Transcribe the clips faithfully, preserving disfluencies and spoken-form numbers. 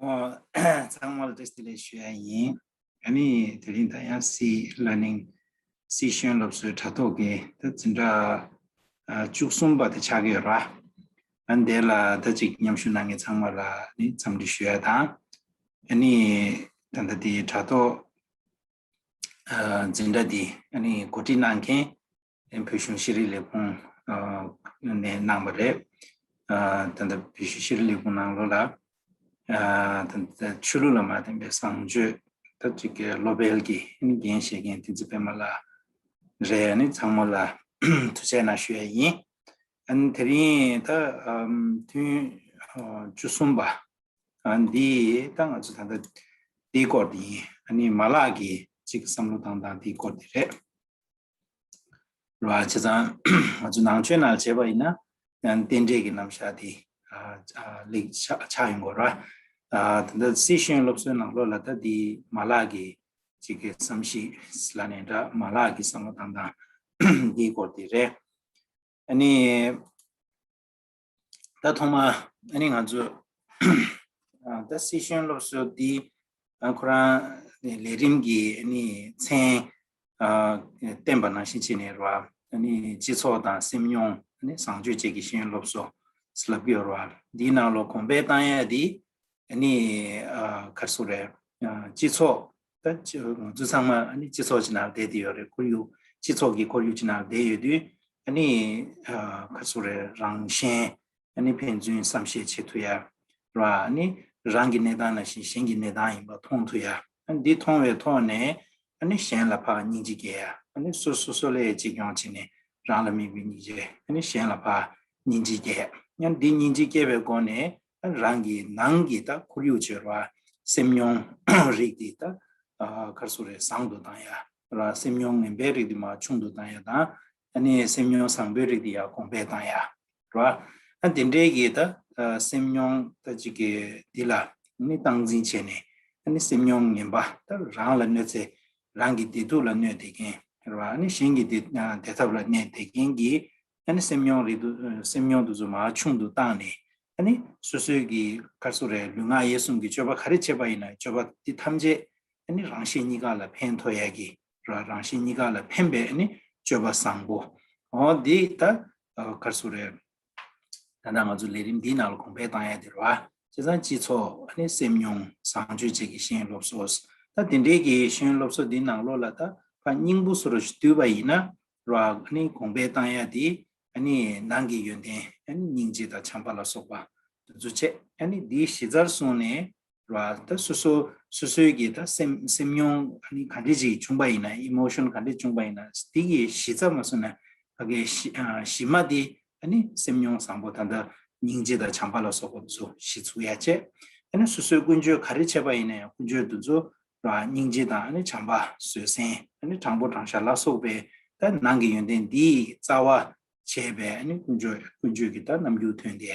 ཨོ། ཚང་མ་ལ་བཀྲ་ཤིས་བདེ་ལེགས་ཞུ་ཡ་ཡིན། ཨ་ནི་དེ་རིང་ད་ཡང་སི་ལར་ནིང་སི་ཤེས་ཡོན་སློབ་གསོའི་དྲ་ཐོག་གི་ད་འཛིན་གྲྭ་ཨ་བཅུ་གསུམ་པ་དེ་ཆགས་ཀྱི་ཡོད་ར། ཨ་ནི་དེ་ལ་ད་ཅིག་མཉམ་ཞུགས་གནང་མཁན་ཚང་མ་ལ་ནི་འཚམས་འདྲི་ཞུ་ཡ་དང་། ཨ་ནི་ད་ལྟ་དེའི་དྲ་ཐོག་ཨ་འཛིན་གྲྭ་འདི་ཨ་ནི་གོ་སྒྲིག་གནང་མཁན་བོད་གཞུང་ཤེས་རིག་ལས་ཁུངས་ཨ་ནས་གནང་བ་རེད། ཨ་ད་ལྟ་བོད་གཞུང་ཤེས་རིག་ལས་ཁུངས་ནང་ལོགས་ལ་ཨ་ད་ལྟ་ཆོས་ལུགས་ལ་མ་བརྟེན་པའི་བཟང་སྤྱོད་ད་ཅིག་གི་སློབ་སྤེལ་གྱི་འགན་བཞེས་མཁན་བསྟན་འཛིན་པད་མ་ལགས་རེད། ཨ་ནི་ཚང་མ་ལ་ཐུགས་རྗེ་གནང་ཞུ་ཡ་ཡིན། ཨ་ནི་དེ་རིང་ད་ཨམ་ཐུན་ཨ་བཅུ་གསུམ་པ་ཨ་འདི་ད་ང་ཚོ་ད་ལྟ་འདིའི་སྐོར་དེ་ཡིན། ཨ་ནི་མ་ལག་གི་ཅིག་བསམ་བློ་བཏང་སྟངས་འདིའི་སྐོར་དེ་རེད། ར་བྱས་ཙང་ང་ཚོ་ནང་ཆོས་ནང་བྱས་པ་ཡིན་ན་ཡང་རྟེན་འབྲེལ་གྱི་རྣམ་གཞག་དེ་ཨ་ཨ་ལེགས་ཆགས་ཆགས་ཡོང་གི་ར། ཨ་ད་ལྟ་སི་ཤེས་ཡོན་སློབ་གསོའི་ནང་ལོགས་ལ་ད་འདི་མ་ལག་གི་ཅིག་གི་བསམ་གཞིག་ལ་ནས་འདྲ་མ་ལག་གི་བསམ་བློ་བཏང་སྟངས་འདིའི་སྐོར་དེ་རེད། ཨ་ནི། ད་ཐོག་མ་ཨ་ནི་ང་ཚོ་ཨ་ད་སི་ཤེས་ཡོན་སློབ་གསོ་འདི་ཨ་ཁོ་རང་ལས་རིམ་གྱི་ཨ་ནི་མཚན་ཨ་བསྟན་པ་ནང་བཞིན་བྱས་ནས་རེད་བ། ཨ་ནི་སྤྱི་ཚོགས་དང་སེམས་མྱོང་ཨ་ནི་བཟང་སྤྱོད་བཅས་ཀྱི་ཤེས་ཡོན་སློབ་གསོ་ལབ་ཀྱི་ཡོད་རེད་བ། འདིའི་ནང་ལོགས་གོང་འཕེལ་བཏང་ཡ་འདི་ཨ་ནི་ཨ་ག་རེ་ཟེར་དགོས་རེད། ཨ་སྤྱི་ཚོགས་ད་ང་ཚོ་ཚང་མ་ཨ་ནི་སྤྱི་ཚོགས་ཀྱི་ནང་བསྡད་དེ་ཡོད་རེད། ཁོར་ཡུག་སྤྱི་ཚོགས་ཀྱི་ཁོར་ཡུག་ཀྱི་ནང་བསྡད་ཡོད་དུས་ཨ་ནི་ཨ་ག་རེ་ཟེར་དགོས་རེད། རང་གཞན་ཨ་ནི་ཕན་ཚུན་བསམ་ཤེས་བྱེད་ཐུབ་ཡ་ར། ཨ་ནི་རང་གི་གནས་སྟངས་ནང་བཞིན་གཞན་གྱི་གནས་སྟངས་ཡིན་པ་མཐོང་ཐུབ་ཡ། ཨ་ནི་འདི་མཐོང་བའི་ཐོག་ནས་ཨ་ནི་གཞན་ལ་ཕར་སྙིང་རྗེ་སྐྱེ་ཡ། ཨ་ནི་སོ་སོ་སོ་ལ་གཅེས་སྐྱོང་བྱས་ནས་རང་ལ་དམིགས་པའི་སྙིང་རྗེ། ཨ་ནི་གཞན་ལ་ཕར་སྙིང་རྗེ་སྐྱེ་ཡ། ཨ་ནི་འདི་སྙིང་རྗེ་སྐྱེ་བའི་སྒོ་ནས་ཨ་ནི་རང་གི་ནང་གི་ད་ཁོར་ཡུག་བྱེད་ར། སེམས་མྱོང་རིགས་འདི་ད་ཨ་ག་རེ་ཟེར་དགོས་རེད། བཟང་དུ་བཏང་ཡ་ར། སེམས་མྱོང་ངན་པའི་རིགས་འདི་མར་ཆུང་དུ་བཏང་ཡ་དང་། ཨ་ནི་སེམས་མྱོང་བཟང་པོའི་རིགས་འདི་ཡར་གོང་འཕེལ་བཏང་ཡ་ར། ཨ་དེ་འདྲའི་གི་ད་ཨ་སེམས་མྱོང་ད་ཅིག་གི་འདི་ལ་ནི་སྟངས་འཛིན་བྱས་ནས། ཨ་ནི་སེམས་མྱོང་ངན་པ་ད་རང་ལ་གནོད་འཚེ། རང་གི་བདེ་སྡུག་ལ་གནོད་བསྡད་མཁན་ར། ཨ་ནི་གཞན་གྱི་བདེ་ཨ་བདེ་ཐབས་ལ་གནོད་བསྡད་མཁན་གྱི་ཨ་ནི་སེམས་མྱོང་རིགས་དུ་སེམས་མྱོང་དེ་ཚོ་མར་ཆུང་དུ་བཏང་ནས། ཨ་ནི་སོ་སོའི་གི་ག་རེ་ཟེར་དགོས་རེད། ལུས་ངག་ཡིད་གསུམ་གྱི་སྤྱོད་པ་ག་རེ་བྱས་པ་ཡིན་ན་སྤྱོད་པ་འདི་ཐམས་ཅད་ཨ་ནི་རང་གཞན་གཉིས་ཀ་ལ་ཕན་ཐོགས་ཡ་གི་ར། རང་གཞན་གཉིས་ཀ་ལ་ཕན་པའི་ཨ་ནི་སྤྱོད་པ་བཟང་པོ། འོ་འདི་ད་ཨ་ག་རེ་ཟེར་དགོས་རེད། ད་ལྟ་ང་ཚོ་ལས་རིམ་འདིའི་ནང་ལ་གོང་འཕེལ་བཏང་ཡ་དེ་རེད་བ། བྱས་ཙང་སྤྱི་ཚོགས་ཨ་ནི་སེམས་མྱོང་བཟང་སྤྱོད་བཅས་ཀྱི་ཤེས་ཡོན་སློབ་གསོ། ད་དེ་འདྲའི་གི་ཤེས་ཡོན་སློབ་གསོ་འདིའི་ནང་ལོགས་ལ་ད་ཕར་སྙིང་པོ་བཟོ་འདྲ་ཞིག་བསྡུས་པ་ཡིན་ན་རེད་བ། ཨ་ནི་གོང་འཕེལ་བཏང་ཡ་དེ་ཨ་ནི་ནང་གི་ཡོན་ཏན་ཨ་ནི་སྙིང་རྗེ་དང་བྱམས་པ་ལ་སོགས་པ་དེ་ཚོ་བྱས། ཨ་ནི་འདིའི་གཞི་རྩར་བཟུང་ནས་ར། ད་སོ་སོ་སོ་སོའི་གི་ད་སེམས་སེམས་མྱོང་ཨ་ནི་ག་འདྲ་ཅིག་བྱུང་པ་ཡིན་ན། ཨི་མོ་ཤོན་ག་འདྲ་བྱུང་པ་ཡིན་ན། དེ་གི་གཞི་རྩ་མ་སོང་ན་ཕ་གི་གཞི་ཨ་གཞི་མ་དེ་ཨ་ནི་སེམས་མྱོང་བཟང་པོ་ད་ལྟ་སྙིང་རྗེ་དང་བྱམས་པ་ལ་སོགས་པ་ཚོ་གཞི་ཚུགས་ཡ་བྱས། ཨ་ནི་སོ་སོའི་ཀུན་སྤྱོད་ག་རེ་བྱས་པ་ཡིན་ན་ཡང་ཀུན་སྤྱོད་དེ་ཚོ་ར་སྙིང་རྗེ་དང་ཨ་ནི་བྱམས་པ་བཟོད་བསྲན། ཨ་ནི་དྲང་པོ་དྲང་བཞག་ལ་སོགས་པའི་ད་ནང་གི་ཡོན་ཏན་འདིའི་རྩ་བ་བྱས་པའི་ཨ་ནི་ཀུན་སྤྱོད་ཀུན་སྤྱོད་ཀྱི་ད་རྣམ་འགྱུར་ཐོན་ཏེ་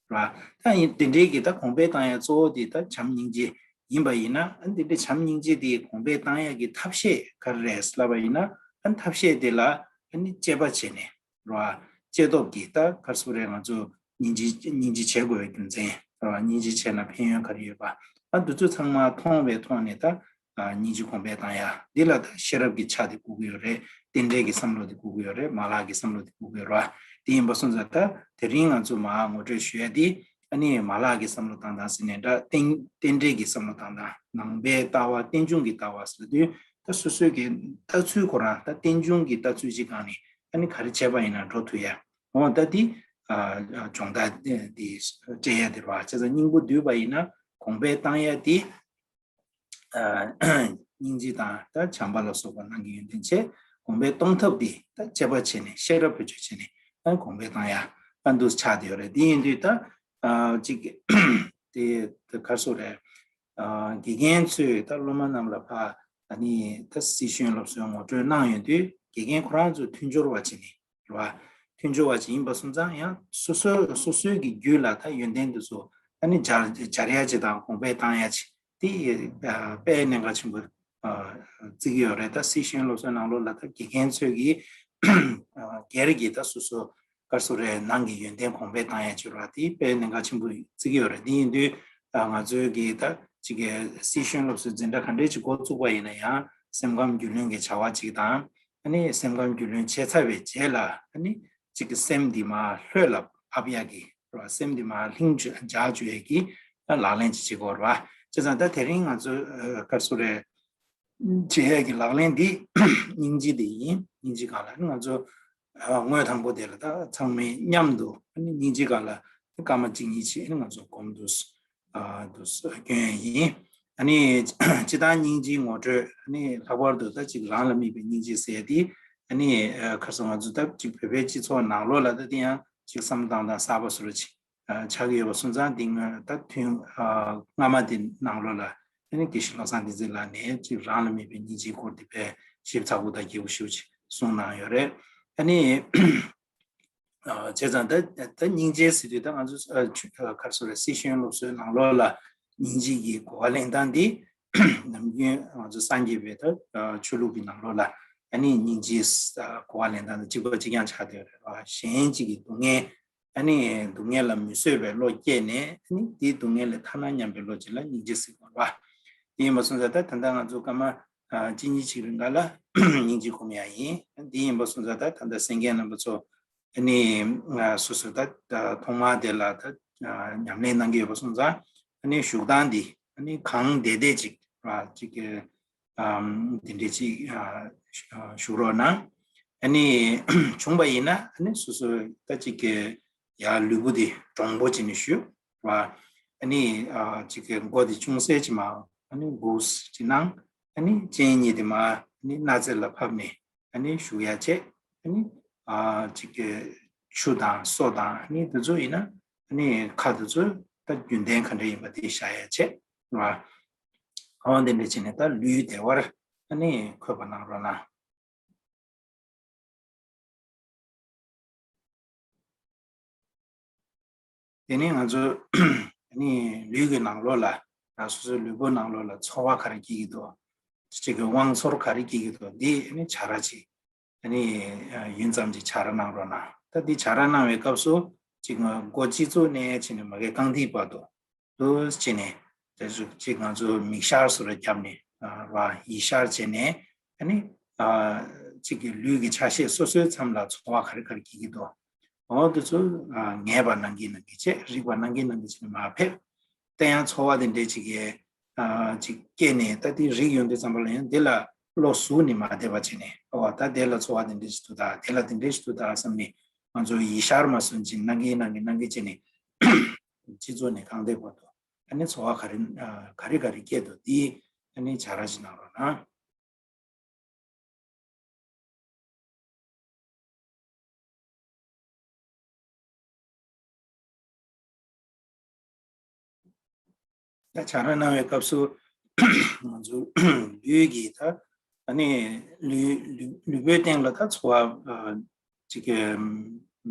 ར། ད་ཡིན་དེ་འདྲའི་གི་ད་གོང་འཕེལ་བཏང་ཡ་གཙོ་བོ་དེ་ད་བྱམས་སྙིང་རྗེ་ཡིན་པ་ཡིན་ན། ཨ་ནི་དེ་འདྲའི་བྱམས་སྙིང་རྗེ་དེ་གོང་འཕེལ་བཏང་ཡ་གི་ཐབས་ཤེས་ག་རེ་རེད་ལབ་པ་ཡིན་ན། ཨ་ནི་ཐབས་ཤེས་དེ་ལ་ཨ་ནི་དཔྱད་པ་བྱས་ནས་ར། དཔྱད་སྟོབས་ཀྱིས་ད་ག་རེ་ཟེར་དགོས་རེད། ང་ཚོ་སྙིང་རྗེ་སྙིང་རྗེ་བྱེད་དགོས་པའི་རྒྱུ་མཚན་ར། སྙིང་རྗེ་བྱས་ན་ཕན་ཡོན་ག་རེ་ཡོད་པ། ཨ་འདི་ཚོ་ཚང་མ་མཐོང་བའི་ཐོག་ནས་ད་ཨ་སྙིང་རྗེ་གོང་འཕེལ་བཏང་ཡ། འདི་ལ་ད་ཤེས་རབ་ཀྱི་ཆ་དེ་དགོས་ཀྱི་ཡོད་རེད། རྟེན་འབྲེལ་གྱི་བསམ་བློ་དེ་དགོས་ཀྱི་ཡོད་རེད། མ་ལག་གི་བསམ་བློ་དེ་དགོས་ཀྱི་ཡོད་རེད་བ། དེ་ཡིན་པ་སོང་ཙང་ད་དེ་རིང་ང་ཚོ་མར་ངོ་སྤྲོད་ཞུ་ཡ་དེ་ཨ་ནི་མ་ལག་གི་བསམ་བློ་བཏང་སྟངས་ཟེར་ནས་འདྲ། རྟེན་རྟེན་འབྲེལ་གྱི་བསམ་བློ་བཏང་སྟངས། ནང་པའི་ལྟ་བ། རྟེན་འབྱུང་གི་ལྟ་བ་ཟེར་དུས་ད་སོ་སོའི་གི་ལྟ་ཚུལ་ཁོ་རང་ད་རྟེན་འབྱུང་གི་ལྟ་ཚུལ་གཅིག་སྒང་ནས་ཨ་ནི་ག་རེ་བྱས་པ་ཡིན་ན་འགྲོ་ཐུབ་ཡ། འོ་ད་དེ་ཨ་སྦྱོང་བརྡར་དེ་སྤྲད་ཡ་དེ་རེད་བ། བྱས་ཙང་སྙིང་པོ་བསྡུས་པ་ཡིན་ན་གོང་འཕེལ་བཏང་ཡ་དེ། ཨ་སྙིང་རྗེ་དང་ད་བྱམས་པ་ལ་སོགས་པ་ནང་གི་ཡོན་ཏན་བྱས། གོང་འཕེལ་གཏོང་ཐབས་འདི་ད་དཔྱད་པ་བྱས་ནས་ཤེས་རབ་བེད་སྤྱོད་བྱས་ནས་ཨ་གོང་འཕེལ་བཏང་ཡ་ཨ་འདུག་ཆགས་བསྡད་ཡོད་རེད། དེ་ཡིན་དུས་ད་ཨ་ཅིག་དེ་དེ་ག་རེ་ཟེར་དགོས་རེད། ཨ་དགེ་རྒན་ཚོས་ད་སློབ་མ་རྣམས་ལ་ཕར་ཨ་ནི་ད་སི་ཤེས་ཡོན་སློབ་གསོའི་ངོ་སྤྲོད་གནང་ཡོང་དུས་དགེ་རྒན་ཁོ་རང་ཚོ་མཐུན་སྦྱོར་བ་བྱས་ནས་རེད་བ། མཐུན་སྦྱོར་བ་ཅིག་ཡིན་པ་སོང་ཙང་ཡང་སོ་སོ་སོ་སོའི་གི་རྒྱུད་ལ་ད་ཡོན་ཏན་དེ་ཚོ་ཨ་ནི་སྦྱར་སྦྱར་ཡ་ཅིག་དང་གོང་འཕེལ་བཏང་ཡ་ཅིག་དེ་ཨ་དཔེ་གནད་འགག་ཆེན་པོ་ཨ་བརྩི་གི་ཡོད་རེད། ད་སི་ཤེས་ཡོན་སློབ་གསོའི་ནང་ལོགས་ལ་ད་དགེ་རྒན་ཚོས་གི་ཨ་སྒེར་གྱི་ད་སོ་སོ་ག་རེ་ཟེར་དགོས་རེད། ནང་གི་ཡོན་ཏན་གོང་འཕེལ་བཏང་ཡ་ཅིག་རེད་བ། དེ་དཔེ་གནད་འགག་ཆེན་པོ་བརྩི་གི་ཡོད་རེད། དེ་ཡིན་དུས་ ད་ང་ཚོའི་གི་ད་ཅིག་གི་སི་ཤོན་སློབ་གསོའི་འཛིན་གྲྭ་ག་འདྲས་ཅིག་འགོ་བཙུགས་པ་ཡིན་ན་ཡང་སེམས་ཁམས་རྒྱུས་ལོན་གྱི་བྱ་བ་ཅིག་དང་། ཨ་ནི་སེམས་ཁམས་རྒྱུས་ལོན་བྱས་ཚར་བའི་རྗེས་ལ་ཨ་ནི་ཅིག་གི་སེམས་འདི་མར་ལྷོད་ལ་ཕབ་ཡག་གི་རེད་བ། སེམས་འདི་མར་ལྷིང་འཇགས་བཅུག་ཡག་གི་ད་ལག་ལེན་ཅིག་བྱེད་དགོས་རེད་བ། བྱས་ཙང་ད་དེ་རིང་ང་ཚོ་ཨ་ག་རེ་ཟེར་དགོས་རེད། བྱེད་ཡས་ཀྱི་ལག་ལེན་འདི་སྙིང་རྗེ་དེ་ཡིན། སྙིང་རྗེ་སྒང་ལ་ང་ཚོ་ཨ་ངོས་དང་པོ་དེ་ལ་ད་ཚང་མས་མཉམ་དུ་ཨ་ནི་སྙིང་རྗེ་སྒང་ལ་སྐར་མ་གཅིག་གཉིས་བྱས་ཨ་ནི་ང་ཚོ་སྒོམ་དུས་ཨ་དུས་སྐྱོན་ཡིན། ཨ་ནི་སྤྱིར་བཏང་སྙིང་རྗེའི་ངོ་སྤྲོད། ཨ་ནི་ལྷག་པར་དུ་ད་ཅིག་རང་ལ་དམིགས་པའི་སྙིང་རྗེ་ཟེར་ཡས་དེ། ཨ་ནི་ཨ་ཁ་སང་ང་ཚོ་ད་ཅིག་བོད་པའི་སྤྱི་ཚོགས་ནང་ལོགས་ལ་ད་དེ་ཡང་ཅིག་བསམ་བློ་བཏང་སྟངས་གསར་པ་བཟོ་འདྲ་ཅིག་ཆགས་ཀྱི་ཡོད་པ་སོང་ཙང་། འདི་སྔོན་ད་ཐུན་ཨ་སྔ་མ་དེ་ནང་ལོགས་ལ་ཨ་ནི་དགེ་བཤེས་བློ་བཟང་བསྟན་འཛིན་ལགས་ནས་ཅིག་རང་ལ་དམིགས་པའི་སྙིང་རྗེའི་སྐོར་དེ་དཔེ་ཞིབ་ཚགས་པོ་དང་རྒྱས་པོ་ཞེ་པོ་ཅིག་གསུངས་གནང་ཡོད་རེད། ཨ་ནི་ཨ་བྱས་ཙང་ད་ད་སྙིང་རྗེ་ཟེར་དུས་ད་ང་ཚོ་ཨ་ཆུ་ཨ་ག་རེ་ཟེར་དགོས་རེད། སི་ཤོན་སློབ་གསོའི་ནང་ལོགས་ལ་སྙིང་རྗེ་གི་གོ་བ་ལེན་སྟངས་འདི་ནམ་རྒྱུན་ང་ཚོ་སངས་རྒྱས་པའི་ད་ཨ་ཆོས་ལུགས་ཀྱི་ནང་ལོགས་ལ་ཨ་ནི་སྙིང་རྗེ་ཨ་གོ་བ་ལེན་སྟངས་དང་གཅིག་པ་གཅིག་རྐྱང་ཆགས་བསྡད་ཡོད་རེད་བ། གཞན་གཅིག་གི་སྡུག་བསྔལ། ཨ་ནི་སྡུག་བསྔལ་ལ་མི་བཟོད་པའི་བློ་སྐྱེས་ནས། ཨ་ནི་དེའི་སྡུག་བསྔལ་ལས་ཐར་ན་སྙམ་པའི་བློ་ཅིག་ལ་སྙིང་རྗེ་ཟེར་དགོས་པ། དེ་ཡིན་པ་སོང་ཙང་ད་ད་ལྟ་ང་ཚོ་སྐར་མ་ཨ་གཅིག་གཉིས་ཅིག་རིང་ག་ལ་སྙིང་རྗེ་སྒོམ་ཡག་ཡིན། དེ་ཡིན་པ་སོང་ཙང་ད་ད་ལྟ་གསན་མཁན་རྣམ་པ་ཚོ་ཨ་ནི་ཨ་སོ་སོ་ད་ད་ཐོག་མར་དེ་ལ་ད་ཨ་ཉམས་ལེན་གནང་གི་ཡོད་པ་སོང་ཙང་། ཨ་ནི་བཞུགས་སྟངས་འདི་ཨ་ནི་གང་བདེ་བདེ་ཅིག་ར་ཅིག་གི་ཨམ་དེ་འདྲས་ཅིག་ཨ་ཞུ་རོགས་གནང་། ཨ་ནི་བྱུང་བ་ཡིན་ན་ཨ་ནི་སོ་སོ་ད་ཅིག་གི་ཡ་ལུས་པོ་དེ་དྲང་པོ་བྱས་ནས་བཞུགས་ར། ཨ་ནི་ཨ་ཅིག་གི་མགོ་དེ་ཅུང་ཟད་ཅིག་མར་ཨ་ནི་སྒུར་ཅིག་གནང་། ཨ་ནི་སྤྱན་གཉིས་དེ་མར་ཨ་ནི་སྣ་རྩེ་ལ་ཕབ་ནས་ཨ་ནི་བཞུགས་ཡ་བྱས། ཨ་ནི་ཨ་ཅིག་གི་ཆུ་དང་སོ་དང་ཨ་ནི་དེ་ཚོ་ཡིན་ན་ཨ་ནི་ཁ་དེ་ཚོ་ད་རྒྱུན་ལྡན་ག་འདྲ་ཡིན་པ་དེ་བཞག་ཡ་བྱས་ར། འོ་དེ་འདྲ་བྱས་ནས་ད་ལུས་བདེ་བར་ཨ་ནི་འཁོད་པ་གནང་རོགས་གནང་། དེ་ནས་ང་ཚོ་ཨ་ནི་ལུས་ཀྱི་ནང་ལོགས་ལ་ད་སོ་སོའི་ལུས་པོ་ནང་ལོགས་ལ་ཚོར་བ་ག་རེ་སྐྱེ་གི་འདུག་གཅིག་གི་དབང་ཚོར་ག་རེ་སྐྱེ་གི་འདུག་འདི་ཨ་ནི་བྱ་ར་ཅིག་ཨ་ནི་ཡུན་ཙམ་ཅིག་བྱ་ར་གནང་རོགས་གནང་། ད་འདི་བྱ་ར་གནང་བའི་སྐབས་སུ་གཅིག་མགོ་སྤྱི་གཙུག་ནས་བྱས་ནས་མ་གི་རྐང་མཐིལ་བར་དུ་དུ་བྱས་ནས། དེ་ཚོ་གཅིག་ང་ཚོ་མིག་ཤར་སོ་ར་བརྒྱབ་ནས་ར་ཡིད་ཤར་བྱས་ནས། ཨ་ནི་གཅིག་གི་ལུས་ཀྱི་ཆ་ཤས་སོ་སོའི་མཚམས་ལ་ཚོར་བ་ག་རེ་ག་རེ་སྐྱེ་གི་འདུག་འོ་དེ་ཚོ་ངེས་པ་གནང་གིན་གནང་གིན་བྱས། རིག་པ་གནང་གིན་གནང་གིན་བྱས་ནས་མར་ཕེབས། དེ་ཡང་ཚོར་བ་དེ་འདྲས་ཅིག་གི་ཅིག་སྐྱེས་ནས་ད་དེ་རིག་ཡོང་དུས་ཙམ་པ་ལ་ཡང་དེ་ལ་བློ་ཟུག་ནས་མ་བསྡད་པ་བྱས་ནས། ཨོ་ད་དེ་ལ་ཚོར་བ་དེ་འདྲས་ཞིག་འདུག་ད། དེ་ལ་དེ་འདྲས་ཞིག་འདུག་ད་བསམ་ནས་ང་ཚོ་ཡིད་ཤར་མ་སོན་ཅིག་གནང་གིན་གནང་གིན་གནང་གིན་བྱས་ནས། སྤྱི་གཙུག་ནས་རྐང་མཐིལ་བར་དུ་ཨ་ནི་ཚོར་བ་ག་རེ་ག་རེ་ག་རེ་སྐྱེས་འདུག་འདི་ཨ་ནི་བྱ་ར་ཅིག་གནང་རོགས་གནང་། ད་བྱ་ར་གནང་བའི་སྐབས་སུ་ང་ཚོ་ལུས་ཀྱི་ད་ཨ་ནི་ལུས་ལུས་ལུས་པོའི་སྟེང་ལ་ད་ཚོར་བ་ཅིག་གི་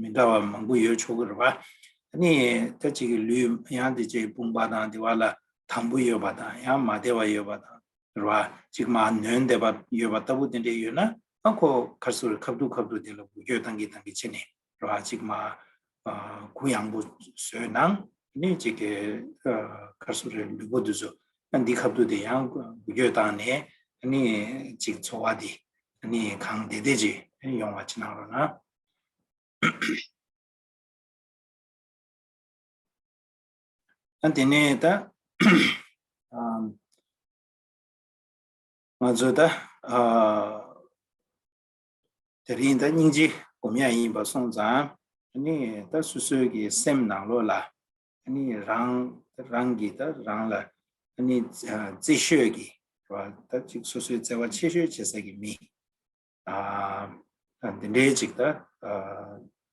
མི་འདྲ་བ་མང་པོ་ཡོད་ཆོག་གི་རེད་པ། ཨ་ནི་ད་ཅིག་གི་ལུས་ཡང་དེ་ཅིག་དཔུང་པ་དང་དེ་བ་ལ་དམ་པོ་ཡོད་པ་དང་ཡང་མ་བདེ་བ་ཡོད་པ་དང་རེད་པ། ཅིག་མར་ནོན་བསྡད་པ་ཡོད་པ་ལྟ་བུ་དེ་འདྲས་ཡོད་ན། ཨ་ཁོ་ག་རེ་ཟེར་དགོས་རེད། ཁ་ཐུག་ཁ་ཐུག་དེ་ལ་འགུལ་སྐྱོད་བཏང་གིན་བཏང་གིན་བྱས་ནས་རེད་པ། ཅིག་མར་གུ་ཡངས་པོ་བཟོས་ནས་ནི་ཅིག་གི་ག་རེ་ཟེར་དགོས་རེད། ལུས་པོ་དེ་ཚོ་ཨ་འདི་ཁ་ཐུག་དེ་ཡང་འགུལ་སྐྱོད་བཏང་ནས་ཨ་ནི་ཅིག་ཚོར་བ་དེ་ཨ་ནི་གང་བདེ་བདེ་ཅིག་ཡོང་བ་ཅིག་གནང་རོགས་གནང་། ཨ་དེ་ནས་ད་ཨ་ང་ཚོ་ད་ཨ་དེ་རིང་ད་སྙིང་རྗེ་སྒོམ་ཡག་ཡིན་པ་སོང་ཙང་། ཨ་ནི་ད་སོ་སོའི་གི་སེམས་ནང་ལོགས་ལ་ཨ་ནི་རང་རང་གིས་ད་རང་ལ་ཨ་ནི་ཨ་བརྩི་ཤོས་ཀྱི་རེད་པ། ད་ཅིག་སོ་སོའི་བརྩེ་བ་ཆེ་ཤོས་བྱེད་ས་གི་མི། ཨ་འདི་འདྲའི་ཅིག་ད་ཨ་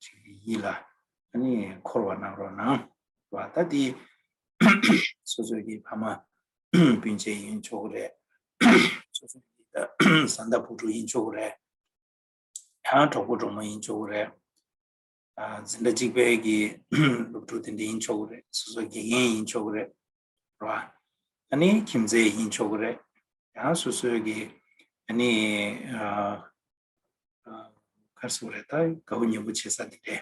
ཅིག་ཡིད་ལ་ཨ་ནི་འཁོར་བ་གནང་རོགས་གནང་བ། ད་འདི་སོ་སོའི་གི་ཕ་མ་སྤུན་མཆེད་ཡིན་ཆོག་གི་རེད། སོ་སོའི་གི་ད་བཟའ་ཟླ་བུ་ཕྲུག་ཡིན་ཆོག་གི་རེད། ཡང་གྲོགས་པོ་གྲོགས་མོ་ཡིན་ཆོག་གི་རེད། ཨ་འཛིན་གྲྭ་གཅིག་པའི་གི་སློབ་ཕྲུག་དེ་འདྲ་ཡིན་ཆོག་གི་རེད། སོ་སོ་དགེ་རྒན་ཡིན་ཆོག་གི་རེད། རེད་པ། ཨ་ནི་ཁྱིམ་མཚེས་ཡིན་ཆོག་གི་རེད། ཡང་སོ་སོའི་གི་ཨ་ནི་ཨ་ཨ་ག་རེ་ཟེར་དགོས་རེད། ད་དགའ་པོ་ཉེ་པོ་བྱེད་ས་དེ་འདྲས་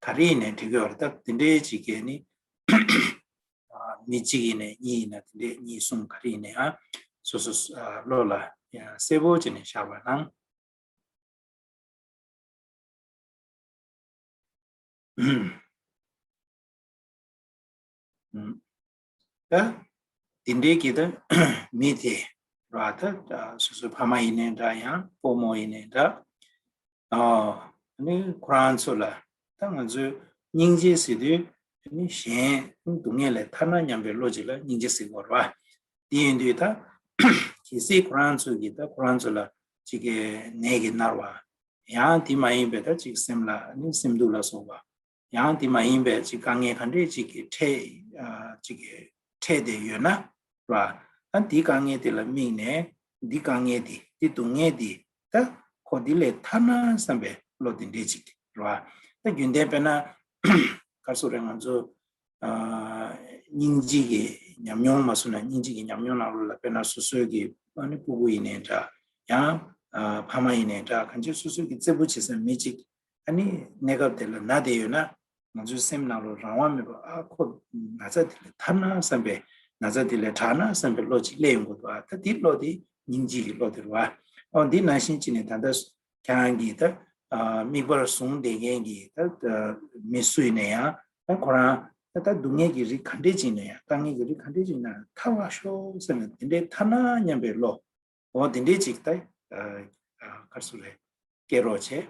ག་རེ་ཡིན་ནའི་འགྲིག་གི་ཡོད་རེད། ད་དེ་འདྲའི་ཅིག་གི་ཨ་ནི་ཨ་ མི་གཅིག་ཡིན་ནའི་གཉིས་ཡིན་ན་དེ་འདྲས་གཉིས་གསུམ་ག་རེ་ཡིན་ནའི་ཨ་སོ་སོ་ཨ་བློ་ལ་ཡ་གསལ་པོ་བྱས་ནས་ཤར་བ་གནང་། ད་དེ་འདྲའི་གི་ད་མི་དེ་ར་ད་སོ་སོའི་ཕ་མ་ཡིན་ནའི་འདྲ་ཡང་སྤོ་རྨོ་ཡིན་ནའི་འདྲ། ཨ་ནི་ཁོ་རང་ཚོ་ལ་ད་ང་ཚོའི་སྙིང་རྗེ་ཟེར་དུས་ནི་གཞན་སྡུག་བསྔལ་ལས་ཐར་ན་སྙམ་པའི་བློ་ཅིག་ལ་སྙིང་རྗེ་ཟེར་དགོས་ར། དེ་ཡིན་དུས་ད་གལ་སྲིད་ཁོ་རང་ཚོ་གིས་ད་ཁོ་རང་ཚོ་ལ་ཅིག་གི་ནད་ཀྱིས་མནར་བ། ཡང་དེ་མ་ཡིན་པའི་ད་ཅིག་སེམས་ལ་ནི་སེམས་སྡུག་ལ་སོགས་པ། ཡང་དེ་མ་ཡིན་པའི་ཅིག་དཀའ་ངལ་ག་འདྲས་ཅིག་གི་འཕྲད་ཨ་ཅིག་གི་འཕྲད་དེ་ཡོད་ན་ར། ཨ་འདི་དཀའ་ངལ་དེ་ལ་དམིགས་ནས་འདི་དཀའ་ངལ་འདི་འདི་སྡུག་བསྔལ་འདི་ད་ཁོ་འདི་ལས་ཐར་ན་བསམ་པའི་བློ་དེ་འདྲས་ཅིག་ར། ད་རྒྱུན་ལྡན་དཔེར་ན་ག་རེ་ཟེར་རེད་ང་ཚོ་ཨ་སྙིང་རྗེ་གི་ཉམས་མྱོང་མ་སོང་ན་སྙིང་རྗེ་གི་ཉམས་མྱོང་ནང་ལོགས་ལ་དཔེར་ན་སོ་སོའི་གི་ཨ་ནི་སྤུ་གུ་ཡིན་ནའི་འདྲ། ཡང་ཨ་ཕ་མ་ཡིན་ནའི་འདྲ། གང་ཅི་སོ་སོའི་གི་བརྩེ་པོ་བྱེད་ས་མི་གཅིག་ཨ་ནི་གནས་སྐབས་དེ་ལ་ན་བསྡད་ཡོད་ན་ང་ཚོའི་སེམས་ནང་ལོགས་རང་དབང་མེད་པར་ཨ་ཁོ་ན་ཚ་དེ་ལས་ཐར་ན་བསམ་པའི་ན་ཚ་དེ་ལས་དྲག་ན་བསམ་པའི་བློ་གཅིག་སླེབས་ཡོང་གི་འདུག་ཨ་ད་དེ་བློ་དེ་སྙིང་རྗེ་གི་བློ་དེ་རེད་བ། ཨོ་འདི་ནང་བཞིན་བྱས་ནས་ད་ལྟ་ཁྱེད་རང་གིས་ད་ཨ་དམིགས་པར་བཟུང་བསྡད་མཁན་གྱི་ད་ཨ་མི་སུ་ཡིན་ན་ཡང་ད་ཁོ་རང་ད་ད་སྡུག་བསྔལ་གྱི་རིགས་ག་འདྲས་ཅིག་ཡིན་ན་ཡང་དཀའ་ངལ་གྱི་རིགས་ག་འདྲས་ཅིག་ཡིན་ན་ཡང་ཐར་བར་ཤོག་ཟེར་ནས་དེ་འདྲའི་ཐར་ན་སྙམ་པའི་བློ། འོ་དེ་འདྲའི་ཅིག་ད་ཨ་ཨ་ག་རེ་ཟེར་རེད། སྐྱེ་རོགས་བྱས།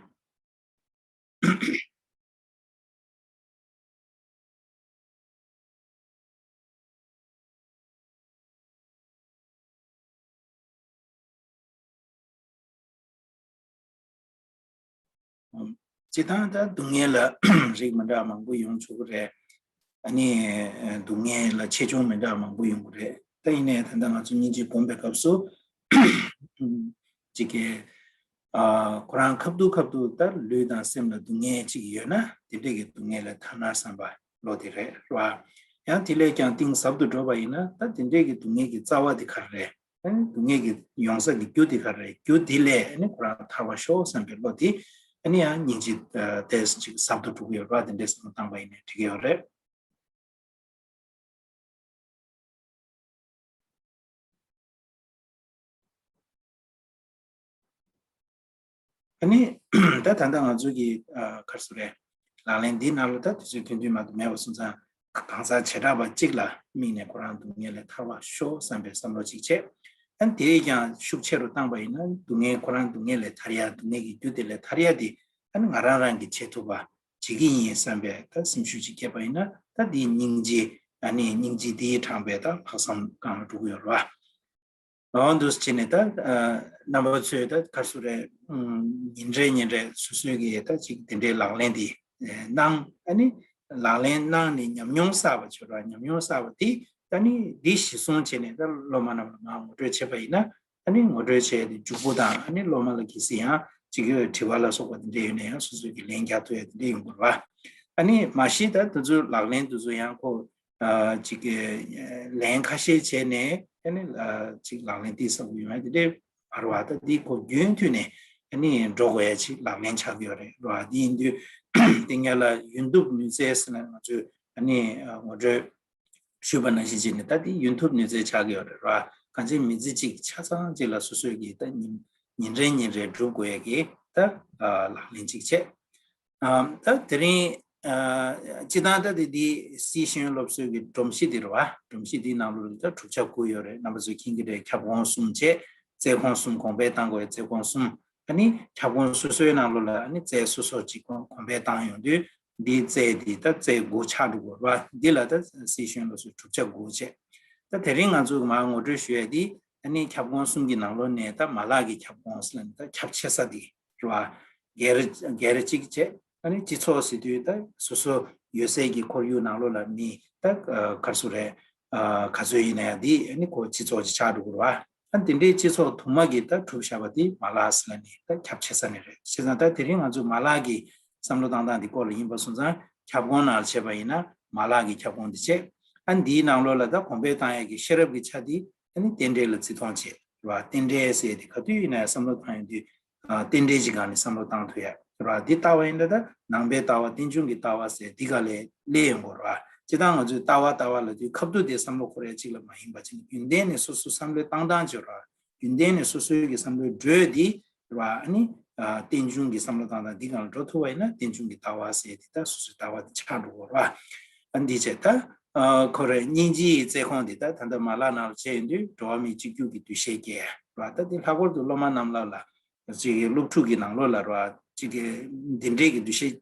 སྤྱིར་བཏང་ད་སྡུག་བསྔལ་ལ་རིགས་མི་འདྲ་བ་མང་པོ་ཡོང་ཆོག་གི་རེད། ཨ་ནི་སྡུག་བསྔལ་ལ་ཆེ་ཆུང་མི་འདྲ་བ་མང་པོ་ཡོང་གི་རེད། ད་ཡིན་ནའི་ད་ལྟ་ང་ཚོ་སྙིང་རྗེ་སྒོམ་པའི་སྐབས་སུ་ཅིག་གི་ཨ་ཁོ་རང་ཁ་ཐུག་ཁ་ཐུག་ད་ལུས་དང་སེམས་ལ་སྡུག་བསྔལ་ཅིག་ཡོད་ན་དེ་འདྲས་ཀྱི་སྡུག་བསྔལ་ལས་ཐར་ན་བསམ་པ་བློ་དེ་རེད་ར། ཡང་དེ་ལས་ཀྱང་གཏིང་ཟབ་ཏུ་འགྲོ་བ་ཡིན་ན་ད་དེ་འདྲས་ཀྱི་སྡུག་བསྔལ་གྱི་རྩ་བ་དེ་ག་རེ་རེད། ཨ་ནི་སྡུག་བསྔལ་གྱི་ཡོང་ས་ཀྱི་རྒྱུ་དེ་ག་རེ་རེད། རྒྱུ་དེ་ལས་ཨ་ནི་ཁོ་རང་ཐར་བར་ཤོག་བསམ་པའི་བློ་དེ་ཨ་ནི་ཡང་སྙིང་རྗེ་ཏོག་ཙམ་ཅིག་ཟབ་ཏུ་འགྲོ་གི་ཡོད་ར། དེ་འདྲས་བསམ་བློ་བཏང་པ་ཡིན་ནའི་འགྲིག་གི་ཡོད་རེད། ཨ་ནི་ད་ད་ལྟ་ང་ཚོ་གི་ཨ་ག་རེ་ཟེར་རེད། ལག་ལེན་འདིའི་ནང་ལ་ད་དུས་ཚོད་ཐུང་ཐུང་མ་གཏོགས་མེད་པ་སོང་ཙང་གང་ཟག་བྱེ་བྲག་པ་གཅིག་ལ་དམིགས་ནས་ཁོ་རང་སྡུག་བསྔལ་ལས་ཐར་བར་ཤོག་བསམ་པའི་བསམ་བློ་གཅིག་བྱས། ཨ་ནི་དེས་ཀྱང་ཤུགས་ཆེ་རུ་བཏང་པ་ཡིན་ན་སྡུག་བསྔལ་ཁོ་རང་སྡུག་བསྔལ་ལས་ཐར་ཡ་སྡུག་བསྔལ་གྱི་རྒྱུ་དེ་ལས་ཐར་ཡ་དེ་ཨ་ནི་ང་རང་རང་གིས་བྱེད་ཐུབ་པ་བྱེད་ཀྱི་ཡིན་བསམ་པའི་ད་སེམས་ཤུགས་ཅིག་སྐྱེས་པ་ཡིན་ན་ད་དེའི་སྙིང་རྗེ་ཨ་ནི་སྙིང་རྗེ་དེས་དྲངས་པའི་ད་ལྷག་བསམ་སྒང་ལ་འགྲོ་གི་ཡོད་རེད་བ། འོ་འདུག་སེ་བྱས་ནས་ད་ཨ་རྣམ་པ་ཚོས་ད་ག་རེ་ཟེར་རེད། ཨུམ་ཉིན་རེ་ཉིན་རེ་སོ་སོའི་གི་ད་ཅིག་དེ་འདྲའི་ལག་ལེན་དེ་ཨེ་གནང་ཨ་ནི་ལག་ལེན་གནང་ནས་ཉམས་མྱོང་བསགས་པ་བྱོས་ར། ཉམས་མྱོང་བསགས་པ་དེ་ད་ནི་འདི་གཞི་བཟུང་བྱས་ནས་ད་སློབ་མ་རྣམས་ལ་མར་ངོ་སྤྲོད་བྱས་པ་ཡིན་ན་ཨ་ནི་ངོ་སྤྲོད་བྱས་ཏེ་མཇུག་པོ་དང་ཨ་ནི་སློབ་མ་ལ་གལ་སྲིད་ཡང་ཅིག་དྲི་བ་ལ་སོགས་པ་དེ་འདྲ་ཡོད་ན་ཡང་སོ་སོའི་གི་ལན་རྒྱག་ཐུབ་ཡ་དེ་འདྲ་ཡོང་དགོས་ར། ཨ་ནི་མ་གཞི་ད་དེ་ཚོའི་ལག་ལེན་དེ་ཚོ་ཡང་ཁོ། ཨ་ཅིག་གི་ལན་ཁ་ཤས་བྱས་ནས་ཨ་ནི་ཨ་ཅིག་ལག་ལེན་ཏིག་ཙམ་ཡོང་ཡ་དེ་འདྲའི་བར་བ་ད་འདི་ཁོ་རྒྱུན་མཐུད་ནས་ཨ་ནི་འགྲོ་དགོས་ཡ་ཅིག་ལག་ལེན་ཆགས་ཀྱི་ཡོད་རེད་ར། འདི་ཡིན་དུས་དེ་སྔ་ལ་ཡུན་བཏུབ་ནུས་རྩལ་ཟེར་ན་ང་ཚོས་ཨ་ནི་ཨ་ངོ་སྤྲོད་ཞུས་པ་ནང་བཞིན་བྱས་ནས་ད་འདི་ཡུན་བཏུབ་ནུས་རྩལ་ཆགས་ཀྱི་ཡོད་རེད་ར། གང་ཅི་མི་ཚེ་གཅིག་ཆ་ཚང་གཅིག་ལ་སོ་སོའི་གི་ད་ཉིན་ཉིན་རེ་ཉིན་རེ་སྒྲུབ་དགོས་ཡ་གི་ད་ཨ་ལག་ལེན་ཅིག་བྱས། ཨ་ད་དེ་རིང་ཨ་སྤྱིར་བཏང་ད་དེ་འདི་སི་ཤེས་ཡོན་སློབ་གསོའི་གི་སྒྲོམ་གཞི་འདི་རེད་བ། སྒྲོམ་གཞི་འདིའི་ནང་ལོགས་ལ་ད་གྲུབ་ཆ་དགུ་ཡོད་རེད། རྣམ་པ་ཚོས་མཁྱེན་གྱི་རེད། ཁྱབ་ཁོངས་གསུམ་བྱས། རྩལ་ཁོངས་གསུམ་གོང་འཕེལ་བཏང་དགོས་རྩལ་ཁོངས་གསུམ། ཨ་ནི་ཁྱབ་ཁོངས་སོ་སོའི་ནང་ལོགས་ལ་ཨ་ནི་རྩལ་སོ་སོ་ཅིག་གོང་གོང་འཕེལ་བཏང་ཡོང་དུས་འདིའི་རྩལ་འདི་ད་རྩལ་དགུ་ཆགས་འགྲོ་དགོས་རེད་བ། འདི་ལ་ད་སི་ཤེས་ཡོན་སློབ་གསོའི་གྲུབ་ཆ་དགུ་བྱས། ད་དེ་རིང་ང་ཚོས་མར་ངོ་སྤྲོད་ཞུ་ཡ་འདི་ཨ་ནི་ཁྱབ་ཁོངས་གསུམ་གྱི་ནང་ལོགས་ནས་ད་མ་ལག་གི་ཁྱབ་ཁོངས་ལ་ནི་ད་ཁྱབ་ཆེ་ས་འདི། རེད་བ། སྒེར་སྒེར་གཅིག་བྱས། ཨ་ནི་སྤྱི་ཚོགས་ཟེར་དུས་ད་སོ་སོ་ཡོད་སའི་གི་ཁོར་ཡུག་ནང་ལོགས་ལ་མི་ད་ཨ་ག་རེ་ཟེར་རེད། ཨ་ག་ཚོད་ཡིན་ན་ཡང་འདི་ཨ་ནི་ཁོ་སྤྱི་ཚོགས་ཅིག་ཆགས་འགྲོ་གི་རེད་བ། ཨ་དེ་འདྲའི་སྤྱི་ཚོགས་དུ་མ་གི་ད་གྲུབ་བཞག་པ་དེ་མ་ལག་ཟེར་ལ་ནི་ད་ཁྱབ་ཆེ་ས་ནས་རེད། བྱས་ཙང་ད་དེ་རིང་ང་ཚོ་མ་ལག་གི་བསམ་བློ་བཏང་སྟངས་འདི་སྐོར་ལ་ཡིན་པ་སོང་ཙང་ཁྱབ་ཁོངས་ནང་ལ་བྱས་པ་ཡིན་ན་མ་ལག་གི་ཁྱབ་ཁོངས་འདི་བྱས། ཨ་འདིའི་ནང་ལོགས་ལ་ད་གོང་འཕེལ་བཏང་ཡས་ཀྱི་ཤེས་རབ་ཀྱི་ཆ་འདི་ཨ་ནི་རྟེན་འབྲེལ་ལ་བརྩི་མཐོང་བྱེད་རེད་བ། རྟེན་འབྲེལ་ཟེར་དེ་ག་དུས་ཡིན་ན་ཡང་བསམ་བློ་བཏང་ཡོང་དུས་ཨ་རྟེན་འབྲེལ་གྱི་སྒང་ནས་བསམ་བློ་བཏང་ཐུབ་ཡ་རེད་བ། འདི་ལྟ་བ་ཡིན་ན་ད་ནང་པའི་ལྟ་བ་རྟེན་འབྱུང་གི་ལྟ་བ་ཟེར་འདི་ག་ལས་སླེབས་ཡོང་དགོས་རེད་བ། སྤྱིར་བཏང་ང་ཚོས་ལྟ་བ་ལྟ་བ་ལབ་དུས་ཁ་བསྡུ་དེ་བསམ་བློ་འཁོར་ཡ་གཅིག་ལ་མ་ཡིན་པ་བྱས་ནས། རྒྱུན་ལྡན་ནས་སོ་སོ་བསམ་བློའི་བཏང་སྟངས་བྱེད་ར། རྒྱུན་ལྡན་ནས་སོ་སོའི་གི་བསམ་བློའི་འགྲོས་འདི་ར། ཨ་ནི་ཨ་རྟེན་འབྱུང་གི་བསམ་བློ་བཏང་སྟངས་འདི་སྒང་ལ་འགྲོ་ཐུབ་པ་ཡིན་ན། རྟེན་འབྱུང་གི་ལྟ་བ་ཟེར་དེ་ད་སོ་སོའི་ལྟ་བ་དེ་ཆགས་འགྲོ་གི་རེད་བ། ཨ་འདི་བྱས་ད་ཨ་ཁོ་རེ་སྙིང་རྗེའི་བརྩེ་དགོངས་འདི་ད་ད་ལྟ་མ་ལག་ནང་ལ་བྱས་ཡོང་དུས་འགྲོ་བ་མིའི་གཅིག་གྱུར་གྱི་འདུ་ཤེས་སྐྱེ་ར། ད་འདི་ལྷག་པར་དུ་སློབ་མ་རྣམས་ལ་ལ་ཅིག་གི་སློབ་ཕྲུག་གི་ནང་ལོགས་ལ་ར་ཅིག་གི་འདི་འདྲའི་གི་འདུ་ཤེས་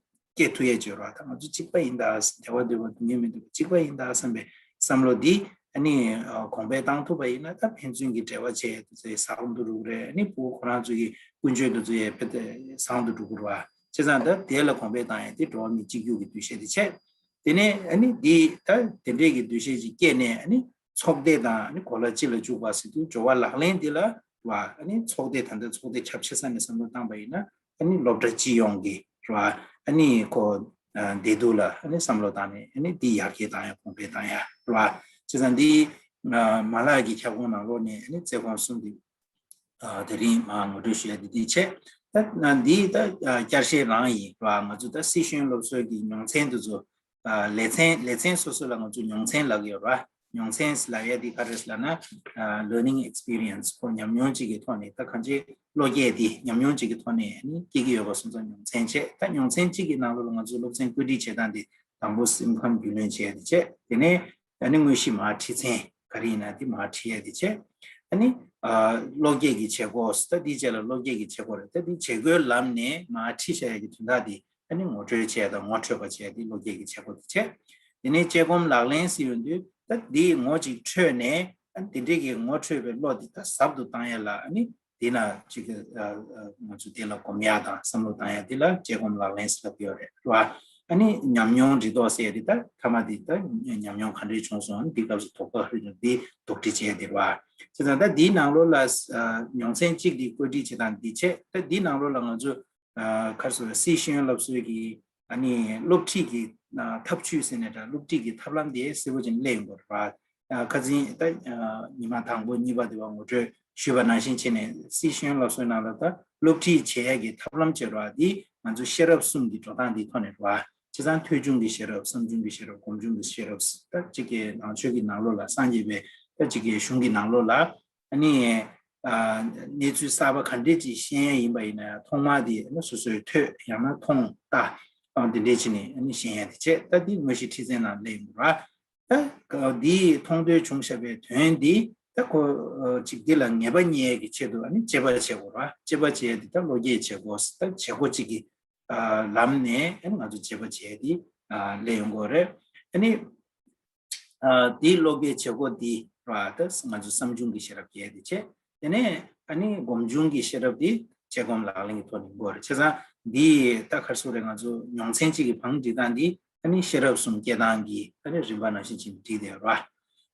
སྐྱེ་ཐུབ་ཡས་བྱོས་ར། ད་ང་ཚོ་གཅིག་པ་ཡིན་ད། བདེ་བ་འདོད་པ་སྡུག་བསྔལ་མི་འདོད་པ་གཅིག་པ་ཡིན་ད་བསམ་པའི་བསམ་བློ་འདི་ཨ་ནི་ཨ་གོང་འཕེལ་བཏང་ཐུབ་པ་ཡིན་ན། ད་ཕན་ཚུན་གྱི་འབྲེལ་བ་བྱས་དུས་ཚོད་བཟང་དུ་འགྲོ་གི་རེད། ཨ་ནི་ཕྲུ་གུ་ཁོ་རང་ཚོ་གི་ཀུན་སྤྱོད་དུས་ཚོད་ཡས་དཔེ་དེ་བཟང་དུ་འགྲོ་གི་རེད་བ། བྱས་ཙང་ད་དེ་ལ་གོང་འཕེལ་བཏང་ཡས་དེ་འགྲོ་བ་མིའི་གཅིག་གྱུར་གྱི་འདུ་ཤེས་དེ་བྱས། དེ་ནས་ཨ་ནི་འདི་ད་དེ་འདྲས་ཀྱི་འདུ་ཤེས་ཅིག་སྐྱེས་ནས། ཨ་ནི་ཚོགས་སྡེ་དང་ཨ་ནི་གོ་ལ་སྤྱི་ལ་བཅུག་པ་ཟེར་དུས་འབྱོར་བ་ལག་ལེན་འདི་ལ་ར། ཨ་ནི་ཚོགས་སྡེ་ད་ལྟ་ཚོགས་སྡེ་ཁྱབ་ཆེ་ས་ནས་བསམ་བློ་བཏང་པ་ཡིན་ན། ཨ་ནི་སློབ་གྲྭ་སྤྱི་ཡོངས་ཀྱི་ར། ཨ་ནི་ཁོ་ཨ་བདེ་སྡུག་ལ་ཨ་ནི་བསམ་བློ་བཏང་ནས། ཨ་ནི་འདི་ཡར་རྒྱས་བཏང་ཡ་གོང་འཕེལ་བཏང་ཡ་ར། བྱས་ཙང་འདི་ཨ་མ་ལག་གི་ཁྱབ་ཁོངས་ནང་ལོགས་ནས་ཨ་ནི་རྩེ་གོམ་གསུམ་འདི་ཨ་དེ་རིང་མར་ངོ་སྤྲོད་ཞུ་ཡ་འདི་འདི་བྱས། ད་ཨ་འདི་ད་ཨ་བསྐྱར་བཤད་རང་ཡིན་ར། ང་ཚོ་ད་སྲི་ཞུའི་སློབ་གསོའི་གི་མྱོང་ཚན་དེ་ཚོ། ཨ་ལེ་ཚན་ལེ་ཚན་སོ་སོ་ལ་ང་ཚོ་མྱོང་ཚན་ལབ་ཀྱི་ཡོད་ར། མྱོང་ཚན་ལབ་ཡ་འདི་ག་རེ་ལབ་ན། ཨ་learning experience ཁོ་ཉམས་མྱོང་གཅིག་གི་ཐོག་ནས། ད་གང་ཅི་བློ་སྐྱེད་འདི་ཉམས་མྱོང་གཅིག་གི་ཐོག་ནས་ཨ་ནི་སྐྱེ་གི་ཡོད་པ་སོང་ཙང་མྱོང་ཚན་བྱས། ད་མྱོང་ཚན་གཅིག་གི་ནང་ལོགས་ལ་ང་ཚོ་སློབ་ཚན་བཀོད་སྒྲིག་བྱེད་སྟངས་འདི་དང་པོ་སེམས་ཁམས་རྒྱུས་ལོན་བྱེད་ཡ་འདི་བྱས། དེ་ནས་ཨ་ནི་དངོས་གཞི་མར་ཁྲིད་ཚན་ག་རེ་ཡིན་ན་དེ་མར་ཁྲིད་ཡ་དེ་བྱས། ཨ་ནི་ཨ་བློ་སྐྱེད་ཀྱི་བྱེད་སྒོ། ད་དེའི་རྗེས་ལ་བློ་སྐྱེད་ཀྱི་བྱེད་སྒོ་རེད། ད་དེ་བྱེད་སྒོའི་ལམ་ནས་མར་ཁྲིད་བྱ་ཡ་གི་དོན་དག་དེ་ཨ་ནི་ངོ་སྤྲོད་བྱས་དང་ངོ་འཕྲོད་པ་བྱས་དེ་བློ་སྐྱེད་ཀྱི་བྱེད་སྒོ་དེ་བྱས། དེ་ནས་དཔྱད་སྒོམ་ལག་ལེན་ཟེར་ཡོང་དུས་ད་དེ་ངོ་གཅིག་འཕྲོད་ནས། ཨ་ནི་དེ་འདྲའི་གི་ངོ་འཕྲོད་པའི་བློ་དེ་ད་ཟབ་ཏུ་བཏང་ཡ་ལ། ཨ་ནི་དེ་ན་ཅིག་གི་ཨ་ཨ་ང་ཚོ་དེ་ལ་སྒོམ་ཡ་དང་བསམ་བློ་བཏང་ཡ་དེ་ལ་དཔྱད་སྒོམ་ལག་ལེན་ཟེར་ལབ་ཡོད་རེད་བ། ཨ་ནི་ཉམས་མྱོང་རིག་སྟོབས་ཟེར་ཡ་དེ་ད་ཐ་མ་དེ་ད་ཉམས་མྱོང་ག་འདྲས་བྱུང་སོང་། ཨ་ནི་དེ་སྐབས་སུ་དོགས་པ་ཧུད་ནས་དེ་དོགས་འདྲི་བྱས་དེ་རེད་བ། བྱས་ཙང་ད་དེའི་ནང་ལོགས་ལ་ཨ་མྱོང་ཚན་གཅིག་དེ་བཀོད་སྒྲིག་བྱེད་སྟངས་འདི་བྱས། ད་དེའི་ནང་ལོགས་ལ་ང་ཚོ་ཨ་ག་རེ་ཟེར། སྲི་ཞུའི་སློབ་གསོའི་གི་ཨ་ནི་སློབ་ཁྲིད་ཀྱི་ཨ་ཐབས་ཇུས་ཟེར་ནའི་འདྲ། སློབ་ཁྲིད་ཀྱི་ཐབས་ལམ་དེ་གསལ་པོ་ཅིག་སླེབས་ཡོང་གི་རེད་བ། ཨ་ཁ་སང་ད་ཨ་ཉི་མ་དང་པོ་གཉིས་པ་དེ་བ་ངོ་སྤྲོད་ཞུས་པ་ནང་བཞིན་བྱས་ནས། སྲི་ཞུའི་སློབ་གསོའི་ནང་ལ་ད་སློབ་ཁྲིད་བྱེད་ཡ་གི་ཐབས་ལམ་བྱེད་རོགས་འདི་ང་ཚོ་ཤེས་རབ་གསུམ་གྱི་འགྲོ་སྟངས་འདིའི་ཐོག་ནས་རེད་བ། བྱས་ཙང་ཐོས་བྱུང་གི་ཤེས་རབ། བསམ་བྱུང་གི་ཤེས་རབ། སྒོམ་བྱུང་གི་ཤེས་རབ། ད་གཅིག་གི་ནང་ཆོས་ཀྱི་ནང་ལོགས་ལ། སངས་རྒྱས་པའི་ད་གཅིག་གི་གཞུང་གི་ནང་ལོགས་ལ་ཨ་ནི་ཨ་གནས་ཚུལ་གསར་པ་ག་འདྲས་ཅིག་ཤེས་ཡ་ཡིན་པ་ཡིན་ན་ཡང་། ཐོག་མར་དེ་ཨ་ནི་སོ་སོས་ཐོས། ཡང་ན་མཐོང་། ལྟ། ཨ་འདི་འདྲས་བྱས་ནས་ཨ་ནི་ཤེས་ཡ་དེ་བྱས། ད་འདི་དངོས་གཞི་ཁྲིད་ཚན་ནང་སླེབས་ཡོང་གི་རེད་བ། ད་འདི་མཐོང་ཐོས་བྱུང་བཞག་པའི་དོན་འདི་ད་ཁོ་ཨ་ཅིག་འདི་ལ་ངེས་པ་རྙེད་ཡ་གི་ཆེད་དུ་ཨ་ནི་དཔྱད་པ་བྱེད་དགོས་རེད་བ། དཔྱད་པ་བྱེད་ཡ་དེ་ད་བློ་སྐྱེད་བྱེད་སྒོ། ད་བྱེད་སྒོ་གཅིག་གི་ཨ་ལམ་ནས་ཨ་ནི་ང་ཚོ་དཔྱད་པ་བྱས་ཏེ་ཨ་སླེབས་ཡོང་གི་རེད། ཨ་ནི་ཨ་དེའི་བློ་སྐྱེད་བྱེད་སྒོ་འདི་ར། ད་ང་ཚོ་བསམ་བྱུང་གི་ཤེས་རབ་བསྐྱེད་དེ་བྱས། དེ་ནས་ཨ་ནི་སྒོམ་བྱུང་གི་ཤེས་རབ་འདི་དཔྱད་སྒོམ་ལག་ལེན་གྱི་ཐོག་ནས་འགོ་རེད། བྱས་ཙང་འདི་ད་ག་རེ་ཟེར་དགོས་རེད། ང་ཚོ་མྱོང་ཚན་གཅིག་གི་བང་སྒྲིག་སྟངས་འདི་ཨ་ནི་ཤེས་རབ་གསུམ་སྐྱེད་སྟངས་ཀྱི་ཨ་ནི་རིམ་པ་ནང་བཞིན་བྱས་ནས་བསྒྲིགས་བསྡད་ཡོད་ར།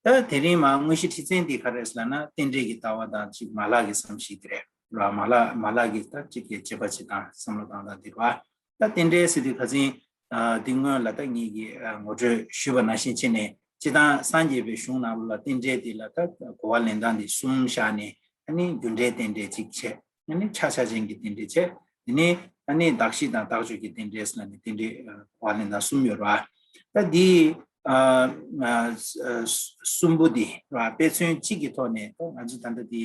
ད་དེ་རིང་མར་དངོས་གཞི་ཁྲིད་ཚན་འདི་ག་རེ་རེད་ལབ་ན། རྟེན་འབྲེལ་གྱི་ལྟ་བ་དང་གཅིག་མ་ལག་གི་བསམ་གཞིག་འདི་རེད་ར། མ་ལག་མ་ལག་གི་ད་གཅིག་གི་དཔྱད་པ་བྱེད་སྟངས་བསམ་བློ་བཏང་སྟངས་འདི་རེད་བ། ད་རྟེན་འབྲེལ་ཟེར་དུས་ཁ་སང་ཨ་འདི་སྔོན་ལ་ད་ངེད་ཀྱིས་ཨ་ངོ་སྤྲོད་ཞུས་པ་ནང་བཞིན་བྱས་ནས། སྤྱིར་བཏང་སངས་རྒྱས་པའི་གཞུང་ནང་ལོགས་ལ་རྟེན་འབྲེལ་འདི་ལ་ད་གོ་བ་ལེན་སྟངས་འདི་གསུམ་བཞག་ནས། ཨ་ནི་རྒྱུ་འབྲས་རྟེན་འབྲེལ་གཅིག་བྱས། ཨ་ནི་ཕྱག་ཆ་ཅན་གྱི་རྟེན་འབྲེལ་བྱས། དེ་ནས་ཨ་ནི་གདགས་གཞི་དང་རྟགས་ཆོས་ཀྱི་རྟེན་འབྲེལ་ཟེར་ནས་རྟེན་འབྲེལ་ཨ་གོ་བ་ལེན་སྟངས་གསུམ་ཡོད་རེད་བ། ད་འདི་ཨ་ཨ་གསུམ་པོ་འདི་ར། དཔེ་མཚོན་གཅིག་གི་ཐོག་ནས་ད་ང་ཚོ་ད་ལྟ་འདི་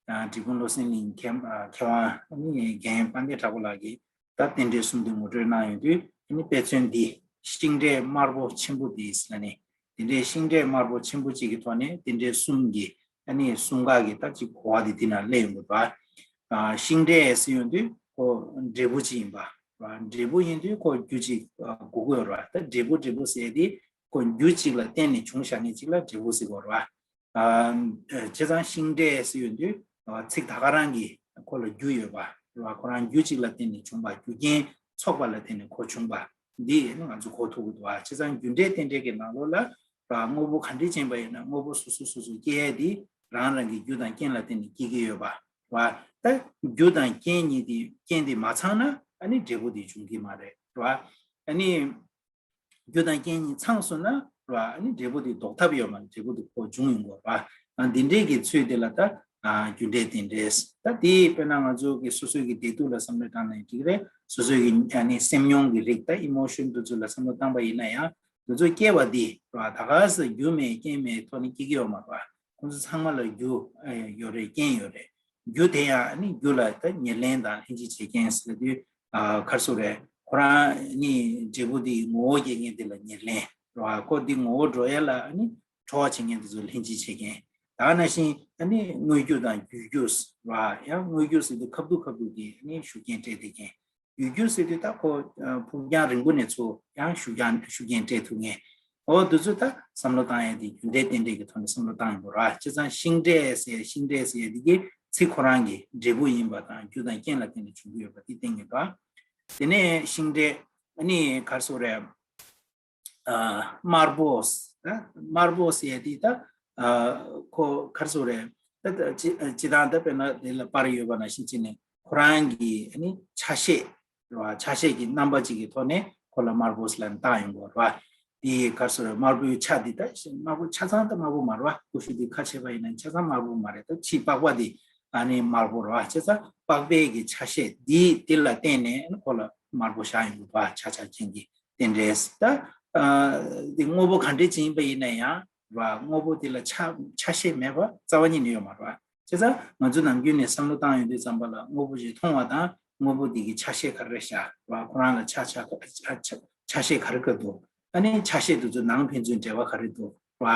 ཨ་འབྲས་སྤུངས་བློ་གསལ་གླིང་མཁས་མཁས་དབང་ཨ་ནི་རྒན་དཔལ་ལྡན་གྲགས་པ་ལགས་ཀྱིས་ད་རྟེན་འབྲེལ་གསུམ་འདི་ངོ་སྤྲོད་གནང་ཡོང་དུས། ཨ་ནི་དཔེ་མཚོན་འདི་ཤིང་འབྲས་དམར་པོ་ཆེན་པོ་འདི་ཟེར་ནས། དེ་འདྲའི་ཤིང་འབྲས་དམར་པོ་ཆེན་པོ་གཅིག་གི་ཐོག་ནས་རྟེན་འབྲེལ་གསུམ་གྱི་ཨ་ནི་གསུམ་ཀ་གི་ད་ཅིག་གོ་བ་འདི་འདི་ན་སླེབས་ཡོང་གི་འདུག་བ། ཨ་ཤིང་འབྲས་ཟེར་ཡོང་དུས་ཁོ་འབྲས་བུ་གཅིག་ཡིན་པ། བ་འབྲས་བུ་ཡིན་དུས་ཁོ་རྒྱུ་གཅིག་ཨ་དགོས་ཀྱི་ཡོད་རེད་བ། ད་འབྲས་བུ་འབྲས་བུ་ཟེར་དེ་ཁོ་རྒྱུ་གཅིག་ལ་བརྟེན་ནས་བྱུང་བཞག་མཁན་གཅིག་ལ་འབྲས་བུ་ཟེར་གྱི་ཡོད་རེད་བ། ཨ་བྱས་ཙང་ཤིང་འབྲས་ཟེར་ཡོང་དུས་ཨ་ཚིག་ད་ག་རང་གི་ཁོ་ལ་རྒྱུ་ཡོད་པ་རེད་བ། ཁོ་རང་རྒྱུ་གཅིག་ལ་བརྟེན་ནས་བྱུང་བ། རྒྱུ་རྐྱེན་ཚོགས་པ་ལ་བརྟེན་ནས་ཁོ་བྱུང་བ་འདི་ནི་ང་ཚོ་གོ་ཐུབ་ཀྱི་འདུག་བ། བྱས་ཙང་རྒྱུ་འབྲས་རྟེན་འབྲེལ་གྱི་ནང་ལོགས་ལ་ར་དངོས་པོ་ག་འདྲ་ཅིག་ཡིན་པ་ཡིན་ན། དངོས་པོ་སོ་སོ་སོ་སོ་སྐྱེ་ཡས་དེ་རང་རང་གི་རྒྱུ་དང་རྐྱེན་ལ་བརྟེན་ནས་སྐྱེ་གི་ཡོད་པ་རེད་བ། ད་རྒྱུ་དང་རྐྱེན་གཉིས་དེ་རྐྱེན་དེ་མ་ཚང་ན་ཨ་ནི་འབྲས་བུ་དེ་འབྱུང་གི་མ་རེད་ར། ཨ་ནི་རྒྱུ་དང་རྐྱེན་གཉིས་ཚང་སོང་ན་ར། ཨ་ནི་འབྲས་བུ་དེ་ལྡོག་ཐབས་ཡོད་མ་རེད། འབྲས་བུ་དེ་ཁོ་འབྱུང་ཡོང་གི་རེད་བ། ཨ་འདི་འདྲའི་གི་ཚུལ་དེ་ལ་ད་ཨ་རྒྱུ་འབྲས་རྟེན་འབྲེལ། ད་དེ་དཔེར་ན་ང་ཚོ་གི་སོ་སོའི་གི་བདེ་སྡུག་ལ་བསམ་བློ་བཏང་ན་འགྲིག་རེད། སོ་སོའི་གི་ཨ་ནི་སེམས་མྱོང་གི་རིགས་ད་ཨི་མོ་ཤོན་དེ་ཚོ་ལ་བསམ་བློ་བཏང་པ་ཡིན་ན་ཡང་། འདི་ཚོ་སྐྱེ་བ་འདི་རེད་བ། ད་ག་སེ་རྒྱུ་མེད་རྐྱེན་མེད་ཐོག་ནས་སྐྱེ་གི་ཡོད་མ་རེད་བ། ཁོང་ཚོ་ཚང་མ་ལ་རྒྱུ་ཨེ་ཡོད་རེད། རྐྱེན་ཡོད་རེད། རྒྱུ་དེ་ཡང་ཨ་ནི་རྒྱུ་ལ་ད་ཉེར་ལེན་དང་ལྷན་ཅིག་བྱེད་མཁན་ཟེར་དུས། ཨ་ག་རེ་ཟེར་དགོས་རེད། ཁོ་རང་ནི་འབྲས་བུ་འདི་ངོ་བོ་སྐྱེ་མཁན་དེ་ལ་ཉེར་ལེན་རེད་བ། ཁོ་འདི་ངོ་བོ་འགྲོ་ཡ་ལ་ཨ་ནི་གྲོགས་བྱེད་མཁན་དེ་ཚོ་ལྷན་ཅིག་བྱེད་མཁན། ད་ནང་བཞིན་ཨ་ནི་དངོས་རྒྱུ་དང་བརྒྱུད་རྒྱུ་རེད་བ། ཡང་དངོས་རྒྱུ་ཟེར་དུས་ཁ་ཐུག་ཁ་ཐུག་གི་ཨ་ནི་ཤུགས་རྐྱེན་སྤྲད་བསྡད་མཁན། བརྒྱུད་རྒྱུ་ཟེར་དུས་ད་ཁོ་ཨ་ཕུགས་རྒྱང་རིང་པོ་ནས་ཚུར་ཡང་ཤུགས་རྐྱེན་ཤུགས་རྐྱེན་སྤྲད་ཐུབ་མཁན། འོ་འདི་ཚོ་ད་བསམ་བློ་བཏང་ཡ་དེ་རྒྱུ་འབྲས་རྟེན་འབྲེལ་གྱི་ཐོག་ནས་བསམ་བློ་བཏང་ཡོང་དགོས་རེད་བ། བྱས་ཙང་ཤིང་འབྲས་ཟེར་ཤིང་འབྲས་ཟེར་ཡ་དེ་གི་ཚིག་ཁོ་རང་གི་འབྲས་བུ་ཡིན་པ་དང་རྒྱུ་དང་རྐྱེན་ལ་བརྟེན་ནས་བྱུང་གི་ཡོད་པ་དེ་བསྟན་གྱི་འདུག་དེ་ནས་ཤིང་འབྲས་ཨ་ནི་ག་རེ་ཟེར་དགོས་རེད། ཨ་དམར་པོ། ཨ་དམར་པོ་ཟེར་ཡ་དེ་ད་ཨ་ཁོ་ག་རེ་ཟེར་དགོས་རེད། ད་ད་སྤྱི་སྤྱི་བཏང་ད་དཔེར་ན་དེ་ལ་པར་ཡོད་པ་ནང་བཞིན་བྱས་ནས་ཁོ་རང་གི་ཨ་ནི་ཆ་ཤས་རེད་བ། ཆ་ཤས་ཀྱི་རྣམ་པ་གཅིག་གི་ཐོག་ནས་ཁོ་ལ་དམར་པོ་ཟེར་ལབ་ནས་བཏགས་ཡོང་གི་ཡོད་རེད་བ། དེ་ག་རེ་ཟེར་དགོས་རེད། དམར་པོའི་ཆ་འདི་ད་དམར་པོ་ཆ་ཚང་ད་དམར་པོ་མ་རེད་བ། ཀུ་ཤུ་འདི་ཁ་ཕྱེ་བ་ཡིན་ན་ཆ་ཚང་དམར་པོ་མ་རེད། ད་ཕྱིའི་པགས་པ་འདི་ཨ་ནི་དམར་པོ་རེད་བ། བྱས་ཙང་པགས་པའི་གི་ཆ་ཤས་འདི་འདི་ལ་བརྟེན་ནས་ཁོ་ལ་དམར་པོ་བཞག་ཡོང་གི་འདུག་བ། ཆ་ཆ་ཅན་གྱི་རྟེན་འབྲེལ། ད་ཨ་འདི་དངོས་པོ་ག་འདྲ་ཅིག་ཡིན་པ་ཡིན་ན་ཡང་རེད་བ། དངོས་པོ་འདི་ལ་ཆ་ཆ་ཤས་མེད་པ་རྩ་བ་ཉིད་ནས་ཡོད་མ་རེད་བ། བྱས་ཙང་ང་ཚོ་ནམ་རྒྱུན་ནས་བསམ་བློ་བཏང་ཡོང་དུས་ཙམ་པ་ལ་དངོས་པོ་ཞིག་མཐོང་བ་དང་དངོས་པོ་འདི་གི་ཆ་ཤས་ག་རེ་རེད་བཞག་རེད་བ། ཁོ་རང་ལ་ཆ་ཆ་ཆ་ཆ་ཆ་ཤས་ག་རེ་ག་འདུག་ཨ་ནི་ཆ་ཤས་དེ་ཚོ་ནང་ཕན་ཚུན་འབྲེལ་བ་ག་རེ་འདུག་རེད་བ།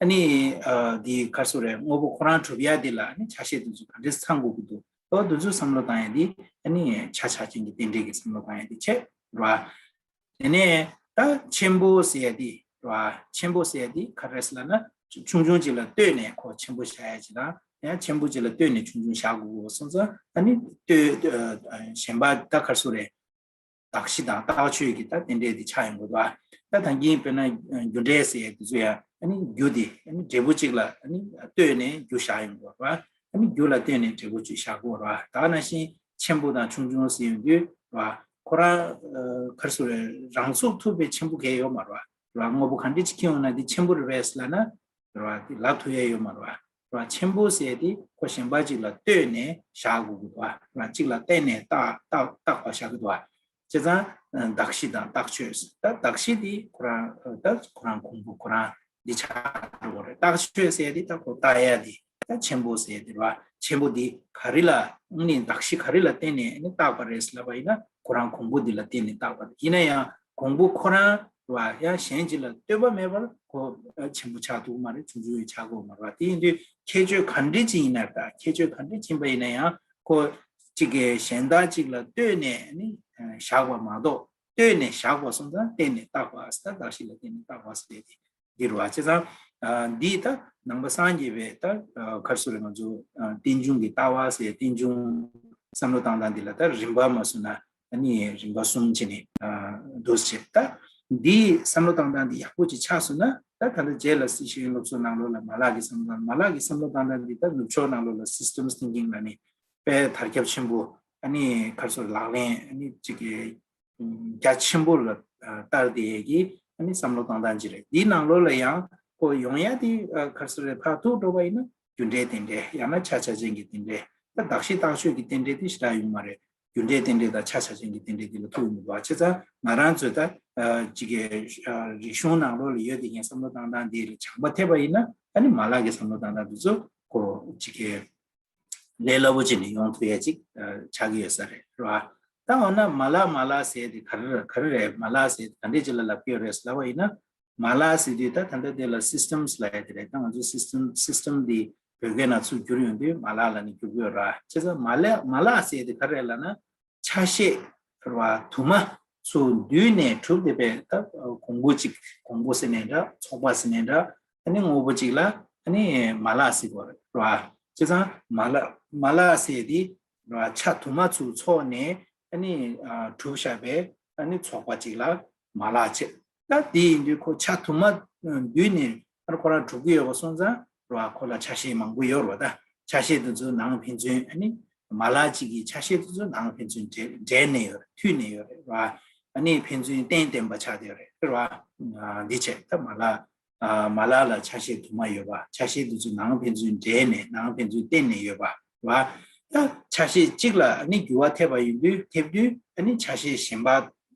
ཨ་ནི་ཨ་འདི་ག་རེ་ཟེར་དགོས་རེད། དངོས་པོ་ཁོ་རང་གྲུབ་ཡ་འདི་ལ་ཨ་ནི་ཆ་ཤས་དེ་ཚོ་ག་འདྲས་ཚང་དགོས་ཀྱི་འདུག་འོ་འདི་ཚོ་བསམ་བློ་བཏང་ཡ་འདི་ཨ་ནི་ཆ་ཆ་ཅན་གྱི་རྟེན་འབྲེལ་གྱི་བསམ་བློ་བཏང་ཡ་འདི་བྱེད་རེད་བ། དེ་ནས་ད་ཆེན་པོ་ཟེར་ཡ་འདི་རེད་བ། ཆེན་པོ་ཟེར་ཡ་འདི་ག་རེ་ཟེར་ལབ་ན་ཆུང་ཆུང་ཅིག་ལ་ལྟོས་ནས་ཁོ་ཆེན་པོ་བཞག་ཡ་ཅིག་དང་། ཡང་ཆེན་པོ་ཅིག་ལ་ལྟོས་ནས་ཆུང་ཆུང་བཞག་དགོས་གོ་སོང་ཙང་ཨ་ནི་ལྟོས་ཨ་གཞན་པ་ད་ག་རེ་ཟེར་དགོས་རེད། གདགས་གཞི་དང་རྟགས་ཆོས་ཀྱི་ད་རྟེན་འབྲེལ་འདི་ཆགས་ཡོང་གི་འདུག་བ། ད་ད་གིན་དཔེར་ན་རྒྱུ་འབྲས་ཟེར་ཡ་འདི་ཚོ་ཡང་ཨ་ནི་རྒྱུ་འདི་ཨ་ནི་འབྲས་བུ་གཅིག་ལ་ཨ་ནི་ལྟོས་ནས་རྒྱུ་བཞག་ཡོང་གི་འདུག་བ། ཨ་ནི་རྒྱུ་ལ་ལྟོས་ནས་འབྲས་བུ་གཅིག་བཞག་དགོས་རེད་བ། ད་ནང་བཞིན་ཆེན་པོ་དང་ཆུང་ཆུང་ཟེར་ཡོང་དུས་རེད་བ། ཁོ་རང་ཨ་ག་རེ་ཟེར་དགོས་རེད། རང་ཚུགས་ཐུབ་པའི་ཆེན་པོ་གང་ཡང་ཡོད་མ་རེད་བ། རེད་བ། དངོས་པོ་ག་འདྲ་ཅིག་ཁྱེར་ཡོང་ན་འདི་ཆེན་པོ་རེད་པས་ལབ་ན། རེད་བ། དེ་ལབ་ཐུབ་ཡ་ཡོད་མ་རེད་བ། རེད་བ། ཆེན་པོ་ཟེར་དེ་ཁོ་གཞན་པ་གཅིག་ལ་ལྟོས་ནས་བཞག་དགོས་ཀྱི་འདུག་བ། རེད་བ། གཅིག་ལ་བརྟེན་ནས་བཏགས་བཏགས་བཏགས་པ་བཞག་གི་འདུག་བ། བྱས་ཙང་གདགས་གཞི་དང་རྟགས་ཆོས། ད་གདགས་གཞི་དེ་ཁོ་རང་ད་ཁོ་རང་གོང་བུ་ཁོ་རང་འདི་ཆགས་འགྲོ་གི་རེད། རྟགས་ཆོས་ཟེར་དེ་ད་ཁོ་བཏགས་ཡ་དེ་ད་ཆེན་པོ་ཟེར་དེ་རེད་བ། ཆེན་པོ་དེ་ག་རེ་ལ་ནི་གདགས་གཞི་ག་རེ་ལ་བརྟེན་ནས་ནི་བཏགས་པ་རེད་ལབ་པ་ཡིན་ན་ཁོ་རང་གོང་བུ་འདི་ལ་བརྟེན་ནས་བཏགས་པ་རེད། ཡིན་ན་ཡང་། གོང་བུ་ཁོ་རང་རེད་བ། ཡང་གཞན་གཅིག་ལ་ལྟོས་པ་མེད་པར་ཁོ་ཆེན་པོ་ཆགས་ཐུབ་ཀྱི་མ་རེད། ཆུང་ཆུང་ཡང་ཆགས་དགོས་མ་རེད་བ། དེ་ཡིན་དུས་ཁྱད་ཆོས་ག་འདྲ་ཅིག་ཡིན་ན། ད་ཁྱད་ཆོས་ག་འདྲ་ཅིག་ཡིན་པ་ཡིན་ན་ཡང་ཁོ་གཅིག་གིས་གཞན་དག་ཅིག་ལ་ལྟོས་ནས་ནི་བཞག་པ་མ་གཏོགས། ལྟོས་ནས་བཞག་པ་སོང་ཙང་བརྟེན་ནས་བཏགས་པ་ཟེར། ད་གདགས་གཞི་ལ་བརྟེན་ནས་བཏགས་པ་ཟེར་ཏེ། འདི་རུ་བ། བྱས་ཙང་། ཨ་འདི་ད་ནང་པ་སངས་རྒྱས་པའི་ད་ཨ་ག་རེ་ཟེར་དགོས་རེད། ང་ཚོ་ཨ་རྟེན་འབྱུང་གི་ལྟ་བ་ཟེར། རྟེན་འབྱུང་བསམ་བློ་བཏང་སྟངས་འདི་ལ་ད་རིམ་པ་མ་བཟོས་ན་ཨ་ནི་རིམ་པ་གསུམ་བྱས་ནས་ཨ་འདུག་སེ་བྱས། ད་འདི་བསམ་བློ་བཏང་སྟངས་འདི་ཡག་པོ་ཅིག་ཆགས་སོང་ན། ད་ད་ལྟ་རྗེས་ལ་སྲིད་ཞུའི་སློབ་གསོ་ནང་ལོགས་ལ་མ་ལག་གི་བསམ་བློ་བཏང་། མ་ལག་གི་བསམ་བློ་བཏང་སྟངས་འདི་ད་ནུབ་ཕྱོགས་ནང་ལོགས་ལ་systems thinking ལབ་ནས་དཔེ་དར་ཁྱབ་ཆེན་པོ། ཨ་ནི་ག་རེ་ཟེར། ལག་ལེན་ཨ་ནི་གཅིག་གི་རྒྱ་ཆེན་པོ་ལ་ཨ་བསྟར་ཏེ་ཡས་ཀྱི་ཨ་ནི་བསམ་བློ་བཏང་སྟངས་ཅིག་རེད། འདིའི་ནང་ལོགས་ལ་ཡང་ཁོ་ཡོང་ཡ་དེ་ཨ་ག་རེ་ཟེར་རེད། ཕར་ཐུག་འགྲོ་བ་ཡིན་ན་རྒྱུ་འབྲས་རྟེན་འབྲེལ། ཡང་ན་ཆ་ཆ་ཅན་གྱི་རྟེན་འབྲེལ། ད་གདགས་གཞི་རྟགས་ཆོས་ཀྱི་རྟེན་འབྲེལ་དེ་ཞེ་དྲག་ཡོང་མ་རེད། རྒྱུ་འབྲས་རྟེན་འབྲེལ་དང་ཆ་ཆ་ཅན་གྱི་རྟེན་འབྲེལ་དེ་ལ་ཐུག་མི་འདུག་བ། བྱས་ཙང་ང་རང་ཚོས་ད་ཨ་གཅིག་གི་ཨ་རིག་གཞུང་ནང་ལོགས་ལ་ཡོད་དེ་ངས་བསམ་བློ་བཏང་སྟངས་དེ་ལ་སྦྱངས་པ་ཐེབས་པ་ཡིན་ན། ཨ་ནི་མ་ལག་གི་བསམ་བློ་བཏང་སྟངས་དེ་ཚོ་ཁོ་གཅིག་གི་ལས་སླ་པོ་བྱས་ནས་ཡོང་ཐུབ་ཡ་ཅིག་ཨ་ཆགས་ཀྱི་ཡོད་ས་རེད། རེད་བ། ད་འོ་ན་མ་ལག་མ་ལག་ཟེར་དེ་ག་རེ་རེད། ག་རེ་རེད། མ་ལག་ཟེར་དེ་ག་འདྲས་ཅིག་ལ་ལབ་ཀྱི་ཡོད་རེད་ལབ་པ་ཡིན་ན། མ་ལག་ཟེར་དུས་ད་ད་ལྟ་དེ་ལ་systems ལབ་ཡ་དེ་རེད། ད་ང་ཚོ་system system འདི་བོད་སྐད་ནང་ཚུར་བསྒྱུར་ཡོང་དུས་མ་ལག་ལབ་ནས་བསྒྱུར་གྱི་ཡོད་རེད། བྱས་ཙང་མ་ལག་མ་ལག་ཟེར་དེ་ག་རེ་རེད་ལབ་ན། ཆ་ཤས་རེད་བ། དུ་མ་ཚུར་བསྡུས་ནས་གྲུབ་བསྡད་པའི་ད་གོང་བུ་གཅིག་གོང་བུ་ཟེར་ནའི་འདྲ། ཚོགས་པ་ཟེར་ནའི་འདྲ། ཨ་ནི་དངོས་པོ་གཅིག་ལ་ཨ་ནི་མ་ལག་ཟེར་དགོས་རེད། རེད་བ། བྱས་ཙང་མ་ལག་མ་ལག་ཟེར་དེ་རེད་བ། ཆ་དུ་མ་ཚུར་ཚོགས་ནས་ཨ་ནི་ཨ་གྲུབ་བཞག་པའི་ཨ་ནི་ཚོགས་པ་གཅིག་ལ་མ་ལག་བྱས། ད་དེ་ཡིན་དུས་ཁོ་ཆ་དུ་མ་བསྡུས་ནས་ཨ་ཁོ་རང་གྲུབ་ཀྱི་ཡོད་པ་སོང་ཙང་རེད་བ། ཁོ་ལ་ཆ་ཤས་མང་པོ་ཡོད་རེད་བ། ད་ཆ་ཤས་དེ་ཚོ་ནང་ཕན་ཚུན་ཨ་ནི་མ་ལག་གཅིག་གི་ཆ་ཤས་དེ་ཚོ་ནང་ཕན་ཚུན་འདྲེས་འདྲེས་ནས་ཡོད་རེད། མཐུད་ནས་ཡོད་རེད་བ། ཨ་ནི་ཕན་ཚུན་བརྟེན་བརྟེན་པ་ཆགས་བསྡད་ཡོད་རེད། རེད་བ། འདི་བྱས་ད་མ་ལག་ཨ་མ་ལག་ལ་ཆ་ཤས་དུ་མ་ཡོད་པ། ཆ་ཤས་དེ་ཚོ་ནང་ཕན་ཚུན་འདྲེས་ནས་ནང་ཕན་ཚུན་བརྟེན་ནས་ཡོད་པ་རེད་བ། ད་ཆ་ཤས་གཅིག་ལ་ཨ་ནི་འགྱུར་བ་ཐེབས་པ་ཡིན་དུས་ཐེབས་དུས་ཨ་ནི་ཆ་ཤས་གཞན་པ་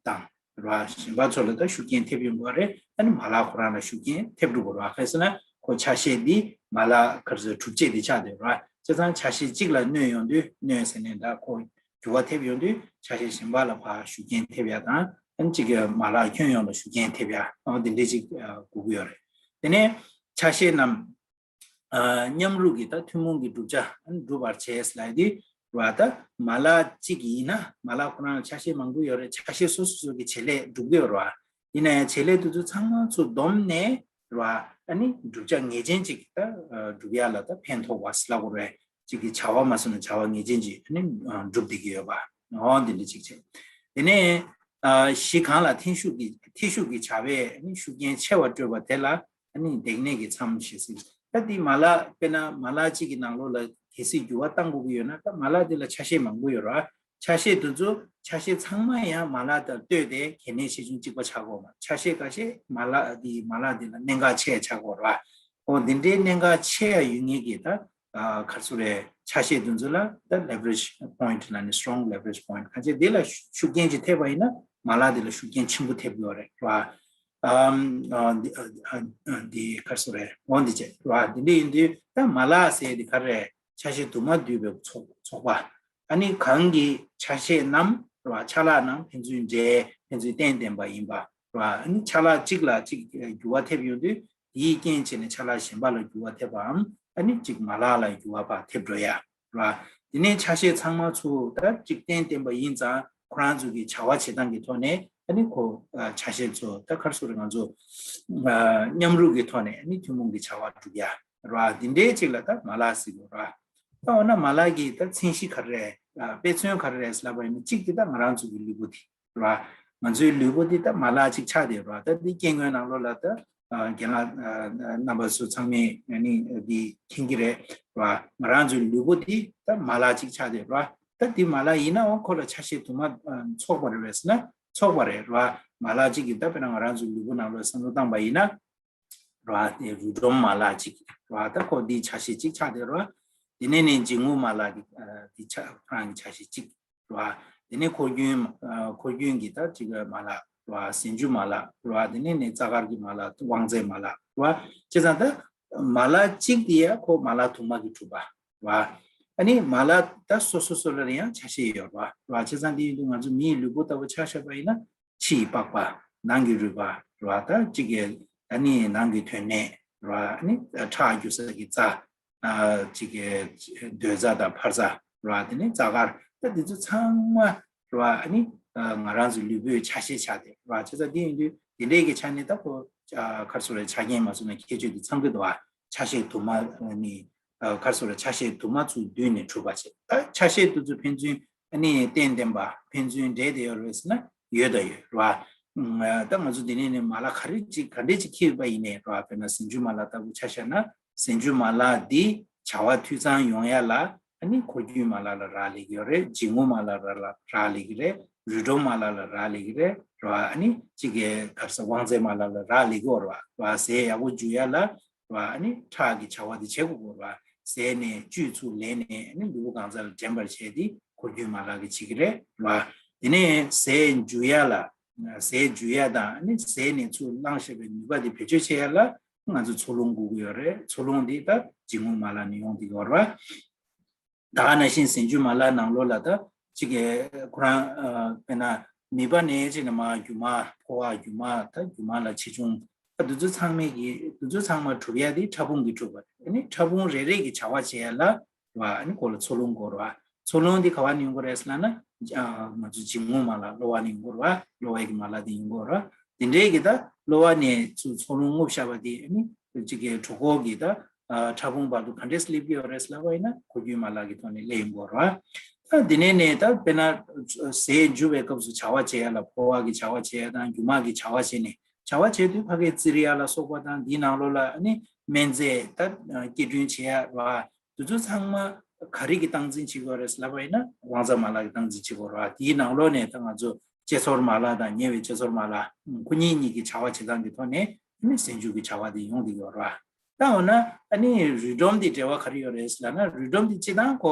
དང་ རེད་བ། གཞན་པ་ཚོ་ལ་ད་ཤུགས་རྐྱེན་ཐེབས་ཡོང་གི་རེད། ཨ་ནི་མ་ལག་ཁོ་རང་ལ་ཤུགས་རྐྱེན་ཐེབས་འགྲོ་གི་རེད་བ། གལ་སྲིད་ན་ཁོ་ཆ་ཤས་འདི་མ་ལག་ག་རེ་ཟེར་གྲུབ་ཆ་དེ་ཆགས་བསྡད་རེད་བ། བྱས་ཙང་ཆ་ཤས་གཅིག་ལ་གནོད་ཡོང་དུས། གནོད་ཟེར་ནས་ད་ཁོ་འགྱུར་བ་ཐེབས་ཡོང་དུས་ཆ་ཤས་གཞན་པ་ལ་ཕར་ཤུགས་རྐྱེན་ཐེབས་ཡ་དང་། ཨ་ནི་གཅིག་གི་མ་ལག་ཁྱོན་ཡོངས་ལ་ཤུགས་རྐྱེན་ཐེབས་ཡ། ཨ་འདི་འདྲས་ཅིག་ཨ་དགོས་ཀྱི་ཡོད་རེད། དེ་ནས་ཆ་ཤས་རྣམས་ཨ་མཉམ་རུབ་ཀྱིས་ད་ཐུན་མོང་གི་བསྒྲུབ་བྱ་འགྲུབ་པར་བྱེད་ལབ་དུས་རེད་བ། ད་མ་ལག་གཅིག་ཡིན་ན། མ་ལག་ཁོ་རང་ལ་ཆ་ཤས་མང་པོ་ཡོད་རེད། ཆ་ཤས་སོ་སོ་སོ་གི་བྱེད་ལས་འགྲུབ་ཀྱི་ཡོད་རེད་བ། ཡིན་ན་ཡང་བྱེད་ལས་དེ་ཚོ་ཚང་མ་ཚུར་བསྡོམས་ནས་རེད་བ། ཨ་ནི་བསྒྲུབ་བྱ་ངེས་ཅན་ཅིག་ད་ཨ་འགྲུབ་ཡ་ལ་ད་ཕན་ཐོགས་པ་ཟེར་ལབ་དགོས་རེད། གཅིག་གི་བྱ་བ་མ་སོང་ན་བྱ་བ་ངེས་ཅན་ཅིག་ཨ་ནི་ཨ་འགྲུབ་བསྡད་ཀྱི་ཡོད་པ། འོ་འདི་འདྲ་ཅིག་བྱས། དེ་ནས་ཨ་གཞི་གང་ལ་འཐེན་ཤུགས་ཀྱི་འཐེན་ཤུགས་ཀྱི་བྱ་བས་ཨ་ནི་ཤུགས་རྐྱེན་ཆེ་བ་སྤྲོད་པ་དེ་ལ་ཨ་ནི་བརྡེག་གནས་ཀྱི་མཚམས་ཞེས་ཟེར། ད་འདི་མ་ལག་དཔེར་ན་མ་ལག་གཅིག་གི་ནང་ལོགས་ལ་གལ་སྲིད་འགྱུར་བ་གཏང་དགོས་ཀྱི་ཡོད་ན། ད་མ་ལག་འདི་ལ་ཆ་ཤས་མང་པོ་ཡོད་རེད་བ། ཆ་ཤས་དེ་ཚོ་ཆ་ཤས་ཚང་མ་ཡང་མ་ལག་དང་ལྟོས་ཏེ་གལ་གནད་ཆེ་ཆུང་གཅིག་པ་ཆགས་ཀྱི་ཡོད་མ་རེད། ཆ་ཤས་ཁ་ཤས་མ་ལག་འདི་མ་ལག་འདི་ལ་གནད་འགག་ཆེ་ཆགས་ཀྱི་ཡོད་རེད་བ། འོ་འདི་འདྲའི་གནད་འགག་ཆེ་ཡ་ཡོད་མཁན་གྱི་ད་ཨ་ག་རེ་ཟེར་རེད། ཆ་ཤས་དེ་ཚོ་ལ་ད་leverage point ལབ་ནས། strong leverage point གང་ཅི་འདི་ལ་ཤུགས་རྐྱེན་ཅིག་ཐེབས་པ་ཡིན་ན་མ་ལག་འདི་ལ་ཤུགས་རྐྱེན་ཆེན་པོ་ཐེབས་ཀྱི་ཡོད་རེད་བ། ཨམ་ཨ་འདི་ཨ་ཨ་འདི་ག་རེ་ཟེར་རེད། འོ་འདི་བྱས་རེད་བ། འདི་འདྲ་ཡིན་དུས་ད་མ་ལག་ཟེར་འདི་ག་རེ་རེད། ཆ་ཤས་དུ་མ་འདུས་པའི་ཚོགས་ཚོགས་པ། ཨ་ནི་གང་གི་ཆ་ཤས་རྣམས་རེད་བ། ཆ་ལག་རྣམས་ཕན་ཚུན་འབྲེལ། ཕན་ཚུན་རྟེན་བརྟེན་པ་ཡིན་པ། རེད་བ། ཨ་ནི་ཆ་ལག་གཅིག་ལ་གཅིག་འགྱུར་བ་ཐེབས་ཡོང་དུས་དེའི་རྐྱེན་བྱས་ནས་ཆ་ལག་གཞན་པ་ལ་འགྱུར་བ་ཐེབས་པའམ། ཨ་ནི་གཅིག་མ་ལག་ལ་འགྱུར་བ་ཕར་ཐེབས་འགྲོ་ཡ། རེད་བ། དེ་ནས་ཆ་ཤས་ཚང་མ་ཚུར་ད་གཅིག་རྟེན་བརྟེན་པ་ཡིན་ཙང་ཁོ་རང་ཚོ་གི་བྱ་བ་བྱེད་སྟངས་ཀྱི་ཐོག་ནས་ཨ་ནི་ཁོ་ཨ་ཆ་ཤས་ཚོ་ད་ག་རེ་ཟེར་རེད། ང་ཚོ་ཨ་མཉམ་རུབ་ཀྱི་ཐོག་ནས་ཨ་ནི་ཐུན་མོང་གི་བྱ་བ་སྒྲུབ་ཡ། རེད་བ། དེ་འདྲའི་གཅིག་ལ་ད་མ་ལག་ཟེར་གྱི་ཡོད་རེད་བ། ད་འོ་ན་མ་ལག་གི་ད་མཚན་གཞི་ག་རེ་རེད། ཨ་དཔེ་མཚོན་ག་རེ་རེད་ཟེར་ལབ་པ་ཡིན་ན། གཅིག་དེ་ད་ང་རང་ཚོ་གི་ལུས་པོ་དེ་རེད་བ། ང་ཚོའི་ལུས་པོ་འདི་ད་མ་ལག་ཅིག་ཆགས་བསྡད་ཡོད་རེད་བ། ད་འདི་སྐྱེ་དངོས་ནང་ལོགས་ལ་ད་ཨ་རྒན་ལགས་ཨ་རྣམ་པ་ཚོ་ཚང་མས་ཨ་ནི་འདི་མཁྱེན་གྱི་རེད་བ། ང་རང་ཚོའི་ལུས་པོ་འདི་ད་མ་ལག་ཅིག་ཆགས་བསྡད་ཡོད་རེད་བ། ད་འདི་མ་ལག་ཡིན་ནའང་ཁོ་ལ་ཆ་ཤས་དུ་མ་ཨ་ཚོགས་པ་རེད་པས་ཟེར་ན་ཚོགས་པ་རེད་བ། མ་ལག་ཅིག་གིས་ད་དཔེར་ན་ང་རང་ཚོའི་ལུས་པོ་ནང་ལོགས་བསམ་བློ་བཏང་པ་ཡིན་ན། རེད་བ། དེ་རུས་སྒྲོམ་མ་ལག་ཅིག་རེད་བ། ད་ཁོ་འདི་ཆ་ཤས་གཅིག་ཆགས་བསྡད་རེད་བ། དེ་ནས་ནི་འབྱིན་རྔུབ་མ་ལག་གི་ཨ་འདི་ཆ་ཁོ་རང་གི་ཆ་ཤས་གཅིག་རེད་བ། དེ་ནས་འཁོར་རྒྱུན་ཨ་འཁོར་རྒྱུན་གྱི་ད་ཅིག་མ་ལག་རེད་བ། ཟན་འཇུ་མ་ལག་རེད་བ། དེ་ནས་ནི་རྩ་དཀར་གྱི་མ་ལག་དབང་རྩའི་མ་ལག་རེད་བ། བྱས་ཙང་ད་མ་ལག་གཅིག་དེ་ཡ་ཁོ་མ་ལག་དུ་མ་གིས་གྲུབ་པ་རེད་བ། ཨ་ནི་མ་ལག་ད་སོ་སོ་སོ་ལ་ཡང་ཆ་ཤས་ཡོད་རེད་བ། རེད་བ། བྱས་ཙང་དེ་ཡིན་དུས་ང་ཚོ་མིའི་ལུས་པོ་ལྟ་བུ་ཆ་བཞག་པ་ཡིན་ན། ཕྱི་ཡི་པགས་པ། ནང་གི་རུས་པ་རེད་བ། ད་གཅིག་གི་ཨ་ནི་ནང་གི་དོན་གནས་རེད་བ། ཨ་ནི་ཁྲག་རྒྱུ་ས་གི་རྩ། ཨ་གཅིག་གི་གདོས་རྩ་དང་འཕར་རྩ་རེད་བ། དེ་ནས་རྩ་དཀར། ད་འདི་ཚོ་ཚང་མ་རེད་བ། ཨ་ནི་ཨ་ང་རང་ཚོའི་ལུས་པོའི་ཆ་ཤས་ཆགས་བསྡད་རེད་བ། བྱས་ཙང་འདི་ཡིན་དུས་འདི་འདྲའི་གི་ཆ་ནས་ད་ཁོ་ཨ་ག་རེ་ཟེར་རེད། ཆ་རྐྱེན་མ་སོང་ན་ཁྱད་ཆོས་དེ་ཚང་གི་འདུག་བ། ཆ་ཤས་དུ་མ་ནི་ཨ་ག་རེ་ཟེར་རེད། ཆ་ཤས་དུ་མ་ཚུར་བསྡུས་ནས་གྲུབ་པ་བྱས། ད་ཆ་ཤས་དེ་ཚོ་ཕན་ཚུན་ཨ་ནི་རྟེན་བརྟེན་པ་ཕན་ཚུན་འབྲེལ་བསྡད་ཡོད་རེད་ཟེར་ན་ཡོད་ད་ཡོད་རེད་བ། ཨ་ད་ང་ཚོ་འདི་ནས་ནི་མ་ལག་ག་རེ་ཅིག་ག་འདྲས་ཅིག་འཁྱེར་ཡོད་པ་ཡིན་ནའི་རེད་བ། དཔེར་ན་ཟན་འཇུ་མ་ལག་ལྟ་བུ་ཆ་བཞག་ན། ཟན་འཇུ་མ་ལག་འདི་བྱ་བ་འཐུས་ཚང་ཡོང་ཡ་ལ་ཨ་ནི་འཁོར་རྒྱུན་མ་ལག་ལ་རག་ལས་ཀྱི་ཡོད་རེད། འབྱིན་རྔུབ་མ་ལག་ལ་རག་ལས་ཀྱི་རེད། རུས་སྒྲོམ་མ་ལག་ལ་རག་ལས་ཀྱི་རེད། རེད་བ། ཨ་ནི་གཅིག་གི་ག་རེ་ཟེར། དབང་རྩའི་མ་ལག་ལ་རག་ལས་ཀྱི་ཡོད་རེད་བ། རེད་བ། ཟས་ཡག་པོ་འཇུ་ཡ་ལ་རེད་བ། ཨ་ནི་ཁྲག་གི་བྱ་བ་དེ་བྱེད་དགོས་ཀྱི་རེད་བ། ཟས་ནས་བཅུད་ཚུར་ལེན་ནས་ཨ་ནི་ལུས་པོ་གང་ཟག་ལ་འདྲེན་པར་བྱས་ཏེ་འཁོར་རྒྱུན་མ་ལག་གིས་བྱེད་ཀྱི་རེད། རེད་བ། དེ་ནས་ཟས་འཇུ་ཡ་ལ། ཟས་འཇུ་ཡ་དང་ཨ་ནི་ཟས་ནས་ཚུར་བླངས་བཞག་པའི་ནུས་པ་དེ་བེད་སྤྱོད་བྱེད་ཡ་ལ་ང་ཚོ་འཚོ་རླུང་དགོས་ཀྱི་ཡོད་རེད། འཚོ་རླུང་འདི་ད་འབྱིན་རྔུབ་མ་ལག་ནས་ཡོང་བསྡད་ཀྱི་ཡོད་རེད་བ། ད་ག་ནང་བཞིན་ཟན་འཇུ་མ་ལག་ནང་ལོགས་ལ་ད་གཅིག་གི་ཁོ་རང་ཨ་དཔེར་ན་མིད་པ་ནས་བྱས་ནས་མར་རྒྱུ་མ། ཕོ་བ། རྒྱུ་མ། ད་རྒྱུ་མ་ལ་ཆེ་ཆུང་། ད་འདི་ཚོ་ཚང་མའི་གི་འདི་ཚོ་ཚང་མ་གྲུབ་ཡ་དེ་ཕྲ་ཕུང་གིས་གྲུབ་པ་རེད། ཨ་ནི་ཕྲ་ཕུང་རེ་རེ་གི་བྱ་བ་བྱེད་ཡ་ལ་རེད་བ། ཨ་ནི་ཁོ་ལ་འཚོ་རླུང་དགོས་རེད་བ། འཚོ་རླུང་འདི་ག་བ་ནས་ཡོང་གི་རེད་ཟེར་ལབ་ན། ཨ་ང་ཚོ་འབྱིན་རྔུབ་མ་ལག་གློ་བ་ནས་ཡོང་གི་རེད་བ། གློ་བའི་གི་མ་ལག་དེ་ཡོང་གི་རེད་བ། དེ་འདྲའི་གི་ད་གློ་བ་ནས་ཚུར་འཚོ་རླུང་རྔུབ་བཞག་པ་དེ་ཨ་ནི་གཅིག་གི་གྲོད་ཁོག་གི་ད་ཨ་ཕྲ་ཕུང་བར་དུ་ག་འདྲས་སླེབས་ཀྱི་ཡོད་རེད་ཟེར་ལབ་པ་ཡིན་ན་འཁོར་རྒྱུན་མ་ལག་གི་ཐོག་ནས་སླེབས་ཡོང་གི་རེད་བ། ད་དེ་ནས་ནས་ད་དཔེར་ན་ཟས་འཇུ་བའི་སྐབས་སུ་བྱ་བ་བྱེད་ཡ་ལ། ཕོ་བ་གི་བྱ་བ་བྱེད་ཡ་དང་རྒྱུ་མ་གི་བྱ་བ་བྱས་ནས། བྱ་བ་བྱེད་དུས་ཕ་གིའི་རྩི་རི་ཡ་ལ་སོགས་པ་དང་འདིའི་ནང་ལོགས་ལ་ཨ་ནི་སྨན་རྫས་ད་སྐྱེལ་སྐྲུན་བྱེད་ཡ་རེད་བ། དེ་ཚོ་ཚང་མ་ག་རེ་གིས་སྟངས་འཛིན་བྱེད་དགོས་རེད་ཟེར་ལབ་པ་ཡིན་ན་དབང་རྩ་མ་ལག་གིས་སྟངས་འཛིན་བྱེད་དགོས་རེད་བ། དེའི་ནང་ལོགས་ནས་ད་ང་ཚོ་སྐྱེ་ཚོར་མ་ལག་དང་ཉེ་བའི་སྐྱེ་ཚོར་མ་ལག་ཁོ་གཉིས་གཉིས་ཀྱི་བྱ་བ་བྱེད་སྟངས་ཀྱི་ཐོག་ནས་ཨ་ནི་ཟས་འཇུ་གི་བྱ་བ་དེ་ཡོང་བསྡད་ཡོད་རེད་བ། ད་འོ་ན་ཨ་ནི་རུས་སྒྲོམ་འདི་འབྲེལ་བ་ག་རེ་ཡོད་རེད་ཟེར་ལབ་ན། རུས་སྒྲོམ་འདི་སྤྱིར་བཏང་ཁོ་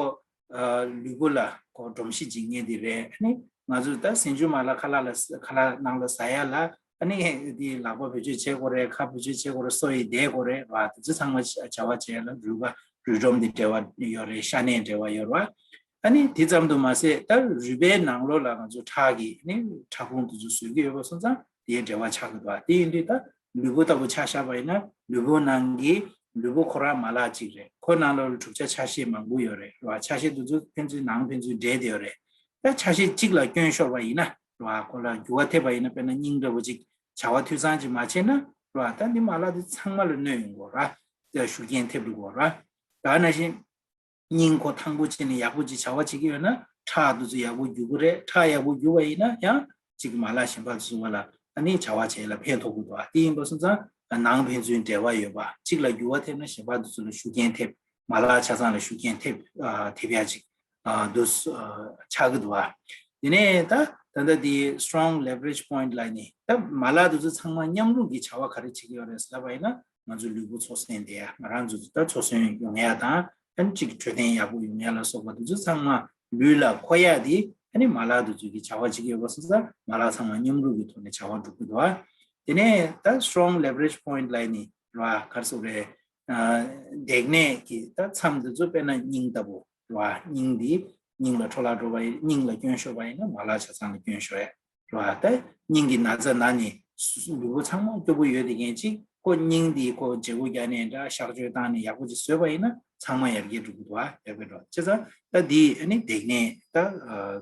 ཨ་ལུས་པོ་ལ་ཁོ་སྒྲོམ་གཞི་སྦྱིན་མཁན་དེ་རེད། ཨ་ནི་ ང་ཚོས་ད་ཟན་ཆུ་མ་ལ་ཁ་ལག་ལ་ཁ་ལག་ནང་ལ་ཟ་ཡ་ལ་ཨ་ནི་འདི་ལག་པ་བེད་སྤྱོད་བྱེད་དགོས་རེད། ཁ་བེད་སྤྱོད་བྱེད་དགོས་རེད། སོ་ཡི་བསྡད་དགོས་རེད་བ། དེ་ཚོ་ཚང་མ་བྱ་བ་བྱེད་ཡ་ལ་རུས་པ་རུས་སྒྲོམ་འདི་འབྲེལ་བ་ཡོད་རེད། ཤ་གནད་འབྲེལ་བ་ཡོད་རེད་བ། ཨ་ནི་དེ་ཙམ་དུ་མ་ཟད་ད་རུས་པའི་ནང་ལོགས་ལ་ང་ཚོ་ཁྲག་གི་ཨ་ནི་ཁྲག་ཁུང་དེ་ཚོ་བཟོ་གི་ཡོད་པ་སོང་ཙང་དེའི་འབྲེལ་བ་ཆགས་ཀྱི་འདུག་བ། དེ་ཡིན་དུས་ད་ལུས་པོ་ལྟ་བུ་ཆ་བཞག་པ་ཡིན་ན་ལུས་པོ་ནང་གི་ལུས་པོ་ཁོ་རང་མ་ལག་ཅིག་རེད། ཁོ་ནང་ལོགས་ལ་གྲུབ་ཆ་ཆ་ཤས་མང་པོ་ཡོད་རེད་བ། ཆ་ཤས་དེ་ཚོ་ཕན་ཚུན་ནང་ཕན་ཚུན་འདྲེས་བསྡད་ཡོད་རེད། ད་ཆ་ཤས་གཅིག་ལ་སྐྱོན་ཤོར་བ་ཡིན་ན་རེད་བ། ཁོ་ལ་འགྱུར་བ་ཐེབས་པ་ཡིན་ན་དཔེར་ན་སྙིང་འདྲ་བོ་ཅིག་བྱ་བ་འཐུས་ཚང་ཅིག་མ་བྱས་ན་རེད་བ། ད་འདི་མ་ལག་འདི་ཚང་མ་ལ་གནོད་ཡོང་གི་རེད་བ། ད་ཤུགས་རྐྱེན་ཐེབས་འགྲོ་གི་རེད་བ། ད་ནང་བཞིན་སྙིང་ཁོ་ཐང་པོ་བྱས་ནས་ཡག་པོ་ཅིག་བྱ་བ་བྱེད་ཀྱི་ཡོད་ན་ཁྲག་འདི་ཚོ་ཡག་པོ་རྒྱུག་གི་རེད། ཁྲག་ཡག་པོ་རྒྱུག་པ་ཡིན་ན་ཡང་ཅིག་མ་ལག་གཞན་པ་ཚོ་བ་ལ་ཨ་ནི་བྱ་བ་བྱེད་ལ་ཕན་ཐོགས་ཀྱི་འདུག་བ། དེ་ཡིན་པ་སོང་ཙང་ནང་ཕན་ཚུན་འབྲེལ་བ་ཡོད་པ། གཅིག་ལ་འགྱུར་བ་ཐེབས་ན་གཞན་པ་འདི་ཚོ་ལ་ཤུགས་རྐྱེན་ཐེབས། མ་ལག་ཆ་ཚང་ལ་ཤུགས་རྐྱེན་ཐེབས་ཨ་ཐེབས་ཡ་ཅིག་ཨ་འདུག་ཨ་ཆགས་ཀྱི་འདུག་བ། དེ་ནས་ད་ད་ལྟ་དེ་strong leverage point ལ་ནི་ད་མ་ལག་དེ་ཚོ་ཚང་མ་མཉམ་རུབ་ཀྱི་བྱ་བ་ག་རེ་བྱེད་ཀྱི་ཡོད་རེད་ཟེར་ལབ་པ་ཡིན་ན་ང་ཚོ་ལུས་པོ་འཚོ་གསོན་དེ་ཡ་ང་རང་ཚོ་ད་འཚོ་གསོན་ཡོང་ཡ་དང་ཨ་ནི་གཅིག་འཕྲོད་བསྟེན་ཡག་པོ་ཡོང་ཡ་ལ་སོགས་པ་དེ་ཚོ་ཚང་མ་ལུས་ལ་མཁོ་ཡ་དེ་ཨ་ནི་མ་ལག་དེ་ཚོ་གི་བྱ་བ་བྱེད་ཀྱི་ཡོད་པ་སོང་ཙང་མ་ལག་ཚང་མ་མཉམ་རུབ་ཀྱི་ཐོག་ནས་བྱ་བ་སྒྲུབ་ཀྱི་འདུག་བ། དེ་ནས་ད་strong leverage point ལ་ནི་ར་ག་རེ་ཟེར་རེད། ཨ་ལྡེག་སྣེ་གི་ད་མཚམས་འདི་ཚོ་དཔེར་ན་སྙིང་ལྟ་བུ་ར། སྙིང་འདི་སྙིང་ལ་འཕྲོ་བརླག་འགྲོ་བ་ཡིན། སྙིང་ལ་སྐྱོན་ཤོར་བ་ཡིན་ན་མ་ལག་ཆ་ཚང་ལ་སྐྱོན་ཤོར་ཡ་ར། ད་སྙིང་གི་ན་ཚ་ན་ནི་ལུས་པོ་ཚང་མ་སྐྱོ་པོ་ཡོད་དེ་མཁན་ཅིག་ཁོ་སྙིང་འདི་ཁོ་བརྗེ་པོ་རྒྱག་ནས་འདྲ་གཤག་བཅོས་བཏང་ནས་ཡག་པོ་ཅིག་བཟོས་པ་ཡིན་ན་ཚང་མ་ཡར་རྒྱས་འགྲོ་གི་འདུག་ཨ། ཡག་པོ་འགྲོ་བྱས་ཙང་ད་འདི་ཨ་ནི་ལྡེག་སྣེ་ད་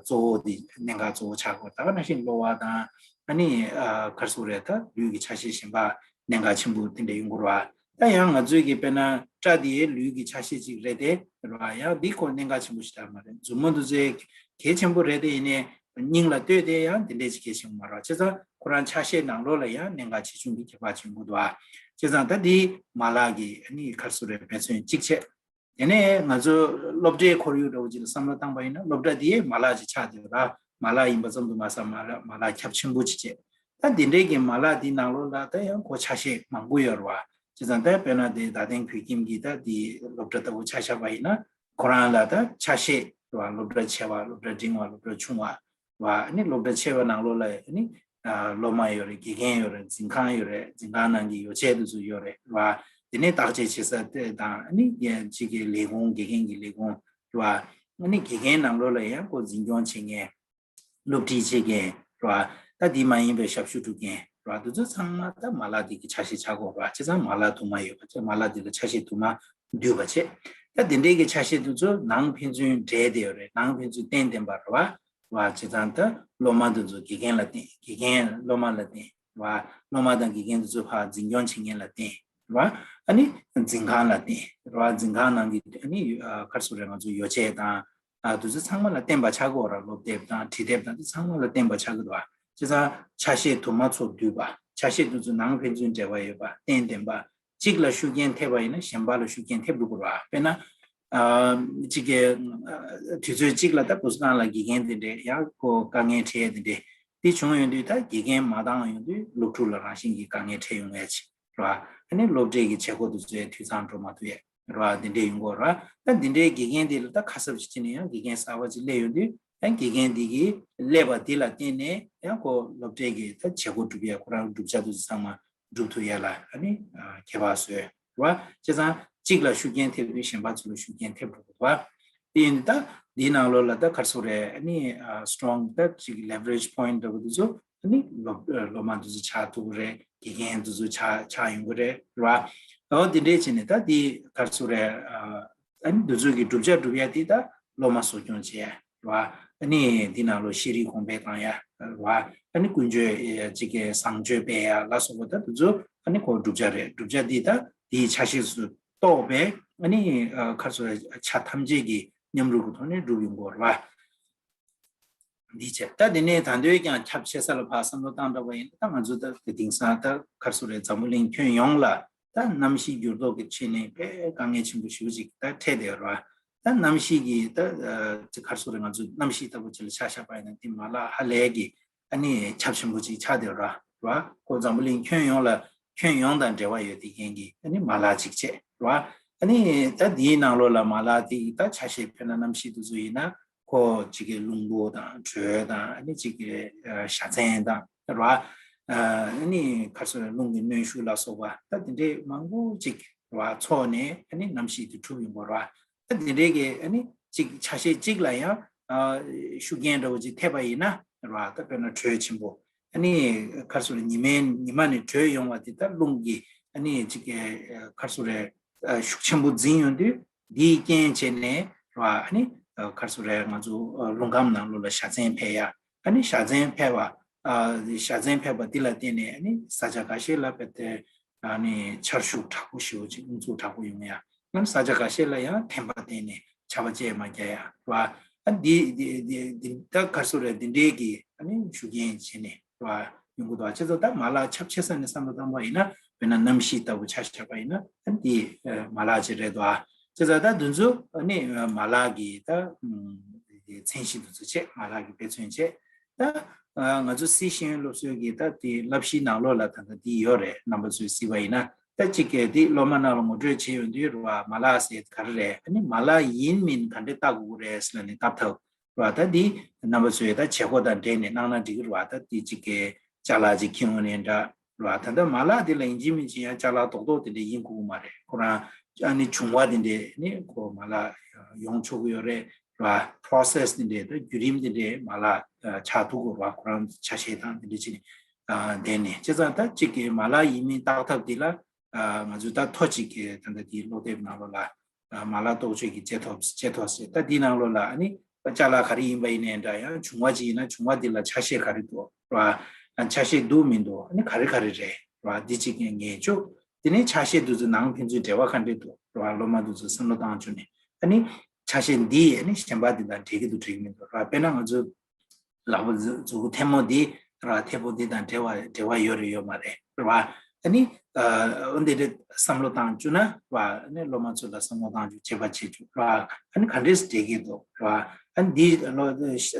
གཙོ་བོ་འདི་གནད་འགག་གཙོ་བོ་ཆགས་དགོས། ད་ག་ནང་བཞིན་གློ་བ་དང་ཨ་ནི་ག་རེ་ཟེར་རེད། ད་ལུས་ཀྱི་ཆ་ཤས་གཞན་པ་གནད་འགག་ཆེན་པོ་དེ་འདྲ་ཡོང་གི་རེད་བ། ད་ཡང་ང་ཚོའི་གི་དཔེར་ན་སྐྲ་དེ་ལུས་ཀྱི་ཆ་ཤས་ཅིག་རེད་དེ་རེད་བ། ཡང་འདི་ཁོ་གནད་འགག་ཆེན་པོ་ཞིག་ད་མ་རེད། མཛུབ་མོ་འདི་ཚོའི་གལ་ཆེན་པོ་རེད་དེ་ཡིན་ནའི་སྙིང་ལ་ལྟོས་ཏེ་ཡང་དེ་འདྲས་ཅིག་གལ་ཆེན་པོ་མ་རེད་བ། བྱས་ཙང་ཁོ་རང་ཆ་ཤས་ནང་ལོགས་ལ་ཡང་གནད་འགག་ཆེ་ཆུང་གི་ཁྱད་པར་ཆེན་པོ་འདུག་བ། བྱས་ཙང་ད་འདི་མ་ལག་གི་ཨ་ནི་ག་རེ་ཟེར་རེད། འབད་བརྩོན་གཅིག་བྱས། དེ་ནས་ང་ཚོ་སློབ་གྲྭའི་ཁོར་ཡུག་འདྲ་བོ་ཅིག་ལ་བསམ་བློ་བཏང་པ་ཡིན་ན་སློབ་གྲྭ་དེའི་མ་ལག་ཅིག་ཆགས་བསྡད་ཡོད་ར། མ་ལག་ཡིན་པ་ཙམ་དུ་མ་ཟད་མ་ལག་མ་ལག་ཁྱབ་ཆེན་པོ་ཅིག་བྱས། ད་དེ་འདྲའི་གི་མ་ལག་དེའི་ནང་ལོགས་ལ་ད་ཡང་ཁོ་ཆ་ཤས་མང་པོ་ཡོད་རེད་བ། བྱས་ཙང་ད་དཔེར་ན་དེ་རྡ་སྟེང་བོད་ཁྱིམ་གྱི་ད་དེ་སློབ་གྲྭ་ལྟ་བུ་ཆ་བཞག་པ་ཡིན་ན་ཁོ་རང་ལ་ད་ཆ་ཤས་རེད་བ། སློབ་གྲྭ་ཆེ་བ། སློབ་གྲྭ་འབྲིང་བ། སློབ་གྲྭ་ཆུང་བ་བ། ཨ་ནི་སློབ་གྲྭ་ཆེ་བ་ནང་ལོགས་ལ་ཨ་ནི་ཨ་སློབ་མ་ཡོད་རེད། དགེ་རྒན་ཡོད་རེད། འཛིན་ཁང་ཡོད་རེད། འཛིན་ཁང་ནང་གི་ཡོ་བྱད་དེ་ཚོ་ཡོད་རེད་བ། དེ་ནས་བརྟག་དཔྱད་བྱེད་ས་དེ་དང་ཨ་ནི་གཅིག་གི་ལས་ཁུངས་དགེ་རྒན་གྱི་ལས་ཁུངས་རེད་བ། ཨ་ནི་དགེ་རྒན་ནང་ལོགས་ལ་ཡང་ཁོ་འཛིན་སྐྱོང་བྱེད་མཁན། སློབ་ཁྲིད་བྱེད་མཁན་རེད་བ། ད་དེ་མ་ཡིན་པའི་ཞབས་ཞུ་སྒྲུབ་མཁན་རེད་བ། དེ་ཚོ་ཚང་མ་ད་མ་ལག་དེ་གི་ཆ་ཤས་ཆགས་དགོས་རེད་བ། བྱས་ཙང་མ་ལག་དུ་མ་ཡོད་པ་བྱས། མ་ལག་དེ་ལ་ཆ་ཤས་དུ་མ་འདུས་པ་བྱས། ད་དེ་འདྲའི་གི་ཆ་ཤས་དེ་ཚོ་ནང་ཕན་ཚུན་འབྲེལ་བསྡད་ཡོད་རེད། ནང་ཕན་ཚུན་བརྟེན་བསྟེན་པ་རེད་བ། བ་བྱས་ཙང་ད་སློབ་མ་དེ་ཚོ་དགེ་རྒན་ལ་བརྟེན། དགེ་རྒན་སློབ་མ་ལ་བརྟེན་རེད་བ། སློབ་མ་དང་དགེ་རྒན་དེ་ཚོ་ཕར་འཛིན་སྐྱོང་བྱེད་མཁན་ལ་བརྟེན་རེད་བ། ཨ་ནི་འཛིན་ཁང་ལ་བརྟེན་རེད་བ། འཛིན་ཁང་ནང་གི་ཨ་ནི་ཨ་ག་རེ་ཟེར་རེད། ང་ཚོ་ཡོ་བྱད་དང་ཨ་དེ་ཚོ་ཚང་མ་ལ་བརྟེན་པ་ཆགས་ཀྱི་ཡོད་རེད། སློབ་དེབ་དང་བྲིས་དེབ་དང་དེ་ཚང་མ་ལ་བརྟེན་པ་ཆགས་ཀྱི་འདུག་བ། བྱས་ཙང་ཆ་ཤས་དུ་མ་ཚོ་འདུས་པ། ཆ་ཤས་དེ་ཚོ་ནང་ཕན་ཚུན་འབྲེལ་བ་ཡོད་པ། བརྟེན་བརྟེན་པ། གཅིག་ལ་ཤུགས་རྐྱེན་ཐེབས་པ་ཡིན་ན་གཞན་པ་ལ་ཤུགས་རྐྱེན་ཐེབས་འགྲོ་གི་རེད་བ། དཔེར་ན། ཨ་གཅིག་གི་ཨ་དུས་ཚོད་གཅིག་ལ་ད་བུ་གསོ་ཁང་ལ་དགེ་རྒན་དེ་འདྲས་ཡང་ཁོ་དཀའ་ངལ་འཕྲད་ཡས་དེ་འདྲས་དེ་བྱུང་ཡོང་དུས་ད་དགེ་རྒན་མ་འདང་ཡོང་དུས་སློབ་ཕྲུག་ལ་རང་བཞིན་གྱིས་དཀའ་ངལ་འཕྲད་ཡོང་ཡས་ཅིག་རེད་བ། ཨ་ནི་སློབ་གྲྭའི་གི་བྱེད་སྒོ་དེ་ཚོ་ཡང་འཐུས་ཚང་འགྲོ་མ་ཐུབ་ཡས་རེད་བ། དེ་འདྲས་ཡོང་གི་ཡོད་རེད་བ། ད་དེ་འདྲའི་དགེ་རྒན་དེ་ལ་ད་ཁ་གསབ་ཅིག་བྱས་ནས་ཡང་དགེ་རྒན་གསར་པ་ཅིག་སླེབས་ཡོང་དུས་ཡང་དགེ་རྒན་དེ་གི་སླེབས་པ་དེ་ལ་བརྟེན་ནས་ཡང་ཁོ་སློབ་གྲྭའི་གི་ད་བྱེད་སྒོ་སྒྲུབ་ཡས་ཁོ་རང་བསྒྲུབ་བྱ་དེ་ཚོ་ཚང་མ་སྒྲུབ་ཐུབ་ཡ་ལ་ཨ་ནི་ཨ་ཁྱད་པར་བཟོས་རེད་བ། བྱས་ཙང་གཅིག་ལ་ཤུགས་རྐྱེན་ཐེབས་དུས་གཞན་པ་ཚོ་ལ་ཤུགས་རྐྱེན་ཐེབས་འགྲོ་གི་འདུག་བ། དེ་ཡིན་དུས་ད་འདིའི་ནང་ལོགས་ལ་ད་ག་རེ་ཟེར་རེད། ཨ་ནི་ཨ་strong ད་ཅིག་leverage point འདྲ་པོ་དེ་ཚོ་ཨ་ནི་སློབ་སློབ་མ་དེ་ཚོ་ཆགས་ཐུབ་ཀྱི་རེད། དགེ་རྒན་དེ་ཚོ་ཆགས་ཆགས་ཡོང་གི་རེད་རེད་བ། འོ་དེ་འདྲས་བྱས་ནས་ད་འདི་ག་རེ་ཟེར་རེད། ཨ་ཨ་ནི་འདི་ཚོ་གི་བསྒྲུབ་བྱ་སྒྲུབ་ཡ་དེ་ད་སློབ་མ་གསོ་སྐྱོང་བྱེད་ཡ། རེད་བ། ཨ་ནི་འདི་ནང་ལོ་ཤེས་རིག་གོང་འཕེལ་བཏང་ཡ། རེད་བ། ཨ་ནི་ཀུན་སྤྱོད་ཅིག་གི་བཟང་སྤྱོད་སྤེལ་ཡ་ལ་སོགས་པ་ད་དེ་ཚོ་ཨ་ནི་ཁོ་བསྒྲུབ་བྱ་རེད། བསྒྲུབ་བྱ་འདི་ད་དེའི་ཆ་ཤས་སུ་གཏོགས་པའི་ཨ་ནི་ཁ་སོ་ཆ་ཐམས་ཅད་ཀྱི་མཉམ་རུབ་ཀྱི་ཐོག་ནས་སྒྲུབ་ཡོང་གི་ཡོད་རེད་བ། འདི་བྱས་ད་དེ་ནས་ད་དུང་ཀྱང་ཁྱབ་ཆེ་ས་ལ་ཕར་བསམ་བློ་བཏང་འདྲ་བ་ཡིན་ན། ད་ང་ཚོ་ད་དེང་སང་ད་ཁ་སོ་རེད། འཛམ་བུ་གླིང་ཁྱོན་ཡོངས་ལ་ད་གནམ་གཤིས་འགྱུར་ལྡོག་གི་ཆེད་ནས་དཔེ་དཀའ་ངལ་ཆེན་པོ་ཞེ་པོ་ཅིག་ད་འཕྲད་བསྡད་ཡོད་རེད་བ། ད་གནམ་གཤིས་ཀྱི་ད་ཨ་ཅིག་ག་རེ་ཟེར་རེད། ང་ཚོ་གནམ་གཤིས་ལྟ་བུ་ཅིག་ལ་ཆ་བཞག་པ་ཡིན་ན་དེ་མ་ལག་ཧ་ལས་ཀྱི་ཨ་ནི་ཁྱབ་ཆེན་པོ་ཅིག་ཆགས་བསྡད་ཡོད་རེད་བ། ཁོ་འཛམ་བུ་གླིང་ཁྱོན་ཡོངས་ལ་ཁྱོན་ཡོངས་དང་འབྲེལ་བ་ཡོད་དེ་མཁན་གྱི་ཨ་ནི་མ་ལག་ཅིག་བྱས་རེད་བ། ཨ་ནི་ད་དེའི་ནང་ལོགས་ལ་མ་ལག་དེ་ཡི་ད་ཆ་ཤས་དཔེར་ན་གནམ་གཤིས་དེ་ཚོ་ཡིན་ན། ཁོ་གཅིག་གི་རླུང་བུ་དང་དྲོད་དང་ཨ་ནི་གཅིག་གི་ཨ་བཞའ་ཚན་དང་རེད་བ། ཨ་ནི་ག་རེ་ཟེར་རླུང་གི་གནོན་ཤུགས་ལ་སོགས་པ་ད་དེ་འདྲའི་མང་པོ་གཅིག་རེད་བ་ཚོགས་ནས་ཨ་ནི་གནམ་གཤིས་དེ་གྲུབ་ཡོང་གི་རེད་བ། ད་དེ་འདྲའི་གི་ཨ་ནི་གཅིག་ཆ་ཤས་གཅིག་ལ་ཡང་ཨ་ཤུགས་རྐྱེན་འདྲ་བོ་ཅིག་ཐེབས་པ་ཡིན་ན་རེད་བ། ད་དཔེར་ན་དྲོད་ཆེན་པོ་ཨ་ནི་ག་རེ་ཟེར་ཉི་མའི་ཉི་མ་ནས་དྲོད་ཡོང་བ་དེ་ད་རླུང་གི་ཨ་ནི་གཅིག་གི་ག་རེ་ཟེར་ཨ་ཤུགས་ཆེན་པོ་འཛིན་ཡོང་དུས་འདིའི་རྐྱེན་བྱས་ནས་རེད་བ། ཨ་ནི་ཨ་ག་རེ་ཟེར་རེད། ང་ཚོ་ཨ་རླུང་ཁམས་ནང་ལོགས་ལ་བཞའ་ཚན་འཕེལ་ཡ། ཨ་ནི་བཞའ་ཚན་འཕེལ་བ། ཨ་བཞའ་ཚན་འཕེལ་བ་འདི་ལ་བརྟེན་ནས་ཨ་ནི་ས་ཆ་ཁ་ཤས་ལ་དཔེ་དེ་ཨ་ནི་ཆར་ཤུགས་དྲག་པོ་ཞེ་པོ་ཅིག་དབུ་འཛུགས་དྲག་པོ་ཡོང་ཡ། ཨ་ནི་ས་ཆ་ཁ་ཤས་ལ་ཡང་ཐན་པ་བརྟེན་ནས་ཆར་པ་བཅས་མ་རྒྱག་ཡ་རེད་བ། ཨ་འདི་འདི་འདི་འདི་ད་ག་རེ་ཟེར་རེད། འདི་འདྲའི་གི་ཨ་ནི་ཤུགས་རྐྱེན་བྱས་ནས་རེད་བ་ཡོང་གི་འདུག་བ། བྱས་ཙང་ད་མ་ལག་ཁྱབ་ཆེ་ས་ནས་བསམ་བློ་བཏང་བ་ཡིན་ན་དཔེར་ན་གནམ་གཤིས་ལྟ་བུ་ཆ་བཞག་པ་ཡིན་ན་ཨ་འདི་ཨ་མ་ལག་ཅིག་རེད་འདུག་བ། བྱས་ཙང་ད་འདི་ཚོ་ཨ་ནི་མ་ལག་གི་ད་མཚན་གཞི་འདི་ཚོ་བྱས། མ་ལག་གི་དཔེ་མཚོན་བྱས། ད་ང་ཚོ་སི་ཤེས་ཡོན་སློབ་གསོའི་གི་ད་དེ་བསླབ་གཞིའི་ནང་ལོགས་ལ་ད་ལྟ་འདི་ཡོད་རེད། རྣམ་པ་ཚོས་གཟིགས་པ་ཡིན་ན་ད་གཅིག་གི་དེ་སློབ་མ་རྣམས་ལ་ངོ་སྤྲོད་བྱས་ཡོང་དུས་རེད་བ། མ་ལག་ཟེར་ག་རེ་རེད། ཨ་ནི་མ་ལག་ཡིན་མིན་ག་འདྲས་བལྟ་དགོས་ཀྱི་རེད་ཟེར་ལབ་ནས་བལྟ་ཐུབ་རེད་བ། ད་འདི་རྣམ་པ་ཚོས་ད་བྱེད་སྒོ་དང་འབྲེལ་ནས་གནང་ན་འགྲིག་གི་རེད་བ། ད་དེ་གཅིག་གི་ཅ་ལག་ཅིག་འཁྱེར་ཡོང་ནས་འདྲ་རེད་བ། ད་ལྟ་མ་ལག་འདི་ལ་ཡིན་གཅིག་མིན་གཅིག་ཡང་ཅ་ལག་རྡོག་རྡོག་དེ་འདྲ་ཡིན་དགོས་ཀྱི་མ་རེད། ཁོ་རང་ཨ་ནི་བྱུང་བ་དེ་འདྲ་ནི་ཁོ་མ་ལག་ཡོང་ཆོག་གི་ཡོད་རེད་རེད་བ། པོ་རོ་སེ་སི་དེ་འདྲ་ད་བརྒྱུད་རིམ་དེ་འདྲ་མ་ལག་ཆགས་ཐུབ་ཀྱི་རེད་བ། ཁོ་རང་ཆ་ཤས་དང་དེ་འདྲ་ཅིག་ནས་བསྡད་ནས། བྱས་ཙང་ད་གཅིག་གི་མ་ལག་ཡིན་མིན་བརྟག་ཐབས་དེ་ལ་ང་ཚོས་ད་ཐོ་གཅིག་གི་ད་ལྟ་དེའི་སློབ་དེབ་ནང་ལོགས་ལ། མ་ལག་རྟོག་དཔྱོད་ཀྱི་དཔྱད་ཐོ་དཔྱད་ཐོ་ཟེར། ད་འདིའི་ནང་ལོགས་ལ་ཨ་ནི་ཅ་ལག་ག་རེ་ཡིན་པ་ཡིན་ནའི་འདྲ་ཡང་བྱུང་བ་ཅིག་ཡིན་ན་བྱུང་བ་འདི་ལ་ཆ་ཤས་ག་རེ་འདུག་རེད་བ། ཆ་ཤས་འདུག་མི་འདུག་ཨ་ནི་ག་རེ་ག་རེ་རེད་རེད་བ། འདི་གཅིག་ངས་ངེས་བཅུག་དེ་ནས་ཆ་ཤས་འདི་ཚོ་ནང་ཕན་ཚུན་འབྲེལ་བ་ག་འདྲས་འདུག་རེད་བ། སློབ་མ་འདི་ཚོ་བསམ་བློ་བཏང་བཅུག་ནས་ཨ་ནི་ཆ་ཤས་འདི་ཨ་ནི་གཞན་པ་འདི་དང་འབྲེལ་གྱི་འདུག་འབྲེལ་གྱི་མི་འདུག་རེད་བ། དཔེར་ན་ང་ཚོ་ལག་པ་མཛུ་གུ་ཐལ་མོ་འདི་ར་ཐལ་པོ་འདི་དང་འབྲེལ་བ་འབྲེལ་བ་ཡོད་རེད་ཡོད་མ་རེད་རེད་བ། ཨ་ནི་འོ་འདི་འདྲ་བསམ་བློ་བཏང་བཅུག་ན་རེད་བ། ཨ་ནི་སློབ་མ་ཚོ་ལ་བསམ་བློ་བཏང་བཅུག་དཔྱད་པ་བྱེད་བཅུག་རེད་བ། ཨ་ནི་ག་འདྲས་འགྲིག་གི་འདུག་རེད་བ། ཨ་ནི་འདི་ལོ་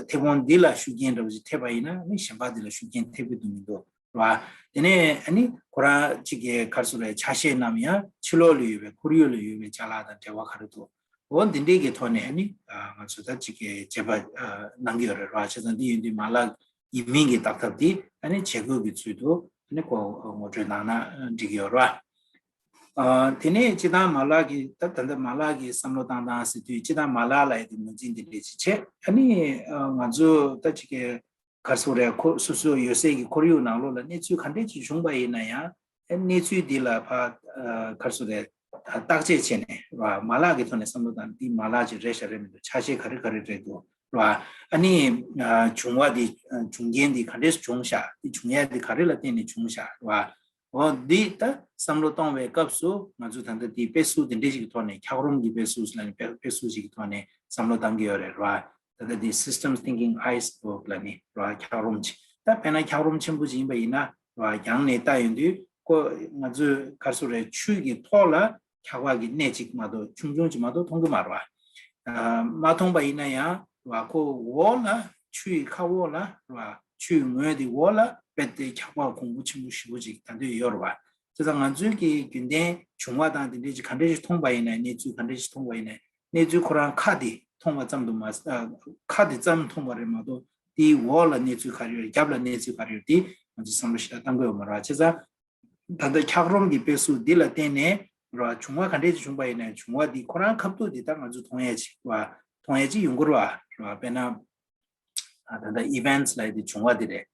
ཐལ་མོ་འདི་ལ་ཤུགས་རྐྱེན་འདྲ་བོ་ཞིག་ཐེབས་པ་ཡིན་ན་ཨ་ནི་གཞན་པ་འདི་ལ་ཤུགས་རྐྱེན་ཐེབས་ཀྱི་འདུག་མི་འདུག་རེད་བ། དེ་ནས་ཨ་ནི་ཁོ་རང་གཅིག་གི་ག་རེ་ཟེར་རེད། ཆ་ཤས་རྣམས་ཡང་ཕྱི་ལོགས་ལ་ཡོད་པའི་ཁོར་ཡུག་ལ་ཡོད་པའི་ཅ་ལག་དང་འབྲེལ་བ་ག་རེ་འདུག་འོ་འདི་འདྲའི་གི་ཐོག་ནས་ཨ་ནི་ང་ཚོ་ད་ཅིག་གི་དཔྱད་པ་གནང་གི་ཡོད་རེད་ར། བྱས་ཙང་འདི་ཡིན་དུས་མ་ལག་ཡིན་མིན་གྱི་བརྟག་ཐབས་འདི་ཨ་ནི་བྱེད་སྒོ་གི་ཚུལ་དུ་ཨ་ནི་ཁོ་ངོ་སྤྲོད་གནང་ན་འགྲིག་གི་ཡོད་ར། དེ་ནས་སྤྱིར་བཏང་མ་ལག་གི་ད་ད་ལྟ་མ་ལག་གི་བསམ་བློ་བཏང་སྟངས་ཟེར་དུས་སྤྱིར་བཏང་མ་ལག་ལ་ཡི་དེ་ངོས་འཛིན་འདི་འདྲས་ཅིག་བྱས། ཨ་ནི་ང་ཚོ་ད་ཅིག་གི་ག་རེ་ཟེར་རེད། ཁོ་སོ་སོ་ཡོད་སའི་གི་ཁོར་ཡུག་ནང་ལོགས་ལ་གནས་ཚུལ་ག་འདྲས་ཅིག་བྱུང་པ་ཡིན་ན་ཡང་གནས་ཚུལ་འདི་ལ་ཕ་ག་རེ་ཟེར་རེད། བརྟག་དཔྱད་བྱས་ནས་ར་མ་ལག་གི་ཐོག་ནས་བསམ་བློ་བཏང་འདི་མ་ལག་ཅིག་རེད་ཤག་རེད་མི་འདུག་ཆ་ཤས་ག་རེ་ག་རེ་རེད་འདུག་ར། ཨ་ནི་བྱུང་བ་འདི་བྱུང་རྐྱེན་འདི་ག་འདྲས་བྱུང་ཤག་འདི་བྱུང་ཡ་འདི་ག་རེ་ལ་བརྟེན་ནས་བྱུང་ཤག་ར། འོ་འདི་ད་བསམ་བློ་གཏོང་བའི་སྐབས་སུ་ང་ཚོ་ད་ལྟ་འདི་དཔེ་གཟུགས་འདི་འདྲས་ཞིག་གི་ཐོག་ནས་འཁྱགས་རོམ་གྱི་དཔེ་གཟུགས་ལ་ནི་དཔེ་དཔེ་གཟུགས་ཞིག་གི་ཐོག་ནས་བསམ་བློ་བཏང་གི་ཡོད་རེད་ར། ད་ལྟ་འདི་Systems Thinking Iceberg ལ་ནི་ར་འཁྱགས་རོམ་ཅིག་ད་དཔེར་ན་འཁྱགས་རོམ་ཆེན་པོ་ཅིག་ཡིན་པ་ཡིན་ན་ར་རྒྱང་ནས་ལྟ་ཡོང་དུས་ཁོ་ང་ཚོས་ག་རེ་ཟེར་རེད། ཆུ་གི་ཐོག་ལ་འཁྱགས་པ་གི་གནས་གཅིག་མ་གཏོགས་ཆུང་ཆུང་ཅིག་མ་གཏོགས་མཐོང་གི་མ་རེད་བ། མ་མཐོང་པ་ཡིན་ན་ཡང་ར་ཁོ་འོག་ལ་ཆུ་ཡི་ཁ་འོག་ལ་ར་ཆུ་ཡི་ངོས་དེ་འོག་ལ་རྦད་དེ་འཁྱགས་པ་གོང་བུ་ཆེན་པོ་ཞེ་པོ་ཅིག་ད་དུང་ཡོད་རེད་བ། བྱས་ཙང་ང་ཚོའི་གི་རྒྱུན་ལྡན་བྱུང་བ་དང་དེ་འདྲས་ཅིག་ག་འདྲས་ཞིག་མཐོང་པ་ཡིན་ན་གནས་ཚུལ་ག་འདྲས་ཞིག་མཐོང་པ་ཡིན་ན་གནས་ཚུལ་ཁོ་རང་ཁ་དེ་མཐོང་བ་ཙམ་དུ་མ་ཨ་ཁ་དེ་ཙམ་མཐོང་བ་རེད་མ་གཏོགས་དེའི་འོག་ལ་གནས་ཚུལ་ག་རེ་ཡོད་རྒྱབ་ལ་གནས་ཚུལ་ག་རེ་ཡོད་དེ་ང་ཚོས་བསམ་བློ་ཞིག་བཏང་དགོས་ཡོད་མ་རེད་བ། བྱས་ཙང་ད་ལྟ་འཁྱགས་རོམ་གྱི་དཔེ་གཟུགས་འདི་ལ་བརྟེན་ནས་རེད་བ། བྱུང་བ་ག་འདྲས་ཅིག་བྱུང་པ་ཡིན་ན་བྱུང་བ་འདི་ཁོ་རང་ཁ་ཐུག་འདི་ད་ང་ཚོས་མཐོང་ཡས་ཅིག་རེད་བ། མཐོང་ཡས་ཅིག་ཡོང་གི་རེད་བ། རེད་བ། དཔེར་ན། ད་ལྟ་events ལབ་ཡས་དེ་བྱུང་བ་དེ་རེད།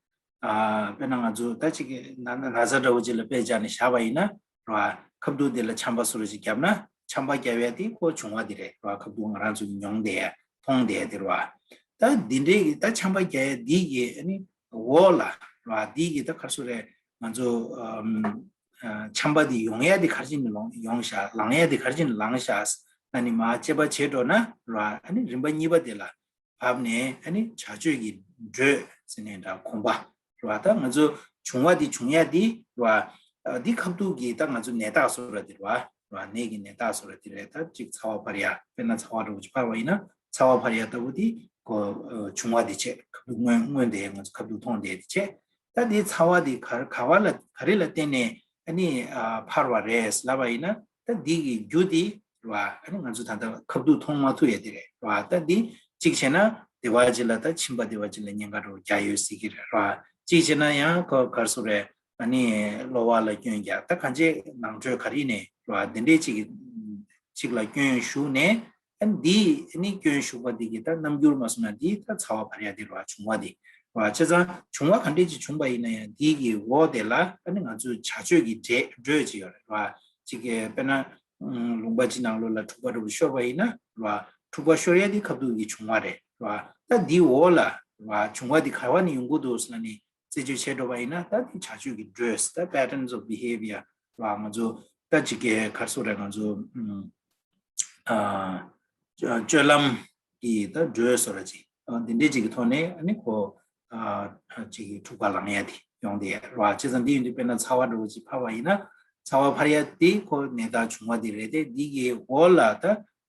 དཔེར་ན་ང་ཚོ་ད་ཅིག་ན་ན་ན་ཚ་འདྲ་བོ་ཅིག་ལ་དཔེ་བཞག་ནས་བཞག་པ་ཡིན་ན་རེད་བ། ཁ་ཐུག་དེ་ལ་ཆམ་པ་སུ་རེ་ཅིག་བརྒྱབ་ན་ཆམ་པ་བརྒྱབ་ཡས་དེ་ཁོ་བྱུང་བ་དེ་རེད་རེད་བ། ཁ་ཐུག་ང་རང་ཚོ་གིས་མྱོང་བསྡད་ཡས་མཐོང་བསྡད་ཡས་དེ་རེད་བ། ད་འདི་འདྲའི་གི་ད་ཆམ་པ་བརྒྱབ་ཡས་འདི་གི་ཨ་ནི་འོག་ལ་རེད་བ། འདི་གི་ད་ག་རེ་ཟེར་རེད། ང་ཚོ་ཨམ་ཨ་ཆམ་པ་འདི་ཡོང་ཡས་དེ་ག་རེ་བྱས་ནས་ལོང་ཡོང་ཤག་ལངས་ཡས་དེ་ག་རེ་བྱས་ནས་ལངས་ཤག་ཨ་ནི་མར་དཔྱད་པ་བྱེད་འགྲོ་ན་རེད་བ། ཨ་ནི་རིམ་པ་གཉིས་པ་དེ་ལ། བབས་ནས་ཨ་ནི་བྱ་སྤྱོད་ཀྱི་འགྲོས་ཟེར་ནས་འདྲ་གོམས་པ་རེད་བ། ད་ང་ཚོ་བྱུང་བ་འདི་བྱུང་ཡ་འདི་རེད་བ། འདི་ཁ་ཐུག་གི་ད་ང་ཚོ་ནད་རྟགས་བཟོ་འདྲ་འདི་རེད་བ། རེད་བ། ནད་ཀྱི་ནད་རྟགས་བཟོ་འདྲ་འདི་རེད། ད་གཅིག་ཚ་བ་འཕར་ཡ། དཔེར་ན་ཚ་བ་འདྲ་བོ་ཅིག་འཕར་བ་ཡིན་ན་ཚ་བ་འཕར་ཡ་ལྟ་བུ་འདི་གོ་བྱུང་བ་འདི་བྱས། ཁ་ཐུག་སྔོན་སྔོན་དེ་ང་ཚོ་ཁ་ཐུག་མཐོང་བསྡད་འདི་བྱས། ད་འདི་ཚ་བ་འདི་ག་ག་བ་ལ་ག་རེ་ལ་བརྟེན་ནས་ཨ་ནི་འཕར་བ་རེད་ལབ་པ་ཡིན་ན་ད་འདི་གི་རྒྱུ་འདི་རེད་བ། ཨ་ནི་ང་ཚོ་ད་ལྟ་ཁ་ཐུག་མཐོང་མ་ཐུབ་ཡ་དེ་རེད་རེད་བ། ད་འདི་གཅིག་བྱས་ན་ དེ་བ་ཅིག་ལ་ད་ཕྱིན་པ་དེ་བ་ཅིག་ལ་ཉེན་ཁ་འདྲ་བོ་རྒྱག་ཡོད་སྲིད་ཀྱི་རེད་ར། གཅིག་བྱས་ན་ཡང་ཁོ་ག་རེ་ཟེར་རེད། ཨ་ནི་གློ་བ་ལ་སྐྱོན་རྒྱག་ད་གང་ཅི་ནང་ཁྲོལ་ག་རེ་ནས་ར་འདི་འདྲས་ཅིག་ཅིག་ལ་སྐྱོན་ཞུགས་ནས། ཨ་ནི་འདི་ཨ་ནི་སྐྱོན་ཞུགས་པ་འདི་གི་ད་རྣམ་འགྱུར་མ་སོང་ན་འདི་ད་ཚ་བ་འཕར་ཡ་དེ་ར་བྱུང་བ་དེ་ར། བྱས་ཙང་བྱུང་བ་ག་འདྲས་ཅིག་བྱུང་པ་ཡིན་ན་ཡང་འདི་གི་འོག་དེ་ལ་ཨ་ནི་ང་ཚོ་བྱ་སྤྱོད་ཀྱི་འདྲེ་འགྲོས་ཅིག་ཡོད་རེད་ར། ཅིག་གི་དཔེར་ན་ལུང་པ་ཅིག་ནང་ལོགས་ལ་འཁྲུག་པ་འདྲ་བོ་ཤོར་བ་ཡིན་ན་ར། འཁྲུག་པ་ཤོར་ཡ་དེ་ཁ་ཐུག་གི་བྱུང་བ་རེད་ར། ད་འདི་འོག་ལ་ར་བྱུང་བ་འདི་ག་བ་ནས་ཡོང་གི་འདུག་ཟེར་ན་ནི། རྩད་གཅོད་བྱས་འགྲོ་བ་ཡིན་ན་ད་དེ་བྱ་སྤྱོད་ཀྱི་འགྲོས་ད་patterns of behavior ར། ང་ཚོ་ད་ཅིག་གི་ག་རེ་ཟེར་རེད། ང་ཚོ་ཨ་སྤྱོད་ལམ་གྱི་ད་འགྲོས་ཟེར་ར་ཅིག་འདི་འདྲས་ཅིག་གི་ཐོག་ནས་ཨ་ནི་ཁོ་ཨ་ཅིག་གི་འཁྲུག་པ་ལངས་ཡ་དེ་ཡོང་དེ་ར། བྱས་ཙང་འདི་ཡིན་དུས་དཔེར་ན་ཚ་བ་འདྲ་བོ་ཅིག་འཕར་བ་ཡིན་ན། ཚ་བ་འཕར་ཡ་དེ་ཁོ་ནད་རྟགས་བྱུང་བ་དེ་རེད་དེ། འདི་གི་འོག་ལ་ད་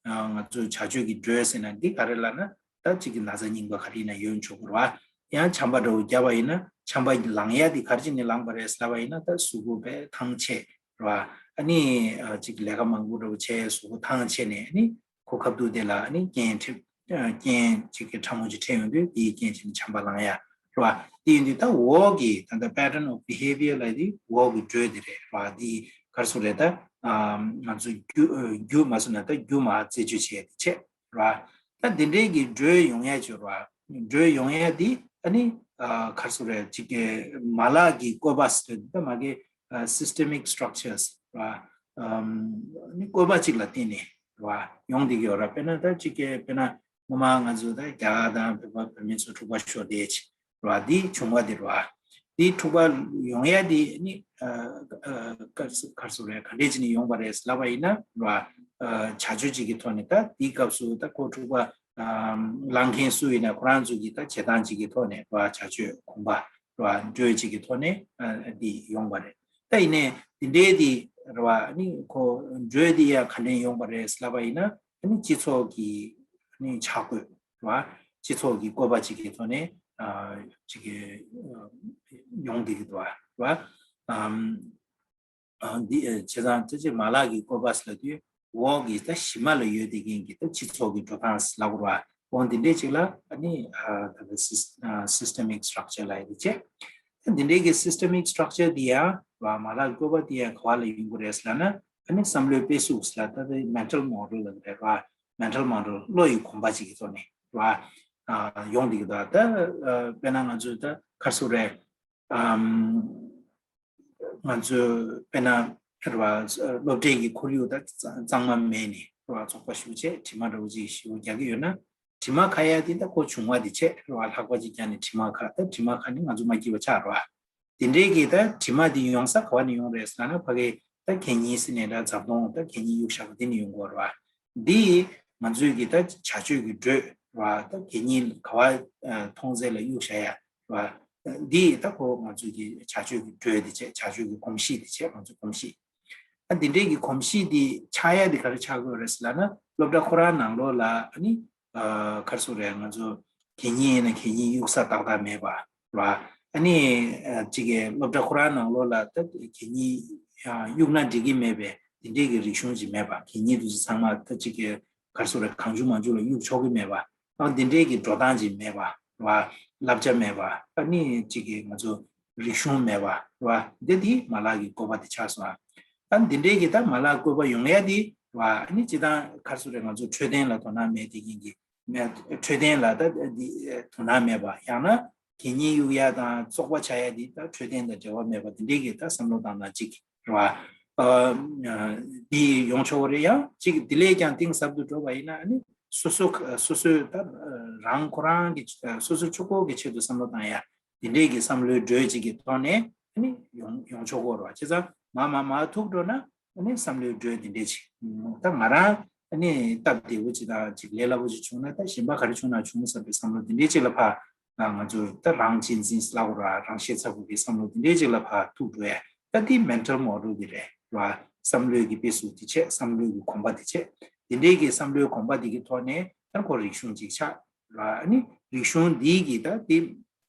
ང་ཚོ་བྱ་སྤྱོད་ཀྱི་འགྲོས་ཟེར་ན་འདི་ག་རེ་ལབ་ན། ད་གཅིག་གི་ན་ཚ་རྙིང་པ་ག་རེ་ཡིན་ན་ཡོད་ཆོག་གི་རེད་བ། ཡང་ཆམ་པ་འདྲ་བོ་བརྒྱབ་པ་ཡིན་ན་ཆམ་པ་ལངས་ཡ་དེ་ག་རེ་བྱས་ནས་ལངས་པ་རེད་ལབ་པ་ཡིན་ན། ད་གཟུགས་པོ་དཔེ་ཐང་ཆད་རེད་བ། ཨ་ནི་ཨ་གཅིག་ལས་ཀ་མང་པོ་འདྲ་བོ་བྱས་གཟུགས་པོ་ཐང་ཆད་ནས། ཨ་ནི་ཁོ་ཁ་ཐུག་དེ་ལ་ཨ་ནི་རྐྱེན་འཕྲད་རྐྱེན་གཅིག་གི་ཕྲ་མོ་ཅིག་འཕྲད་ཡོང་དུས་དེའི་རྐྱེན་བྱས་ནས་ཆམ་པ་ལངས་ཡ་རེད་བ། དེ་ཡིན་དུས་ད་འོག་གི་ད་ལྟ་pattern of behavior ལབ་དེ་འོག་གི་འགྲོས་དེ་རེད་བ། དེ་ག་རེ་ཟེར་རེད། ད་ང་ཚོ་རྒྱུ་རྒྱུ་མ་སོང་ན་ད་རྒྱུ་མ་རྩད་གཅོད་བྱས་དེ་བྱས། ར། ད་འདི་འདྲའི་གི་འགྲོས་ཡོང་ཡ་ཅིག་ར། འགྲོས་ཡོང་ཡ་འདི་ཨ་ནི་ཨ་ག་རེ་ཟེར་རེད། ཅིག་གི་མ་ལག་གི་བཀོད་པ་ཟེར་དུས་ད་མ་གི་ཨ་systemic structures ར། ཨམ་ཨ་ནི་བཀོད་པ་ཅིག་ལ་བརྟེན་ནས་ར་ཡོང་བསྡད་ཀྱི་ཡོད་ར། དཔེར་ན་ད་ཅིག་གི་དཔེར་ན་སྔོན་མ་ང་ཚོ་ད་རྒྱ་གར་དང་བོད་པ་བོད་མི་ཚོ་འཁྲུག་པ་ཤོར་བསྡད་ཅིག་ར། འདི་བྱུང་བ་འདི་ར། འདི་འཁྲུག་པ་ཡོང་ཡ་འདི་ནི་ཨ་ཨ་ག་ག་རེ་ཟེར་རེད། ག་འདྲས་བྱས་ནས་ཡོང་བ་རེད་ལབ་པ་ཡིན་ན་ར། ཨ་བྱ་སྤྱོད་ཅིག་གི་ཐོག་ནས་ད་འདིའི་སྐབས་སུ་ད་ཁོ་འཁྲུག་པ་ཨ་ལངས་མཁན་སུ་ཡིན་ན་ཁོ་རང་ཚོ་གི་ད་བྱེད་སྟངས་ཅིག་གི་ཐོག་ནས་ར། བྱ་སྤྱོད་གོམས་པ་ར་འགྲོས་ཅིག་གི་ཐོག་ནས་ཨ་འདི་ཡོང་བ་རེད། ད་ཡིན་ནའི་འདི་འདྲའི་འདི་ར་བ་ནི་ཁོ་འགྲོས་འདི་ཡ་ག་འདྲས་ཡོང་བ་རེད་ལབ་པ་ཡིན་ན། ཨ་ནི་སྤྱི་ཚོགས་ཀྱི་ཨ་ནི་ཆ་བགོས་ར། སྤྱི་ཚོགས་ཀྱི་བཀོད་པ་ཅིག་གི་ཐོག་ནས་ཨ་ཅིག་གི་ཨ་ཡོང་བསྡད་ཀྱི་འདུག་བ་ར། ཨམ་ཨ་འདི་ཨ་བྱས་ཙང་ད་ཅིག་མ་ལག་གི་བཀོད་པ་ཟེར་ལབ་དུས་འོག་གི་ད་གཞི་མ་ལ་ཡོད་བསྡད་མཁན་གྱི་ད་སྤྱི་ཚོགས་ཀྱི་འགྲོ་སྟངས་ཟེར་ལབ་དགོས་ར། འོ་འདི་འདྲས་ཅིག་ལ་ཨ་ནི་ཨ་ད་ལྟ་སིས་ཨ་systemic structure ལབ་ཡ་དེ་བྱས། ད་འདི་འདྲས་ཀྱི་systemic structure འདི་ཡང་ར། མ་ལག་བཀོད་པ་འདི་ཡང་ག་བ་ལ་ཡོང་གི་རེད་ཟེར་ལབ་ན། ཨ་ནི་བསམ་བློའི་དཔེ་གཟུགས་ཟེར་ལ་ད་ལྟ་mental model ལབ་ཀྱི་རེད་ར། mental model བློ་ཡི་གོམས་པ་ཅིག་གི་ཐོག་ནས་ར། ཨ་ཡོང་བསྡད་ཀྱི་འདུག་ད་ཨ་དཔེར་ན་ང་ཚོས་ད་ག་རེ་ཟེར་རེད། ཨམ་ང་ཚོས་དཔེར་ན་ར་སློབ་གྲྭའི་གི་ཁོར་ཡུག་ད་གཙང་མ་མེད་ནས་ར། ཚོགས་པ་ཞུགས་བྱས་དྲི་མ་འདྲ་བོ་ཅིག་ཞེ་པོ་རྒྱག་གི་ཡོད་ན། དྲི་མ་ཁ་ཡ་དེ་ད་ཁོ་བྱུང་བ་དེ་བྱས་ར། ལྷགས་པ་ཅིག་བརྒྱབ་ནས་དྲི་མ་ཁ། ད་དྲི་མ་ཁ་ནི་ང་ཚོ་མ་སྐྱིད་པ་ཆགས་ར། དེ་འདྲའི་གི་ད་དྲི་མ་དེ་ཡོང་ས་ག་བ་ནས་ཡོང་རེད་ཟེར་ན། ཕ་གི་ད་གད་སྙིགས་ཟེར་ནས་ད་རྫབ་དོང་ད་གད་སྙིགས་གཡུག་བཞག་པ་དེ་ནས་ཡོང་གི་ཡོད་རེད་བ། འདི་ང་ཚོའི་གི་ད་བྱ་སྤྱོད་ཀྱི་འགྲོས་རེད་བ། ད་གད་སྙིགས་ག་བ་ཨ་མཐོང་ཚད་ལ་གཡུག་བཞག་ཡ་རེད་བ། འདི་ད་ཁོ་ང་ཚོའི་གི་བྱ་སྤྱོད་ཀྱི་འགྲོས་དེ་བྱས། བྱ་སྤྱོད་ཀྱི་གོམས་གཤིས་དེ་བྱས། ང་ཚོའི་གོམས་གཤིས། ཨ་འདི་འདྲའི་གི་གོམས་གཤིས་འདི་ཆགས་ཡ་འདི་ག་རེ་ཆགས་དགོས་རེད་ཟེར་ལབ་ན། སློབ་གྲྭ་ཁོ་རང་ནང་ལོགས་ལ་ཨ་ནི་ཨ་ག་རེ་ཟེར་རེད། ང་ཚོ་གད་སྙིགས་ཡིན་ན་གད་སྙིགས་གཡུག་ས་ཏག་ཏག་མེད་པ་ར། ཨ་ནི་ཨ་གཅིག་གི་སློབ་གྲྭ་ཁོ་རང་ནང་ལོགས་ལ་ད་གད་སྙིགས་ཨ་གཡུག་ན་འགྲིག་གི་མེད་པའི་འདི་འདྲའི་གི་རིག་གཞུང་ཅིག་མེད་པ། གད་སྙིགས་དེ་ཚོ་ཚང་མ་ད་གཅིག་གི་ག་རེ་ཟེར་རེད། གང་བྱུང་མང་བྱུང་ལ་གཡུག་ཆོག་གི་མེད་པ། ཨ་འདི་འདྲའི་གི་འགྲོ་སྟངས་ཅིག་མེད་པ་ར། བསླབ་བྱ་མེད་པ། ཨ་ནི་གཅིག་གི་ང་ཚོ་རིག་གཞུང་མེད་པ་ར། འདི་འདི་མ་ལག་གི་བཀོད་པ་དེ་ཆགས་སོང་ཨ། ཨ་འདི་འདྲའི་གི་ད་མ་ལག་བཀོད་པ་ཡོང་ཡ་དེ་ར། ཨ་ནི་སྤྱིར་བཏང་ག་རེ་ཟེར་རེད། ང་ཚོ་འཕྲོད་བསྟེན་ལ་དོ་སྣང་མེད་བསྡད་མཁན་གྱི་མེད། འཕྲོད་བསྟེན་ལ་ད་འདི་དོ་སྣང་མེད་པ། ཡང་ན་གད་སྙིགས་གཡུག་ཡ་དང་བཙོག་པ་ཆགས་ཡ་འདི་ད་འཕྲོད་བསྟེན་དང་འབྲེལ་བ་མེད་པ། འདི་འདྲའི་གི་ད་བསམ་བློ་བཏང་སྟངས་གཅིག་རེད་བ། ཨ་འདི་ཡོང་ཆོག་གི་རེད། ཡང་གཅིག་འདི་ལས་ཀྱང་གཏིང་ཟབ་ཏུ་འགྲོ་བ་ཡིན་ན། ཨ་ནི་སོ་སོ་སོ་སོའི་ད་རང་ཁོ་རང་གི་སོ་སོ་ཕྱུག་པོ་གི་ཆེད་དུ་བསམ་བློ་བཏང་ཡ་འདི་འདྲའི་གི་བསམ་བློའི་འགྲོས་གཅིག་གི་ཐོག་ནས་ཨ་ནི་ཡོང་ཡོང་ཆོག་གི་རེད་བ། བྱས་ཙང་མ་མ་མ་ཐུག་འགྲོ་ན། ཨ་ནི་བསམ་བློའི་འགྲོས་འདི་འདྲས་ཅིག་ད་ང་རང་ཨ་ནི་སྟབས་བདེ་བོ་ཅིག་དང་ཅིག་ལས་སླ་པོ་ཅིག་བྱུང་ན། ད་གཞན་པ་ག་རེ་བྱུང་ན་བྱུང་བསམ་པའི་བསམ་བློ་འདི་འདྲས་ཅིག་ལ་ཕར། ང་ཚོ་ད་རང་གཅེས་འཛིན་ལབ་དགོས་ར། རང་ཤེད་ཚ་པོ་གི་བསམ་བློ་འདི་འདྲས་ཅིག་ལ་ཕར་ཐུག་འགྲོ་ཡ། ད་འདི་mental model འདི་རེད་ར། བསམ་བློའི་གི་དཔེ་གཟུགས་འདི་བྱས། བསམ་བློའི་གི་གོམས་པ་འདི་བྱས། འདི་འདྲས་གི་བསམ་བློའི་གོམས་པ་འདི་གི་ཐོག་ནས་ད་ཁོ་རིག་གཞུང་ཅིག་ཆགས་ར། ཨ་ནི་རིག་གཞུང་འདི་གི་ད་འདི་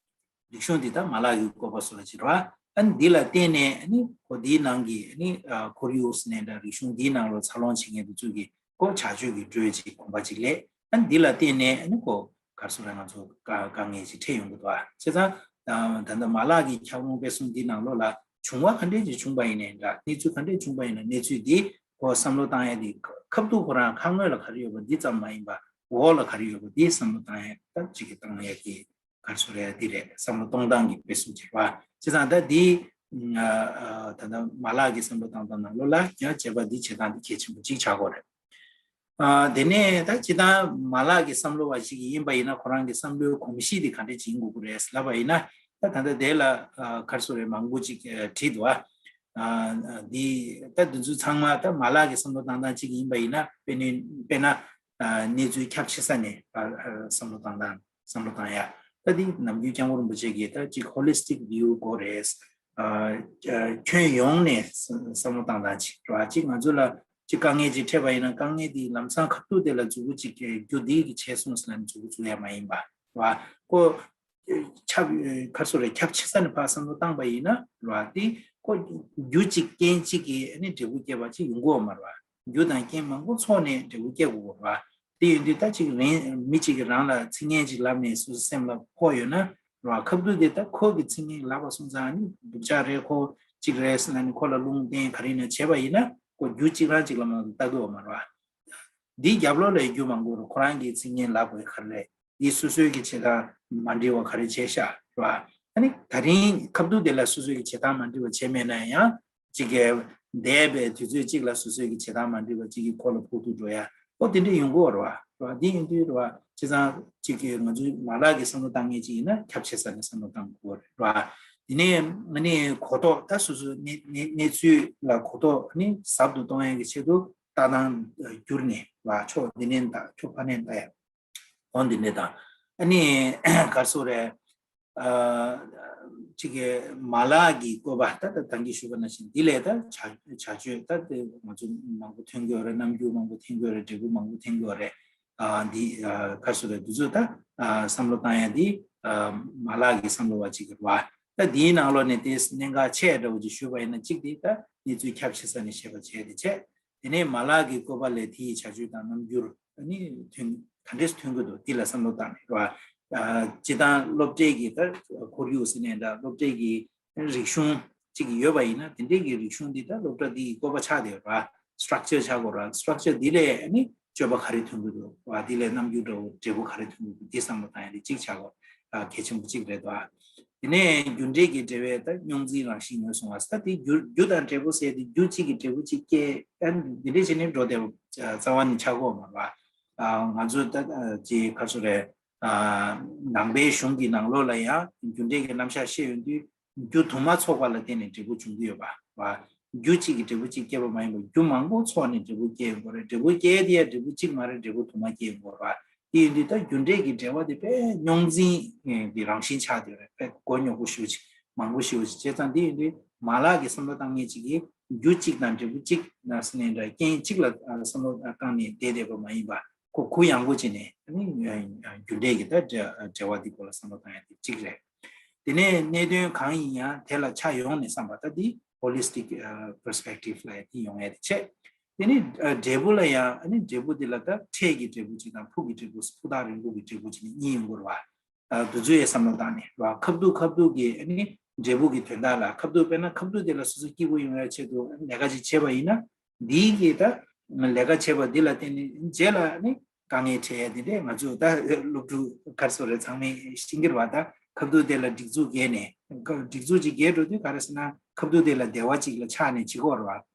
རིག་གཞུང་འདི་ད་མ་ལག་གི་བཀོད་པ་སོགས་ལ་ཅིག་ར། ཨ་ནི་འདི་ལ་བརྟེན་ནས་ཨ་ནི་ཁོ་འདིའི་ནང་གི་ཨ་ནི་ཨ་ཁོར་ཡུག་ཟེར་ནས་འདྲ། རིག་གཞུང་འདིའི་ནང་ལ་འཚར་ལོངས་བྱེད་མཁན་དེ་ཚོ་གི་ཁོ་བྱ་སྤྱོད་ཀྱི་འགྲོས་ཅིག་གོམས་པ་ཅིག་ལས། ཨ་ནི་འདི་ལ་བརྟེན་ནས་ཨ་ནི་ཁོ་ ག་རེ་ཟེར་རེད། ང་ཚོ་དཀའ་དཀའ་ངལ་ཅིག་འཕྲད་ཡོང་གི་འདུག་ཨ། བྱས་ཙང་ད་ལྟ་མ་ལག་གི་ཁྱབ་ཁོངས་སྤེལ་གསུམ་འདི་ནང་ལོགས་ལ་བྱུང་བ་ག་འདྲས་ཅིག་བྱུང་པ་ཡིན་ནའི་འདྲ། གནས་ཚུལ་ག་འདྲས་བྱུང་པ་ཡིན་ན་གནས་ཚུལ་འདི་ཁོ་བསམ་བློ་བཏང་ཡ་འདི་ཁ་ཐུག་ཁོ་རང་ཁ་ངོས་ལ་ག་རེ་ཡོད་པ་འདི་ཙམ་མ་ཡིན་པ་འོག་ལ་ག་རེ་ཡོད་པ་འདི་བསམ་བློ་བཏང་ཡ་ད་ཅིག་གི་བཏང་ཡ་གི་ག་རེ་ཟེར་རེད། འདི་རེད། བསམ་བློ་གཏོང་སྟངས་ཀྱི་དཔེ་གསུམ་བྱས་པ། བྱས་ཙང་ད་འདི་ཨ་ཨ་ད་ལྟ་མ་ལག་གི་བསམ་བློ་བཏང་སྟངས་ནང་ལོགས་ལ་ཡང་བྱས་པ་འདི་བྱེད་སྟངས་འདི་གལ་ཆེན་པོ་གཅིག་ཆགས་ཀྱི་ཡོད་རེད། ཨ་དེ་ནས་ད་སྤྱིར་བཏང་མ་ལག་གི་བསམ་བློ་བ་ཞིག་ཡིན་པ་ཡིན་ན་ཁོ་རང་གི་བསམ་བློའི་གོམས་གཤིས་དེ་ག་འདྲས་ཅིག་ཡིན་དགོས་ཀྱི་རེད་ལབ་པ་ཡིན་ན། ད་ད་ལྟ་དེ་ལ་ཨ་ག་རེ་ཟེར་རེད། མང་པོ་ཅིག་ཨ་བྲིས་འདུག་ཨ། ཨ་འདི་ད་འདི་ཚོ་ཚང་མ་ད་མ་ལག་གི་བསམ་བློ་བཏང་སྟངས་གཅིག་ཡིན་པ་ཡིན་ན། དཔེར་ན་དཔེར་ན་ཨ་གནས་ཚུལ་ཁྱབ་ཆེ་ས་ནས་ཨ་ཨ་བསམ་བློ་བཏང་སྟངས་བསམ་བློ་བཏང་ཡ། ད་འདི་ནམ་རྒྱུན་སྐྱབས་མགོན་རིན་པོ་ཆེ་གིས་ད་ཅིག་ཧོ་ལི་སི་ཊིག་བིའུ་དགོས་རེད། ཨ་ཨ་ཁྱོན་ཡོངས་ནས་བསམ་བསམ་བློ་བཏང་སྟངས་ཅིག་རེད་བ། ཅིག་ང་ཚོ་ལ་ཅིག་དཀའ་ངལ་ཅིག་འཕྲད་པ་ཡིན་ན་དཀའ་ངལ་དེ་ལམ་སང་ཁ་ཐུག་དེ་ལ་མཛུབ་གུ་ཅིག་རྒྱུ་འདི་གིས་བྱས་སོང་ཟེར་ནས་མཛུབ་གུ་འཛུགས་ཡ་མ་ཡིན་པ་རེད་བ། ཁོ་ཁྱབ་ག་རེ་ཟེར་རེད། ཁྱབ་ཆེ་ས་ནས་ཕར་བསམ་བློ་བཏང་པ་ཡིན་ན་རེད་བ། དེ་ཁོ་རྒྱུ་གཅིག་རྐྱེན་གཅིག་གིས་ཨ་ནི་འབྲས་བུ་སྐྱེས་པ་ཅིག་ཡོང་གི་ཡོད་མ་རེད་བ། རྒྱུ་དང་རྐྱེན་མང་པོ་ཚོགས་ནས་འབྲས་བུ་སྐྱེ་དགོས་ཀྱི་ཡོད་རེད་བ། དེ་ཡིན་དུས་ད་ཅིག་རང་མི་གཅིག་གིས་རང་ལ་ཚིག་ངན་ཅིག་ལབ་ནས་སོ་སོའི་སེམས་ལ་ཕོག་ཡོད་ན་རེད་བ། ཁ་ཐུག་དེ་ད་ཁོ་གི་ཚིག་ངན་ལབ་པ་སོང་ཙང་ཨ་ནི་སྡུག་ཅག་རེད། ཁོ་གཅིག་རེད་ཟེར་ནས་ཁོ་ལ་རླུང་བསྟན་ག་རེ་ཡིན་ན་བྱས་པ་ཡིན་ན་ཁོ་རྒྱུ་གཅིག་རང་གཅིག་ལ་མ་གཏོགས་ལྟ་གི་ཡོད་མ་རེད་བ། འདིའི་རྒྱབ་ལོགས་ལ་རྒྱུ་མང་པོ་རེད། ཁོ་རང་གིས་ཚིག་ངན་ལབ་དགོས་ག་རེ་རེད། འདི་སོ་སོའི་གི་བྱེད་སྟངས་མ་འགྲིག་པ་ག་རེ་བྱས་ཤག་རེད་བ། ཨ་ནི་ད་རིང་ཁ་ཐུག་དེ་ལ་སོ་སོའི་གི་བྱེད་སྟངས་མ་འགྲིག་པ་བྱས་མེད་ན་ཡང་གཅིག་གི་འདས་པའི་དུས་ཚོད་གཅིག་ལ་སོ་སོའི་གི་བྱེད་སྟངས་མ་འགྲིག་པ་གཅིག་གི་ཁོག་ལ་ཕོག་ཐུག་འགྲོ་ཡ་ཨོ་དེ་འདྲ་ཡོང་གི་ཡོད་རེད་བ། རེད་བ། འདི་ཡིན་དུས་རེད་བ། བྱས་ཙང་གཅིག་གི་ང་ཚོའི་མ་ལག་གི་བསམ་བློ་བཏང་མཁན་གཅིག་ཡིན་ན་ཁྱབ་ཆེ་ས་ནས་བསམ་བློ་བཏང་དགོས་རེད་བ། དེ་ནས་ཨ་ནི་གོ་རྟོགས་ད་སོ་སོའི་གནས་གནས་གནས་ཚུལ་ལ་གོ་རྟོགས་ཨ་ནི་ཟབ་ཏུ་གཏོང་ཡ་གི་ཆེད་དུ་ལྟ་སྟངས་བསྒྱུར་ནས་རེད་བ། ཕྱོགས་འདི་ནས་ལྟ། ཕྱོགས་ཕར་ནས་ལྟ་ཡ། འོ་འདི་འདྲ་དང་། ཨ་ནི་ག་རེ་ཟེར་རེད། ཨ་གཅིག་གི་མ་ལག་གི་བཀོད་པ་ད་ལྟ་ད་གིན་ཞུས་པ་ནང་བཞིན་འདི་ལས་ད་བྱ་བྱ་སྤྱོད་ད་དེ་ང་ཚོ་མང་པོ་ཐོན་གྱི་ཡོད་རེད། རྣམ་འགྱུར་མང་པོ་ཐོན་གྱི་ཡོད་རེད། འབྲས་བུ་མང་པོ་ཐོན་གྱི་ཡོད་རེད། ཨ་འདི་ཨ་ག་རེ་ཟེར་རེད། འདི་ཚོ་ད་ཨ་བསམ་བློ་བཏང་ཡ་འདི་ཨ་མ་ལག་གི་བསམ་བློ་བ་གཅིག་གི་རེད་བ། ད་འདིའི་ནང་ལོགས་ནས་དེ་གནད་འགག་ཆེ་འདྲ་བོ་ཅིག་ཞུས་པ་ཡིན་ན། གཅིག་དེ་ད་གནས་ཚུལ་ཁྱབ་ཆེ་ས་ནས་བཤད་པ་བྱས་ཏེ་བྱས། དེ་ནས་མ་ལག་གི་བཀོད་པ་ལས་དེ་ཡི་བྱ་སྤྱོད་དང་རྣམ་འགྱུར་ཨ་ནི་ཐོན་ག་འདྲས་ཐོན་གྱི་འདུག་འདི་ལ་བསམ་བློ་བཏང་ནས་རེད་བ། ཨ་སྤྱིར་བཏང་སློབ་གྲྭའི་གི་ད་ཁོར་ཡུག་ཟེར་ནའི་འདྲ། སློབ་གྲྭའི་གི་རིག་གཞུང་གཅིག་ཡོད་པ་ཡིན་ན་དེ་འདྲའི་གི་རིག་གཞུང་འདི་ད་སློབ་གྲྭ་འདི་ཡི་བཀོད་པ་ཆགས་བསྡད་ཡོད་རེད་བ། སི་ཊྲག་ཅར་ཆགས་དགོས་རེད་བ། སི་ཊྲག་ཅར་འདི་ལས་ཨ་ནི་སྤྱོད་པ་ག་རེ་ཐོན་གྱི་འདུག་བ། འདི་ལས་རྣམ་འགྱུར་འདྲ་བོ་འབྲས་བུ་ག་རེ་ཐོན་གྱི་འདུག་འདི་བསམ་བློ་བཏང་ཡ་འདི་གཅིག་ཆགས་དགོས། ཨ་གལ་ཆེན་པོ་གཅིག་རེད་དོ། དེ་ནས་རྒྱུ་འབྲས་ཀྱི་འབྲེལ་བའི་ད་རྙོག་འཛིང་རང་བཞིན་ངོས་བཟུང་བ། ད་དེ་རྒྱུ་རྒྱུ་དང་འབྲས་བུ་ཟེར་དེ་རྒྱུ་གཅིག་གིས་འབྲས་བུ་གཅིག་སྐྱེ། ཨ་འདི་འདྲས་བྱས་ནས་འགྲོ་བསྡད་པ་རྩ་བ་ནས་ཆགས་ཀྱི་ཡོད་མ་རེད་བ། ཨ་ང་ཚོ་ད་ཅིག་ག་རེ་ཟེར་རེད། ཨ་ནང་པའི་གཞུང་གི་ནང་ལོགས་ལ་ཡང་རྒྱུ་འབྲས་ཀྱི་རྣམ་གཞག་བཤད་ཡོང་དུས་རྒྱུ་དུ་མ་ཚོགས་པ་ལ་བརྟེན་ནས་འབྲས་བུ་འབྱུང་གི་ཡོད་པ་བ། རྒྱུ་གཅིག་གིས་འབྲས་བུ་གཅིག་སྐྱེས་པ་མ་ཡིན་པར་རྒྱུ་མང་པོ་ཚོགས་ནས་འབྲས་བུ་སྐྱེ་ཡོང་གི་རེད། འབྲས་བུ་སྐྱེ་དེ་ཡང་འབྲས་བུ་གཅིག་མ་རེད། འབྲས་བུ་དུ་མ་སྐྱེ་ཡོང་གི་རེད་བ། དེ་ཡིན་དུས་ད་རྒྱུ་འབྲས་ཀྱི་འབྲེལ་བ་དེ་དཔེ་རྙོག་འཛིང་གི་རང་བཞིན་ཆགས་བསྡད་རེད། དཔེ་མགོ་རྙོག་པོ་ཞེ་པོ་ཅིག་མང་པོ་ཞེ་པོ་ཅིག་བྱས་ཙང་། དེ་ཡིན་དུས་མ་ལག་གི་བསམ་བློ་བཏང་མཁན་ཅིག་གིས་རྒྱུ་གཅིག་དང་འབྲས་བུ་གཅིག་ན་ཟེར་ནའི་འདྲ། རྐྱེན་གཅིག་ལ་བསམ་བློ་བཏང་ནས་བསྡད་བསྡད་པ་མ་ཡིན་པ། ཁོ་གུ་ཡངས་པོ་བྱས་ནས་ཨ་ནི་རྒྱུ་འབྲས་ཀྱི་ད་འབྲེལ་བ་འདི་སྐོར་ལ་བསམ་བློ་བཏང་ཡ་དེ་གཅིག་རེད། དེ་ནས་གནད་དོན་གང་ཡིན་ཡང་དེ་ལ་ཆ་ཡོངས་ནས་བསམ་པ། ད་འདི་ཧོ་ལི་སི་ཊིག་པར་སི་པེག་ཊིབ་ལབ་ཡ་དེ་ཡོང་ཡ་དེ་བྱས། དེ་ནས་འབྲས་བུ་ལ་ཡང་ཨ་ནི་འབྲས་བུ་འདི་ལ་ད་འཕྲལ་གྱི་འབྲས་བུ་གཅིག་དང་ཕུགས་ཀྱི་འབྲས་བུ། ཕུགས་དང་རིང་པོ་གི་འབྲས་བུ་བྱས་ནས་གཉིས་ཡོང་གི་རེད་བ། ཨ་འདི་ཚོ་ཡི་བསམ་བློ་བཏང་ནས་རེད་བ། ཁ་ཐུག་ཁ་ཐུག་གི་ཨ་ནི་འབྲས་བུ་གི་དོན་དག་ལ། ཁ་ཐུག་དཔེར་ན་ཁ་ཐུག་དེ་ལ་སོ་སོ་སྐྱིད་པོ་ཡོང་ཡ་ཆེད་དུ་ལས་ཀ་ཅིག་བྱས་པ་ཡིན་ན། འདིའི་གི་ད་ལས་ཀ་བྱས་པ་འདི་ལ་བརྟེན་ནས་རྗེས་ལ་ནི་དཀའ་ངལ་འཕྲད་ཡ་དེ་འདྲས་ང་ཚོས་ད་སློབ་ཕྲུག་ག་རེ་ཟེར་རེད། ཚང་མས་ཤེས་ཀྱི་རེད་བ། ད་ཁ་ཐུག་དེ་ལ་སྒྲིག་འཛུགས་བརྒལ་ནས་སྒྲིག་འཛུགས་ཅིག་བརྒལ་འགྲོ་དུས་ག་རེ་ཟེར་ན་ཁ་ཐུག་དེ་ལ་བདེ་བ་ཅིག་ལ་ཆགས་ནས་བྱེད་ཀྱི་ཡོད་རེད་བ།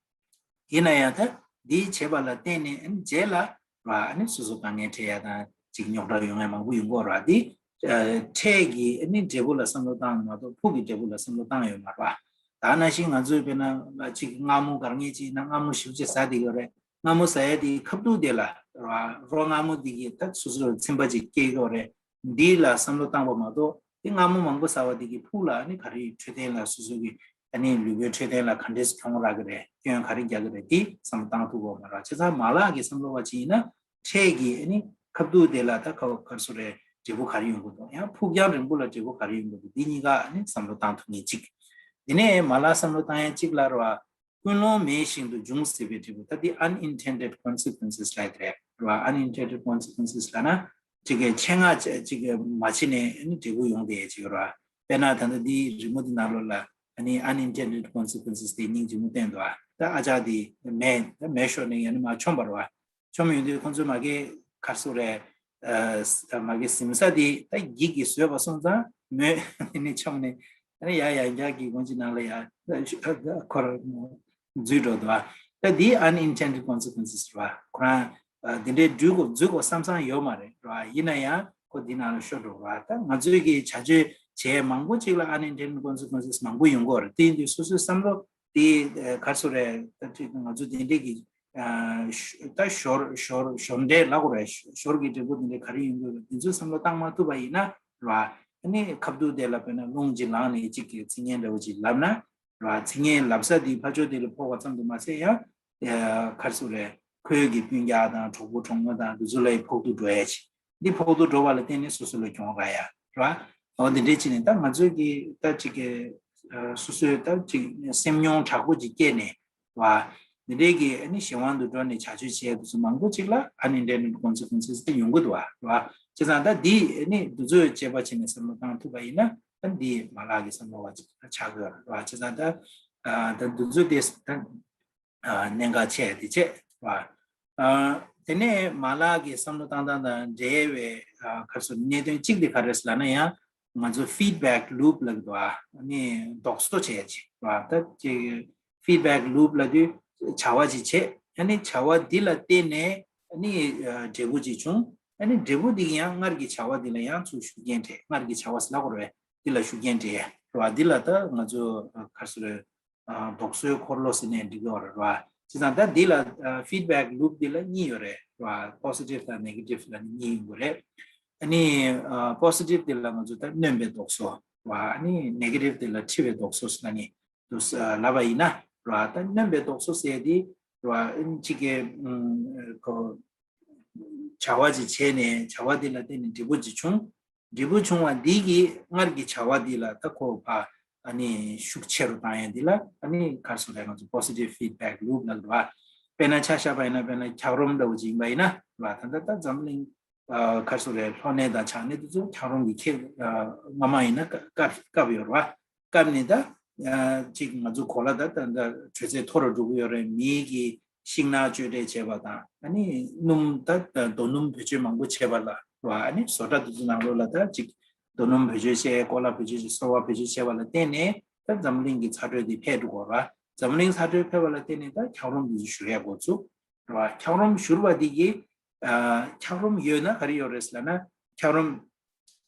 ཡིན་ན་ཡང་ད་འདི་བྱས་པ་ལ་བརྟེན་ནས་ཨ་ནི་རྗེས་ལ་ར་ཨ་ནི་སོ་སོ་དཀའ་ངལ་འཕྲད་ཡ་དང་ཅིག་རྙོག་དྲ་ཡོང་ཡ་མང་པོ་ཡོང་གི་ཡོད་ར། འདི་ཨ་འཕྲལ་གྱི་ཨ་ནི་འབྲས་བུ་ལ་བསམ་བློ་བཏང་མ་གཏོགས་ཕུགས་ཀྱི་འབྲས་བུ་ལ་བསམ་བློ་བཏང་ཡོད་མ་ར། ད་ནང་བཞིན་ང་ཚོས་དཔེར་ན་ཅིག་མངར་མོ་ག་རེ་ངས་ཅིག་ན་མངར་མོ་ཞེ་པོ་ཅིག་ཟ་བསྡད་ཡོད་རེད། མངར་མོ་ཟ་ཡ་དེ་ཁ་ཐུག་དེ་ལ་ར་རོ་མངར་མོ་དེ་གིས་ད་སོ་སོར་ཚིམ་པ་ཅིག་སྐྱེ་གི་ཡོད་རེད། འདི་ལ་བསམ་བློ་བཏང་པ་མ་གཏོགས་དེ་མངར་མོ་མང་པོ་ཟ་བ་དེ་གིས་ཕུགས་ལ་ཨ་ནི་ག་རེ་འཕྲོད་བསྟེན་ལ་སོ་སོ་གི་ཨ་ནི་ལུས་པོའི་འཕྲོད་བསྟེན་ལ་ག་འདྲས་གྱོང་རག་གི་རེད། སྐྱོན་ག་རེ་རྒྱག་གི་རེད། དེ་བསམ་བློ་བཏང་ཐུབ་ཀྱི་ཡོད་མ་རེད། བྱས་ཙང་མ་ལག་གི་བསམ་བློ་བ་ཅིག་ཡིན་ན་འཕྲལ་གྱི་ཨ་ནི་ཁ་ཐུག་དེ་ལ་ད་ག་ག་རེ་ཟེར་རེད། འབྲས་བུ་ག་རེ་ཡོང་གི་འདུག་ཡང་ཕུགས་རྒྱང་རིང་པོ་ལ་འབྲས་བུ་ག་རེ་ཡོང་གི་འདུག་འདི་གཉིས་ཀ་ཨ་ནི་བསམ་བློ་བཏང་ཐུབ་མཁན་གཅིག་དེ་ནས་མ་ལག་བསམ་བློ་བཏང་ཡ་གཅིག་ལ་ར་བ། ཀུན་སློང་མེད་བཞིན་དུ་འབྱུང་སྲིད་པའི་འབྲས་བུ། ད་འདི་unintended consequences ལབ་ཡ་དེ་རེད་བ། unintended consequences ལབ་ན་ ཅིག་གི་ཆེད་མངགས་ཅིག་གི་མ་བྱས་ནས་ཨ་ནི་འབྲས་བུ་ཡོང་བསྡད་ཅིག་ཡོད་རེད་བ། དཔེར་ན་ད་ལྟ་འདིའི་རི་མོ་འདི་ནང་ལོགས་ལ་ཨ་ནི་unintended consequences དེ་སྙིང་རྗེ་མོ་བསྟན་འདུག་བ། ད་ཨ་ཅག་དེ་མེ་ད་མེ་ཤོར་ནས་ཡང་ནི་མར་མཆོངས་པ་རེད་བ། མཆོངས་ཡོང་དུས་ཁོང་ཚོས་མ་གི་ག་རེ་ཟེར་རེད། ཨ་མ་གི་གཟིམ་ས་དེ་ད་འགྱིག་གིས་བཟོས་པ་སོང་ཙང་མོས་དེ་ནས་མཆོངས་ནས་ཨ་ནི་ཡར་ཡར་འགྱིག་གི་སྒོ་ཕྱི་ནང་ལ་ཡར་ཁོ་རང་འཛུལ་འགྲོ་འདུག་བ། ད་འདི་unintended consequences རེད་བ། ཁོ་རང་ཨ་འདི་འདྲའི་འགྲུལ་དགོས་འཛུལ་དགོས་བསམ་བསམ་ཡོད་མ་རེད་རེད་བ། ཡིན་ན་ཡང་ཁོ་འདི་ནང་ལ་ཤོར་འགྲོ་རེད་བ། ད་ང་ཚོས་ཀྱི་བྱ་སྤྱོད་བྱས་མང་པོ་ཅིག་ལ་unintended consequences མང་པོ་ཡོང་གི་ཡོད་རེད། དེ་ཡིན་དུས་སོ་སོའི་བསམ་བློ་དེ་ཨ་ག་རེ་ཟེར་རེད། ད་ཅིག་ང་ཚོ་དེ་འདྲའི་གི་ཨ་ད་ཞོར་ཞོར་ཞོར་འབྲས་ལབ་དགོས་རེད། ཞོར་གྱི་འབྲས་བུ་དེ་འདྲའི་ག་རེ་ཡོང་གི་ཡོད་རེད། དེ་ཚོའི་བསམ་བློ་བཏང་མ་ཐུབ་པ་ཡིན་ན་རེད་བ། ཨ་ནི་ཁ་བསྡུར་དེ་ལ་དཔེར་ན་རླུང་གཅིག་ལངས་ནས་གཅིག་གི་ཚིག་ངན་འདྲ་བོ་ཅིག་ལབ་ན། ར་ཚིག་ངན་ལབ་ས་དེ་ཕར་ཕྱོགས་དེ་ལ་ཕོག་པ་ཙམ་དུ་མ་ཟད་ཡང་། ཡ་ག་རེ་ཟེར་རེད། ཁོའི་གི་སྤུན་ཀྱག་དང་གྲོགས་པོ་གྲོགས་མོ་དང་འདི་ཚོ་ལ་ཡི་ཕོག་ཐུག་འགྲོ་ཡ་ཆེ། འདི་ཕོག་ཐུག་འགྲོ་བ་ལ་བརྟེན་ནས་སོ་སོ་ལ་གྱོང་རག་ཡ་ར། འོ་འདི་འདྲས་བྱས་ནས་ད་ང་ཚོའི་གི་ད་ཅིག་གི་ཨ་སོ་སོའི་ད་ཅིག་སེམས་མྱོང་དྲག་པོ་ཅིག་སྐྱེས་ནས་ར། འདི་འདྲས་གི་ཨ་ནི་གཞན་དབང་དུ་འགྲོ་ནས་བྱ་སྤྱོད་བྱས་དུས་ཚོད་མང་པོ་ཅིག་ལ་unintended consequences དེ་ཡོང་གི་འདུག་བ་ར། བྱས་ཙང་ད་འདི་ཨ་ནི་འདི་ཚོས་དཔྱད་པ་བྱས་ནས་བསམ་བློ་བཏང་ཐུབ་པ་ཡིན་ན་ད་འདི་མ་ལག་གི་བསམ་བློ་བ་ཅིག་ཆགས་ཀྱི་ཡོད་རེད་བ། བྱས་ཙང་ད་ཨ་ད་འདི་ཚོ་དེ་ད་ཨ་གནད་འགག་ཆེ་དེ་བྱས་བ། ཨ་དེ་ནས་མ་ལག་གི་བསམ་བློ་བཏང་སྟངས་དང་འབྲེལ་བའི་ཨ་ག་རེ་ཟེར་གནད་དོན་གཅིག་དེ་ག་རེ་རེད་ལབ་ན་ཡང་ང་ཚོ་feedback loop ལབ་ཀྱི་འདུག་ཨ་ནི་རྡོག་སོ་བྱས་ཅིག་བ། ད་ཅིག་feedback loop ལབ་དུས་བྱ་བ་ཅིག་བྱས། ཨ་ནི་བྱ་བ་འདི་ལ་བརྟེན་ནས་ཨ་ནི་ཨ་འབྲས་བུ་ཅིག་བྱུང་། ཨ་ནི་འབྲས་བུ་འདི་གི་ཡང་སྔར་གྱི་བྱ་བ་འདི་ལ་ཡང་ཚུར་ཤུགས་རྐྱེན་སྤྲད། སྔར་གྱི་བྱ་བ་ཟེར་ན་གོ་རེད། འདི་ལ་ཤུགས་རྐྱེན་སྤྲད་རེད་བ། འདི་ལ་ད་ང་ཚོ་ག་རེ་ཟེར་རེད། རྡོག་སོལ་འཁོར་ལོ་ཟེར་ནས་འགྲིག་གི་ཡོད་རེད་བ། བྱས་ཙང་ད་འདི་ལ་feedback loop འདི་ལ་གཉིས་ཡོད་རེད་བ། positive དང་negative ལ་གཉིས་ཡོང་གི་རེད། ཨ་ནི་positive འདི་ལ་ང་ཚོ་ད་སྣོན་པའི་རྡོག་སོལ་བ། ཨ་ནི་negative འདི་ལ་འཁྲི་བའི་རྡོག་སོལ་ཟེར་ན་ནི་དུ་ལབ་པ་ཡིན་ན་ར། ད་སྣོན་པའི་རྡོག་སོལ་ཟེར་དེ་ར་ཨིན་ཅིག་གི་ཁོ་བྱ་བ་ཅིག་བྱས་ནས་བྱ་བ་དེ་ལ་བརྟེན་ནས་འབྲས་བུ་ཅིག་བྱུང་། འབྲས་བུ་བྱུང་བ་འདི་གིས་སྔར་གྱི་བྱ་བ་འདི་ལ་ད་ཁོ་ཕ་ཨ་ནི་ཤུགས་ཆེ་རུ་བཏང་ཡ་འདི་ལ་ཨ་ནི་ག་རེ་ཟེར་རེད། ང་ཚོ་positive feedback loop ལབ་ར། དཔེར་ན་ཆ་བཞག་པ་ཡིན་ན་དཔེར་ན་འཁྱགས་རོམ་འདྲ་བོ་ཅིག་ཡིན་པ་ཡིན་ན་ར། ད་ལྟ་ད་འཛམ་གླིང་ཨ་ག་རེ་ཟེར་རེད། ལྷོ་གནས་དང་བྱང་གནས་དེ་ཚོ་འཁྱགས་རོམ་གྱི་ཁྱེར་ཨ་སྔ་མ་ཡིན་ན་བཀབ་བཀབ་ཡོད་རེད་བ། བཀབ་ནས་ད་ཨ་ཅིག་ང་ཚོ་གོ་ལ་ད་ད་ད་དྲོད་ཚད་མཐོ་རུ་འགྲོ་གི་ཡོད་རེད། མིའི་གི་ཤིང་ནགས་གཅོད་འབྲེག་བྱས་པ་དང་ཨ་ནི་སྣུམ་ད་ད་རྡོ་སྣུམ་བེད་སྤྱོད་མང་པོ་བྱས་པ་ལ་རེད་བ། ཨ་ནི་བཟོ་གྲྭ་དེ་ཚོ་ནང་ལོགས་ལ་ད་ཅིག་རྡོ་སྣུམ་བེད་སྤྱོད་བྱས། ཀོ་ལ་བེད་སྤྱོད་བྱས། སོལ་བ་བེད་སྤྱོད་བྱས་པ་ལ་བརྟེན་ནས་ད་འཛམ་གླིང་གི་ཚ་དྲོད་དེ་འཕེལ་འགྲོ་གི་ཡོད་རེད་བ། འཛམ་གླིང་ཚ་དྲོད་འཕེལ་བ་ལ་བརྟེན་ནས་ད་འཁྱགས་རོམ་དེ་ཚོ་བཞུར་ཡ་འགོ་ཚུགས། རེད་བ། འཁྱགས་རོམ་བཞུར་བ་འདི་གིས་ཨ་འཁྱགས་རོམ་ཡོད་ན་ག་རེ་ཡོད་རེད་ཟེར་ལབ་ན། འཁྱགས་རོམ་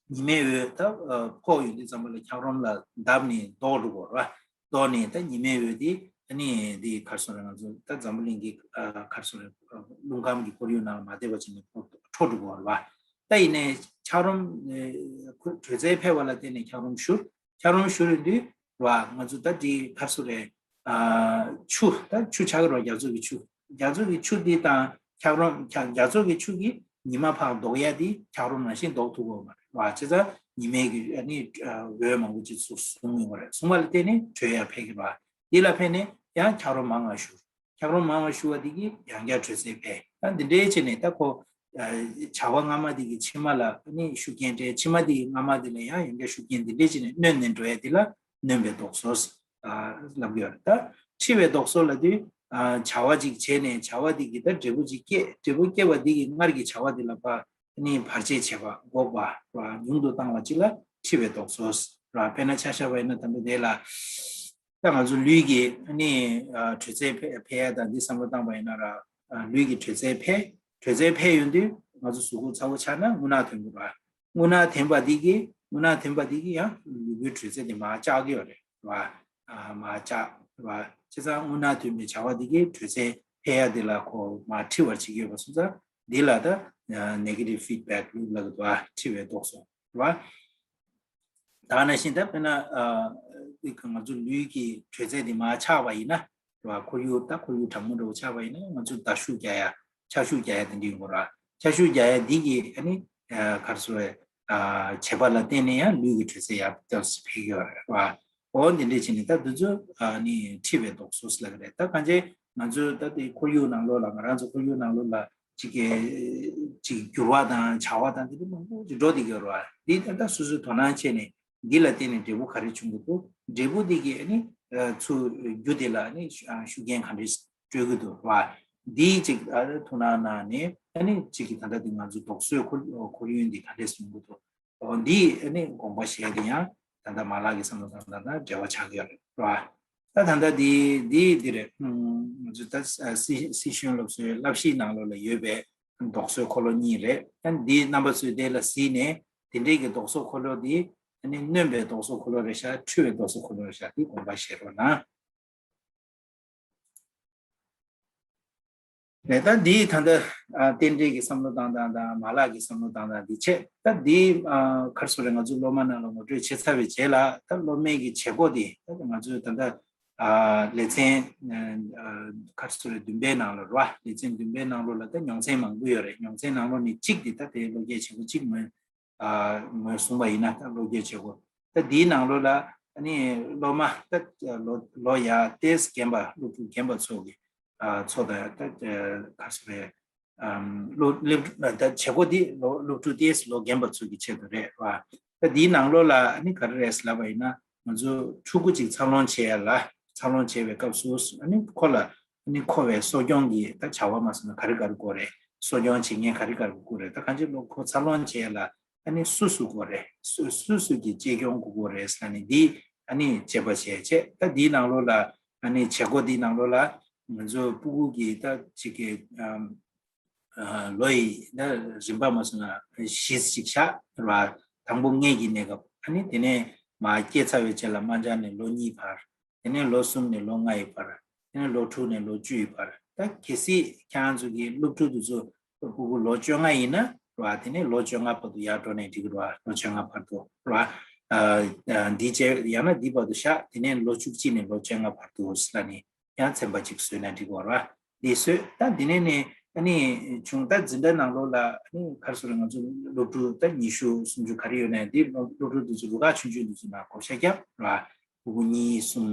ཉི་མའི་འོད་ད་ཨ་ཕོག་ཡོང་དུས་ཙམ་པ་ལ་འཁྱགས་རོམ་ལ་བརྡབས་ནས་ལྡོག་འགྲོ་གི་རེད་བ། ལྡོག་ནས་ད་ཉི་མའི་འོད་དེ་ཨ་ནི་འདི་ག་རེ་ཟེར་རེད། ང་ཚོ་ད་འཛམ་བུ་གླིང་གི་ཨ་ག་རེ་ཟེར་རེད། རླུང་ཁམས་ཀྱི་ཁོར་ཡུག་ནང་ལ་མ་བསྡད་པ་བྱས་ནས་འཕྲོ་འགྲོ་གི་རེད་བ། ད་ཡིན་ནའི་འཁྱགས་རོམ་ཨ་ཁོ་དྲོད་ཚད་འཕེལ་བ་ལ་བརྟེན་ནས་འཁྱགས་རོམ་བཞུར། འཁྱགས་རོམ་བཞུར་ཡོང་དུས་རེད་བ། ང་ཚོ་ད་འདི་ག་རེ་ཟེར་རེད། ཨ་ཆུ་ད་ཆུ་ཆགས་ཀྱི་རེད་བ། རྒྱ་མཚོ་གི་ཆུ། རྒྱ་མཚོ་གི་ཆུ་འདི་དང་འཁྱགས་རོམ་འཁྱགས་རྒྱ་མཚོ་གི་ཆུ་གིས་ཉི་མ་ཕར་ལྡོག་ཡ་འདི་འཁྱགས་རོམ་ནང་བཞིན་ལྡོག་ཐུབ་ཀྱི་ཡོད་མ་རེད་བ། བྱས་ཙང་ཉི་མའི་གི་ཨ་ནི་ཨ་འོད་མང་པོ་ཅིག་ཚུར་བཟུང་ཡོང་གི་རེད། བཟུང་བ་ལ་བརྟེན་ནས་དྲོད་ཡར་འཕེལ་གྱི་རེད་བ། འདི་ལ་ཕན་ནས་ཡང་འཁྱགས་རོམ་མང་བ་བཞུར། འཁྱགས་རོམ་མང་བ་བཞུ་བ་འདི་གིས་ཡང་བསྐྱར་དྲོད་ཚད་འཕེལ། ད་འདི་འདྲའི་བྱས་ནས་ད་ཁོ་ཨ་བྱ་བ་སྔ་མ་འདི་གི་ཕྱི་མ་ལ་ནི་ཤུགས་རྐྱེན་སྤྲད། ཕྱི་མ་འདི་གི་སྔ་མ་འདི་ལ་ཡང་ཡང་བསྐྱར་ཤུགས་རྐྱེན་འདི་འདྲའི་བྱས་ནས་སྣོན་ནས་འགྲོ་ཡ་འདི་ལ་སྣོན་པའི་རྡོག་སོལ་ཨ་ལབ་ཀྱི་ཡོད་རེད། ད་འཁྲི་བའི་རྡོག་སོལ་ལབ་དུས་ཨ་བྱ་བ་ཅིག་བྱས་ནས་བྱ་བ་འདི་གི་ད་འབྲས་བུ་ཅིག་སྐྱེས། འབྲས་བུ་སྐྱེས་པ་འདི་གི་སྔར་གྱི་བྱ་བ་འདི་ལ་ཕར་ནི་བར་ཆད་བྱེད་པ་འགོག་པ་ར་ཉུང་དུ་བཏང་བ་ཅིག་ལ་འཁྲི་བའི་རྡོག་སོལ་ར། དཔེར་ན་ཆ་བཞག་པ་ཡིན་ན་ད་ལྟ་དེ་ལ། ད་ང་ཚོ་ལུས་ཀྱི་ཨ་ནི་ཨ་དྲོད་ཚད་འཕེལ་འཕེལ་ཡ་དང་འདི་བསམ་བློ་བཏང་པ་ཡིན་ན་ར། ཨ་ལུས་ཀྱི་དྲོད་ཚད་འཕེལ། དྲོད་ཚད་འཕེལ་ཡོང་དུས་ང་ཚོ་གཟུགས་པོ་ཚ་པོ་ཆགས་ན་རྔུལ་ནག་ཐོན་གྱི་རེད་བ། རྔུལ་ནག་ཐོན་པ་འདི་གིས་རྔུལ་ནག་ཐོན་པ་འདི་གིས་ཡང་ལུས་པོའི་དྲོད་ཚད་དེ་མར་བཅག་གི་ཡོད་རེད་བ། ཨ་མར་བཅག་རེད་བ། བྱས་ཙང་རྔུལ་ནག་ཐོན་པའི་བྱ་བ་འདི་གིས་དྲོད་ཚད་འཕེལ་ཡ་འདི་ལ་ཁོ་མར་འཁྲི་བར་བྱེད་ཀྱི་ཡོད་པ་སོང་ཙང་འདི་ལ་ད་ཨ་negative feedback loop ལབ་ཀྱི་འདུག་བ། འཁྲི་བའི་རྡོག་སོལ་རེད་བ། ད་ག་ནང་བཞིན་ད་དཔེར་ན་ཨ་ང་ཚོ་ལུས་ཀྱི་དྲོད་ཚད་དེ་མར་ཆག་པ་ཡིན་ན་རེད་བ། ཁོར་ཡུག་ད་ཁོར་ཡུག་གྲང་མོ་འདྲ་བོ་ཆགས་པ་ཡིན་ན་ང་ཚོ་ཟླ་ཤུགས་རྒྱག་ཡ་ཆར་ཤུགས་རྒྱག་ཡ་དེ་འདྲ་ཡོང་གི་རེད་བ། ཆར་ཤུགས་རྒྱག་ཡ་འདི་གིས་ཨ་ནི་ཨ་ག་རེ་ཟེར་རེད། ཨ་བྱེད་པ་ལ་བརྟེན་ནས་ཡང་ལུས་ཀྱི་དྲོད་ཚད་ཡར་ཏོག་ཙམ་འཕེལ་གྱི་ཡོད་རེད་བ། འོ་འདི་འདྲས་བྱས་ནས་ད་འདི་ཚོ་ཨ་ནི་འཁྲི་བའི་རྡོག་སོལ་ལབ་ཀྱི་རེད། ད་གང་ཅི་ང་ཚོ་ད་དེ་ཁོར་ཡུག་ནང་ལོགས་ལ་ང་རང་ཚོ་ཁོར་ཡུག་ནང་ལོགས་ལ་ ཅིག་གི་ཅིག་འགྱུར་བ་དང་བྱ་བ་དང་དེ་འདྲ་མང་པོ་ཅིག་འགྲོ་བསྡད་ཀྱི་ཡོད་རེད་བ། འདི་ད་ལྟ་སོ་སོའི་དོ་སྣང་བྱས་ནས་འདི་ལ་བརྟེན་ནས་འབྲས་བུ་ག་རེ་བྱུང་གི་འདུག་འབྲས་བུ་འདི་གི་ཨ་ནི་ཚུར་རྒྱུ་དེ་ལ་ཨ་ནི་ཤུགས་རྐྱེན་ག་འདྲས་སྤྲོད་ཀྱི་འདུག་བ། འདི་ཅིག་ཨ་ཐུགས་སྣང་གནང་ནས་ཨ་ནི་ཅིག་གི་ད་ལྟ་འདི་ང་ཚོ་ལྡོག་ཕྱོགས་ཁོར་ཡུག་འདི་ག་འདྲས་ཡོང་གི་འདུག་འོ་འདི་ཨ་ནི་དགོངས་པ་བཞེས་དེ་ཡང་ད་ལྟ་མ་ལག་གི་བསམ་བློ་བཏང་སྟངས་དང་འབྲེལ་བ་ཆགས་ཀྱི་ཡོད་རེད་བ། ད་ད་ལྟ་འདི་འདི་འདི་རེད། ང་ཚོ་ད་སི་སི་ཤོན་སློབ་གསོའི་བསླབ་གཞིའི་ནང་ལོགས་ལ་ཡོད་པའི་ལྡོག་ཕྱོགས་འཁོར་ལོ་གཉིས་རེད། ཨ་ནི་འདི་རྣམ་པ་ཚོས་དེ་ལ་གཟིགས་ནས་དེ་འདྲའི་གི་ལྡོག་ཕྱོགས་འཁོར་ལོ་འདི་ཨ་ནི་སྣོན་པའི་ལྡོག་ཕྱོགས་འཁོར་ལོ་རེད་ཤག་འཁྲུལ་བའི་ལྡོག་ཕྱོགས་འཁོར་ལོ་རེད་ཤག་འདི་དགོངས་པ་བཞེས་རོགས་གནང་། ནས་ད་འདིའི་ད་ལྟ་རྟེན་འབྲེལ་གྱི་བསམ་བློ་བཏང་སྟངས་དང་མ་ལག་གི་བསམ་བློ་བཏང་སྟངས་འདི་བྱས། ད་འདི་ག་རེ་ཟེར་རེད། ང་ཚོའི་སློབ་མ་རྣམས་ལ་ངོ་སྤྲོད་བྱས་ཚར་བའི་རྗེས་ལ་ད་སློབ་མའི་གི་བྱེད་སྒོ་འདི་ད་ང་ཚོའི་ད་ལྟ་ལེ་ཚན་ག་རེ་ཟེར་རེད། བདུན་པའི་ནང་ལ་རེད་བ། ལེ་ཚན་བདུན་པའི་ནང་ལོགས་ལ་ད་མྱོང་ཚན་མང་པོ་ཡོད་རེད། མྱོང་ཚན་ནང་ལོགས་ནས་གཅིག་འདི་ད་དེ་བློ་སྐྱེད་བྱེད་སྒོ་གཅིག་མོལ། ངོས་བཟུང་བ་ཡིན་ན་ད་བློ་སྐྱེད་བྱེད་སྒོ་ད་འདིའི་ནང་ལོགས་ལ་ཨ་ནི་སློབ་མ་ད་ལོ་ལོ་ཡ་ཏོག་ཙམ་རྒན་པ་སློབ་ཕྲུག་རྒན་པ་ཚོ་གི་ཚོ་ད་ད་ག་རེ་ཟེར་རེད། སློབ་སློབ་ད་བྱེད་སྒོ་འདི་ལོ་སློབ་ཕྲུག་ཏོག་ཙམ་ལོ་རྒན་པ་ཚོ་གི་ཆེད་དུ་རེད་བ། ད་འདིའི་ནང་ལོགས་ལ་ཨ་ནི་ག་རེ་རེད་ལབ་པ་ཡིན་ན་ང་ཚོ་ཕྲུ་གུ་ཅིག་འཚར་ལོངས་བྱེད་ཡ་ལ་འཚར་ལོངས་བྱེད་པའི་སྐབས་སུ་ཨ་ནི་ཁོ་ལ་ཨ་ནི་མཁོ་བའི་གསོ་སྐྱོང་གི་ད་བྱ་བ་མ་སོང་ན་ག་རེ་ག་རེ་དགོས་རེད། གསོ་སྐྱོང་བྱེད་མཁན་ག་རེ་ག་རེ་དགོས་རེད། ད་གང་ཅི་ལོ་ཁོ་འཚར་ལོངས་བྱེད་ཡ་ལ་ཨ་ནི་སུ་སུ་དགོས་རེད། སུ་སུ་སུ་གི་གཅེས་སྐྱོང་དགོས་དགོས་རེད་ཟེར་ནས་འདི་ཨ་ནི་དཔྱད་པ་བྱས་བྱས། ད་འདིའི་ནང་ལོགས་ལ་ཨ་ནི་བྱེད་སྒོ་འདིའི་ནང་ལོགས་ལ་ང་ཚོ་སྤུ་གུ་གི་ད་ཅིག་གི་ལོ་ཡི་ད་རིམ་པ་མ་སོང་ན་བཞི་ཅིག་བཞག་ར། དང་པོ་མངལ་གྱི་གནས་སྐབས། ཨ་ནི་དེ་ནས་མ་སྐྱེས་ཚར་བའི་རྗེས་ལ་དམར་འབྱར་ནས་ལོ་གཉིས་བར། དེ་ནས་ལོ་གསུམ་ནས་ལོ་ལྔ་ཡི་བར། དེ་ནས་ལོ་དྲུག་ནས་ལོ་བཅུ་ཡི་བར། ད་གལ་སྲིད་ཁྱེད་རང་ཚོ་གི་སློབ་ཕྲུག་དེ་ཚོ་སྤུ་གུ་ལོ་བཅོ་ལྔ་ཡིན་ན་ར། དེ་ནས་ལོ་བཅོ་ལྔ་བར་དུ་ཡར་འགྲོ་ནས་འགྲིག་གི་ར། ལོ་བཅོ་ལྔ་བར་དུ་ར། འདི་བྱས་ཡང་ན་འདི་བར་དུ་བཞག་དེ་ནས་ལོ་བཅུ་གཅིག་ནས་ལོ་བཅོ་ལྔ་བར་དུ་ཟེར་ནས་ཡང་ཚན་པ་གཅིག་བཟོས་ན་འགྲིག་གི་ར། འདི་བཟོས། ད་འདི་ནས་ནས་ཨ་ནི་བྱུང་། ད་འཛིན་གྲྭ་ནང་ལོགས་ལ་ཨ་ནི་ག་རེ་ཟེར་རེད། ང་ཚོ་སློབ་ཕྲུག་ད་ཉི་ཤུ་སུམ་ཅུ་ག་རེ་ཡོད་ན་འདི་སློབ་སློབ་ཕྲུག་འདི་ཚོ་རུ་ཁག་ཆུང་ཆུང་འདི་ཚོ་ནང་བགོ་བཤའ་བརྒྱབ་ར། ཕྲུ་གུ་གཉིས་གསུམ་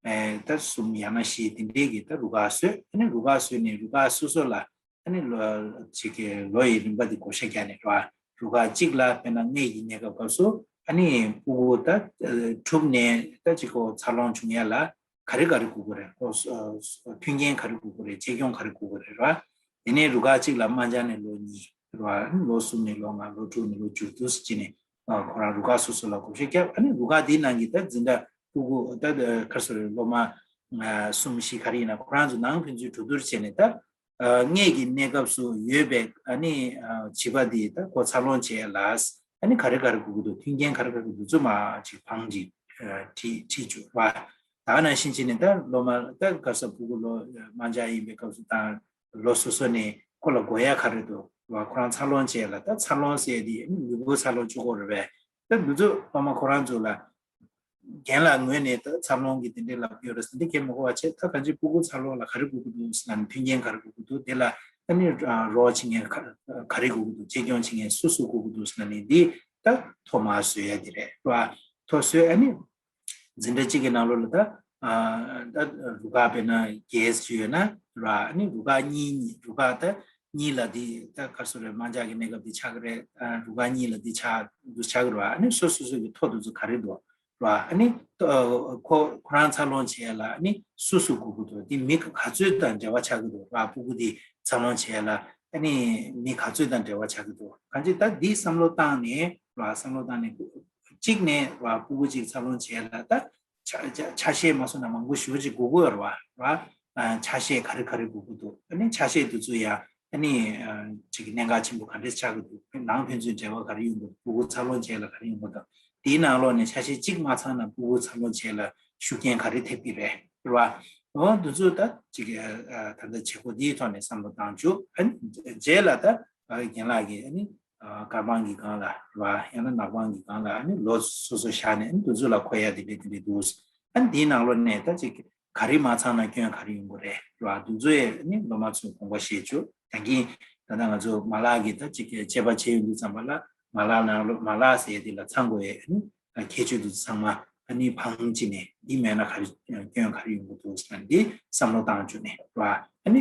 ཨེ་ད་གསུམ་ཡང་ན་བཞི་དེ་འདྲའི་གི་ད་རུ་ཁག་བཟོས། ཨ་ནི་རུ་ཁག་བཟོས་ནས་རུ་ཁག་སོ་སོ་ལ་ཨ་ནི་ལོ་ཅིག་གི་ལོ་ཡི་རིམ་པ་འདི་བགོ་བཤའ་བརྒྱབ་ནས་ར། རུ་ཁག་གཅིག་ལ་དཔེར་ན་མངལ་གྱི་གནས་སྐབས་སྐབས་སུ་ཨ་ནི་ཕྲུ་གུ་ད་ཨེ་གྲུབ་ནས་ད་ཅིག་གོ་འཚར་ལོངས་བྱུང་ཡ་ལ་ག་རེ་ག་རེ་དགོས་ཀྱི་རེད། ཨོ་ཨ་མཐུན་རྐྱེན་ག་རེ་དགོས་ཀྱི་རེད། གཅེས་སྐྱོང་ག་རེ་དགོས་ཀྱི་རེད་ར། དེ་ནས་རུ་ཁག་གཅིག་ལ་དམར་འབྱར་ནས་ལོ་གཉིས་ར། ལོ་གསུམ་ནས་ལོ་ལྔ། ལོ་དྲུག་ནས་ལོ་བཅུ་དུས་སུ་བྱས་ནས་ཁོ་རང་རུ་ཁག་སོ་སོ་ལ་བགོ་བཤའ་བརྒྱབ། ཨ་ནི་རུ་ཁག་དེའི་ནང་གི་ད་འཛིན་གྲྭ་ཕྲུ་གུ་ད་ག་རེ་ཟེར་རེད། སློབ་མ་གསུམ་བཞི་ག་རེ་ཡིན་ན་ཁོ་རང་ཚོ་ནང་ཕན་ཚུན་གྲོས་བསྡུར་བྱས་ནས་ད་མངལ་གྱི་གནས་སྐབས་སུ་ཡོད་པའི་ཨ་ནི་བྱིས་པ་དེ་ད་ཁོ་འཚར་ལོངས་བྱེད་ཡ་ལ་ཨ་ནི་ག་རེ་ག་རེ་དགོས་ཀྱི་འདུག་མཐུན་རྐྱེན་ག་རེ་ག་རེ་དགོས་ཀྱི་འདུག་ཚང་མ་ཅིག་བང་ཅིག་ཁྲིད་ཁྲིད་བཅུག་པ། ད་ནང་བཞིན་བྱས་ནས་ད་སློབ་མ་ད་ག་ས་ཕྲུ་གུ་ལོ་དམར་འབྱར་ཡིན་པའི་སྐབས་སུ་དང་ལོ་སོ་སོ་ནས་ཁོ་ལ་དགོས་ཡ་ག་རེ་འདུག་བ། ཁོ་རང་འཚར་ལོངས་བྱེད་ཡ་ལ་ད་འཚར་ལོངས་ཟེར་དེ་ལུས་པོ་འཚར་ལོངས་བཅུག་དགོས་རེད་པས། ད་འདི་ཚོ་སློབ་མ་ཁོ་རང་ཚོ་ལ་རྒན་ལགས་ངོས་ནས་ད་འཚར་ལོངས་ཀྱི་དེ་འདྲའི་ལབ་ཡོད་རེད་ཟེར་འདི་གས་མ་གོ་བ་བྱས། ད་གང་ཅི་ཕྲུ་གུ་འཚར་ལོངས་ལ་ག་རེ་དགོས་ཀྱི་འདུག་ཟེར་ན་མཐུན་རྐྱེན་ག་རེ་དགོས་ཀྱི་འདུག་དེ་ལ་ཨ་ནི་རོགས་བྱེད་མཁན་ག་ག་རེ་དགོས་ཀྱི་འདུག་གཅེས་སྐྱོང་བྱེད་མཁན་སུ་སུ་དགོས་ཀྱི་འདུག་ཟེར་ན་ནི་འདི་ད་ཐོག་མར་བཟོ་ཡ་དེ་རེད་ར། ཐོག་བཟོས་ཨ་ནི་འཛིན་གྲྭ་གཅིག་གི་ནང་ལོགས་ལ་ད་ཨ་ད་རུ་ཁག་དཔེར་ན་བརྒྱད་ཅིག་ཡོད་ན་ར། ཨ་ནི་རུ་ཁག་གཉིས་རུ་ཁག་ད་གཉིས་ལ་འདི་ད་ག་རེ་ཟེར་རེད། དམར་འབྱར་གྱི་གནས་སྐབས་འདི་ཆགས་ཀྱི་རེད། ཨ་རུ་ཁག་གཉིས་ལ་འདི་ཆགས་འདུག་ཆགས་ཀྱི་རེད་བ། ཨ་ནི་སོ་སོ་སོ་གི་ཐོག་འདི་ཚོ་ག་རེ་འདུག་ར། ཨ་ནི་ཨ་ཁོ་ཁོ་རང་འཚར་ལོངས་བྱེད་ཡ་ལ་ཨ་ནི་སུ་སུ་དགོས་ཀྱི་འདུག་འདི་མི་ག་ཚོད་དང་འབྲེལ་བ་ཆགས་ཀྱི་འདུག་ར། ཕྲུ་གུ་འདི་འཚར་ལོངས་བྱེད་ཡ་ལ་ཨ་ནི་མི་ག་ཚོད་དང་འབྲེལ་བ་ཆགས་ཀྱི་འདུག་གང་ཅི་ད་འདི་བསམ་བློ་བཏང་ནས་ར། བསམ་བློ་བཏང་ནས་གཅིག་ནས་ར་ཕྲུ་གུ་གཅིག་འཚར་ལོངས་བྱེད་ཡ་ལ་ད་ཆ་ཆ་ཆ་ཤས་མ་སོང་ན་མང་པོ་ཞེ་པོ་ཅིག་དགོས་ཀྱི་ཡོད་རེད་བ། ར། ཨ་ཆ་ཤས་ག་རེ་ག་རེ་དགོས་ཀྱི་འདུག་ཨ་ནི་ཆ་ཤས་དེ་ཚོ་ཡང་ཨ་ནི་ཨ་ཅིག་གི་གནད་འགག་ཆེན་པོ་ག་འདྲས་ཆགས་ཀྱི་འདུག་ནང་ཕན་ཚུན་འབྲེལ་བ་ག་རེ་ཡོང་གི་འདུག་ཕྲུ་གུ་འཚར་ལོངས་བྱེད་ཡ་ལ་ག་རེ་ཡོང་གི་འདུག་དེའི་ནང་ལོགས་ནས་ཆ་ཤས་གཅིག་མ་ཚང་ན་ཕྲུ་གུ་འཚར་ལོངས་བྱེད་ཡ་ལ་ཤུགས་རྐྱེན་ག་རེ་ཐེབས་ཀྱི་རེད་རེད་བ། འོ་འདི་ཚོ་ད་ཅིག་གི་ཨ་ད་ལྟ་བྱེད་སྒོ་འདིའི་ཐོག་ནས་བསམ་བློ་བཏང་བཅུག་ཨ་ནི་རྗེས་ལ་ད་ཨ་རྒན་ལགས་ཀྱིས་ཨ་ནི་ཨ་དཀར་པང་གི་སྒང་ལ་རེད་བ། ཡང་ན་ནག་པང་གི་སྒང་ལ་ཨ་ནི་ལོ་སོ་སོ་བཞག་ནས་ཨ་ནི་འདི་ཚོ་ལ་མཁོ་ཡ་དེ་འདྲས་དེ་འདྲས་འདུག་ཨ་ནི་དེའི་ནང་ལོགས་ནས་ད་ཅིག་ག་རེ་མ་ཚང་ན་སྐྱོན་ག་རེ་ཡོང་གི་རེད་ར། འདི་ཚོ་ཡས་ནི་སློབ་མ་ཚོས་དགོངས་པ་བཞེས་བཅུག་ད་གིན་ད་ལྟ་ང་ཚོ་མ་ལག་གི་ད་ཅིག་གི་དཔྱད་པ་བྱེད་ཡོང་དུས་ཙམ་པ་ལ་མ་ལག་ནང་ལོགས་མ་ལག་ཟེར་ཡས་དེ་ལ་ཚང་དགོས་ཡས་ནི་ཁྱད་ཆོས་འདི་ཚོ་ཚང་མ་ཨ་ནི་བང་ཅི་ནས་ འདི་མེད་ན་ག་རེ་སྐྱོན་ག་རེ་ཡོང་གི་འདུག་ཟེར་ན་འདི་བསམ་བློ་བཏང་བཅུག་ནས་རེད་བ། ཨ་ནི་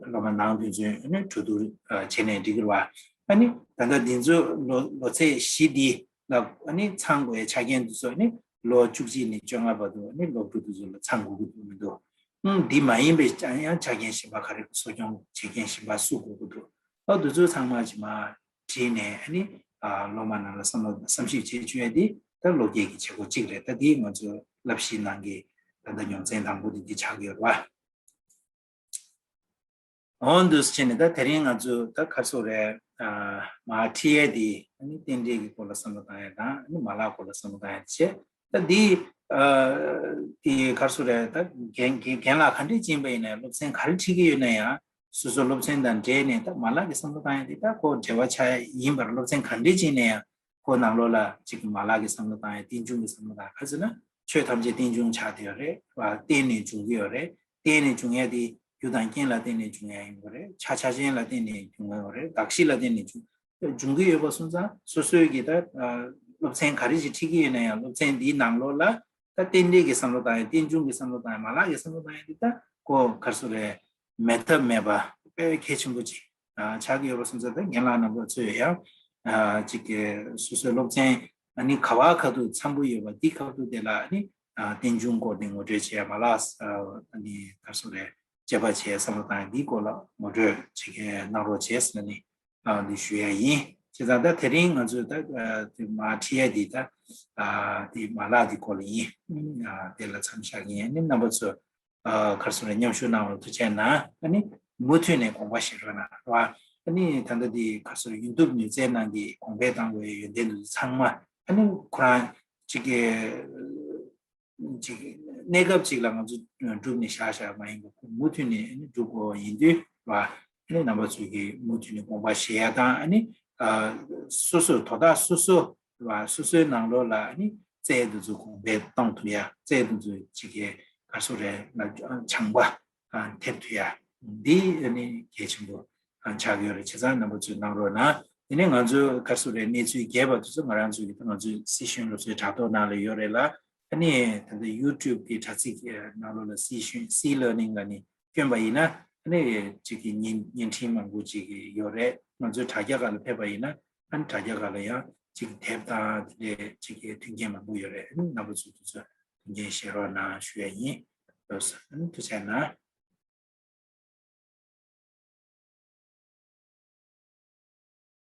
སློབ་མ་ནང་དུས་ཚོད་ཨ་ནི་གྲོས་བསྡུར་བྱས་ནས་འགྲིག་གི་རེད་བ། ཨ་ནི་ད་ལྟ་འདི་ཚོ་ལོ་ལོ་ཚད་བཞི་འདི་ལ་ཨ་ནི་ཚང་དགོས་ཡ་ཆ་རྐྱེན་དེ་ཚོ་ཨ་ནི་ལོ་བཅུ་གཅིག་ནས་བཅོ་ལྔ་བར་དུ་ཨ་ནི་སློབ་ཕྲུག་དེ་ཚོ་ལ་ཚང་དགོས་ཀྱི་འདུག་མི་འདུག་ཨང་། འདི་མ་ཡིན་པའི་ཡང་ཆ་རྐྱེན་གཞན་པ་ག་རེ་གསོ་སྐྱོང་བྱེད་མཁན་གཞན་པ་སུ་དགོས་ཀྱི་འདུག་ཨ་འདི་ཚོ་ཚང་མ་ཇི་མ་བྲིས་ནས་ཨ་ནི་ཨ་སློབ་མ་རྣམས་ལ་བསམ་བློ་བསམ་ཞིབ་བྱེད་བཅུག་ཡ་འདི་ད་སློབ་དགེ་གི་བྱེད་སྒོ་གཅིག་རེད། ད་འདི་ང་ཚོ་བསླབ་གཞིའི་ནང་གི་ད་ལྟ་ཉོག་མཚན་དང་པོ་འདི་འདི་ཆགས་ཀྱི་ཡོད་རེད་བ། འོ་འདུག་སེ་བྱས་ནས་ད་དེ་རིང་ང་ཚོས་ད་ག་རེ་ཟེར་དགོས་རེད། ཨ་མར་ཁྲིད་ཡས་དེ་ཨ་ནི་རྟེན་འབྲེལ་གྱི་སྐོར་ལ་བསམ་བློ་བཏང་ཡས་དང་ཨ་ནི་མ་ལག་སྐོར་ལ་བསམ་བློ་བཏང་ཡས་བྱས། ད་འདི་ཨ་དེ་ག་རེ་ཟེར་དགོས་རེད། ད་རྒན་རྒན་རྒན་ལགས་ག་འདྲས་ཅིག་ཡིན་པ་ཡིན་ནའི་སློབ་ཚན་ག་རེ་ཁྲིད་ཀྱི་ཡོད་ན་ཡང་སོ་སོ་སློབ་ཚན་དང་འབྲེལ་ནས་ད་མ་ལག་གི་བསམ་བློ་བཏང་ཡས་དེ་ད་ཁོ་འབྲེལ་བ་ཆགས་ཡིན་པར་སློབ་ཚན་ག་འདྲས་ཅིག་ཡིན་ན་ཡང་། ཁོ་ནང་ལོགས་ལ་གཅིག་གི་མ་ལག་གི་བསམ་བློ་བཏང་ཡ། རྟེན་འབྱུང་གི་བསམ་བློ་བཏང་ཡ། ག་ཟེར་ན་ཆོས་ཐམས་ཅད་རྟེན་འབྱུང་ཆགས་བསྡད་ཡོད་རེད་བ། བརྟེན་ནས་འབྱུང་གི་ཡོད་རེད། བརྟེན་ནས་འབྱུང་ཡ་དེ་རྒྱུ་དང་རྐྱེན་ལ་བརྟེན་ནས་འབྱུང་ཡ་ཡིན་དགོས་རེད། ཆ་ཆ་ཅན་ལ་བརྟེན་ནས་འབྱུང་གི་ཡོད་རེད། གདགས་གཞི་ལ་བརྟེན་ནས་འབྱུང་འབྱུང་གི་ཡོད་པ་སོང་ཙང་སོ་སོའི་གི་ད་སློབ་ཚན་ག་རེ་ཞིག་ཁྲིད་ཀྱི་ཡོད་ན་ཡང་སློབ་ཚན་འདིའི་ནང་ལོགས་ལ་ད་རྟེན་འབྲེལ་གྱི་བསམ་བློ་བཏང་ཡ། རྟེན་འབྱུང་གི་བསམ་བློ་བཏང་ཡ། མ་ལག་གི་བསམ་བློ་བཏང་ཡ་འདི་ད་ཁོ་ག་རེ་ཟེར་དགོས་རེད། མེད་ཐབས་མེད་པ་དཔེ་གལ་ཆེན་པོ་ཅིག་ཆགས་ཀྱི་ཡོད་པ་སོང་ཙང་ད་རྒན་ལགས་རྣམ་པ་ཚོས་ཡང་ཅིག་གི་སོ་སོའི་སློབ་ཚན་ཨ་ནི་ག་བ་ག་དུ་འཚམ་པོ་ཡོད་པ་འདི་ཁ་ཐུག་དེ་ལ་ཨ་ནི་རྟེན་འབྱུང་སྐོར་དེ་ངོ་སྤྲོད་བྱས། མ་ལག་ཨ་ནི་ག་རེ་ཟེར་དགོས་རེད། དཔྱད་པ་བྱས་བསམ་བློ་བཏང་ཡ་འདིའི་སྐོར་ལ་ངོ་སྤྲོད་ཅིག་གནང་རོགས་བྱས་ཟེར་ནས་འདི་ཞུ་ཡ་ཡིན། བྱས་ཙང་ད་དེ་རིང་ང་ཚོས་ད་དེ་མར་ཁྲིད་ཡ་འདི་ད་དེ་མ་ལག་འདི་སྐོར་ལ་ཡིན། དེ་ལ་མཚམས་བཞག་གི་ཡིན། ཨ་ནི་རྣམ་པ་ཚོ་ཨ་ག་རེ་ཟེར་དགོས་རེད། མཉམ་ཞུགས་གནང་བར་ཐུགས་རྗེ་གནང་། ཨ་ནི་མུ་མཐུད་ནས་དགོངས་པ་བཞེས་རོགས་གནང་རོགས། ཨ་ནི་ད་ལྟ་འདི་ག་རེ་ཟེར་དགོས་རེད། ཡུན་བཏུབ་ནུས་རྩལ་ནང་གི་གོང་འཕེལ་གཏང་དགོས་ཡོན་ཏན་དུ་ཚང་མ་ཨ་ནི་ཁོ་རང་གཅིག་གི་གཅིག་གནས་སྐབས་གཅིག་ལ་ང་ཚོ་བསྒྲུབས་ནས་བཞག་བཞག་མ་ཡིན་པར་མུ་མཐུད་ནས་ཨ་ནི་བསྒྲུབ་དགོས་པ་ཡིན་དུས་རོགས། ཨ་ནི་རྣམ་པ་ཚོས་ཀྱི་མུ་མཐུད་ནས་དགོངས་པ་བཞེས་ཡ་དང་། ཨ་ནི་ཨ་སོ་སོ་དོ་བདག་སོ་སོ་རོགས། སོ་སོའི་ནང་ལོགས་ལ་ཨ་ནི་རྩལ་དེ་ཚོ་གོང་འཕེལ་གཏོང་ཐུབ་ཡ། རྩལ་དེ་ཚོ་གཅིག་གི་ག་རེ་ཟེར་དགོས་རེད་ལ་སྦྱང་བ་ཐེབས་ཐུབ་ཡ་འདི་ཨ་ནི་གལ་ཆེན་པོ་ཆགས་ཀྱི་ཡོད་རེད། བྱས་ཙང་རྣམ་པ་ཚོས་གནང་རོགས་གནང་། དེ་ནས་ང་ཚོའི་ག་རེ་ཟེར་དགོས་རེད། གནས་ཚུལ་རྒྱས་པ་དེ་ཚོ་ང་རང་ཚོའི་གི་ད་ང་ཚོའི་སི་ཤུན་སློབ་གསོའི་དྲ་ཐོག་ནང་ལ་ཡོད་རེད་ལ། ཨ་ནི་ད་ལྟ་ཡུ་ཊུབ་གི་དྲ་ཚིགས་ནང་ལོགས་ལ་སི་ཤུན་སི་ལར་ནིང་ལ་ནི་བསྐྱོན་པ་ཡིན་ན་ཨ་ནི་ཅིག་གི་བརྙན་བརྙན་འཕྲིན་མང་པོ་ཅིག་ཡོད་རེད། ང་ཚོའི་དྲ་རྒྱ་སྒང་ལ་ཕེབས་པ་ཡིན་ན་ཨ་ནི་དྲ་རྒྱ་སྒང་ལ་ཡང་ཅིག་དེབ་དང་དེ་འདྲའི་ཅིག་གི་མཐུན་རྐྱེན་མང་པོ་ཡོད་རེད། ཨ་ནི་རྣམ་པ་ཚོས་དེ་ཚོ་མཐུན་རྐྱེན་བཞེས་རོགས་གནང་ཞུ་ཡ་ཡིན། ལགས་སོ། ཨ་ནི་ཐུགས་རྗེ་གནང་།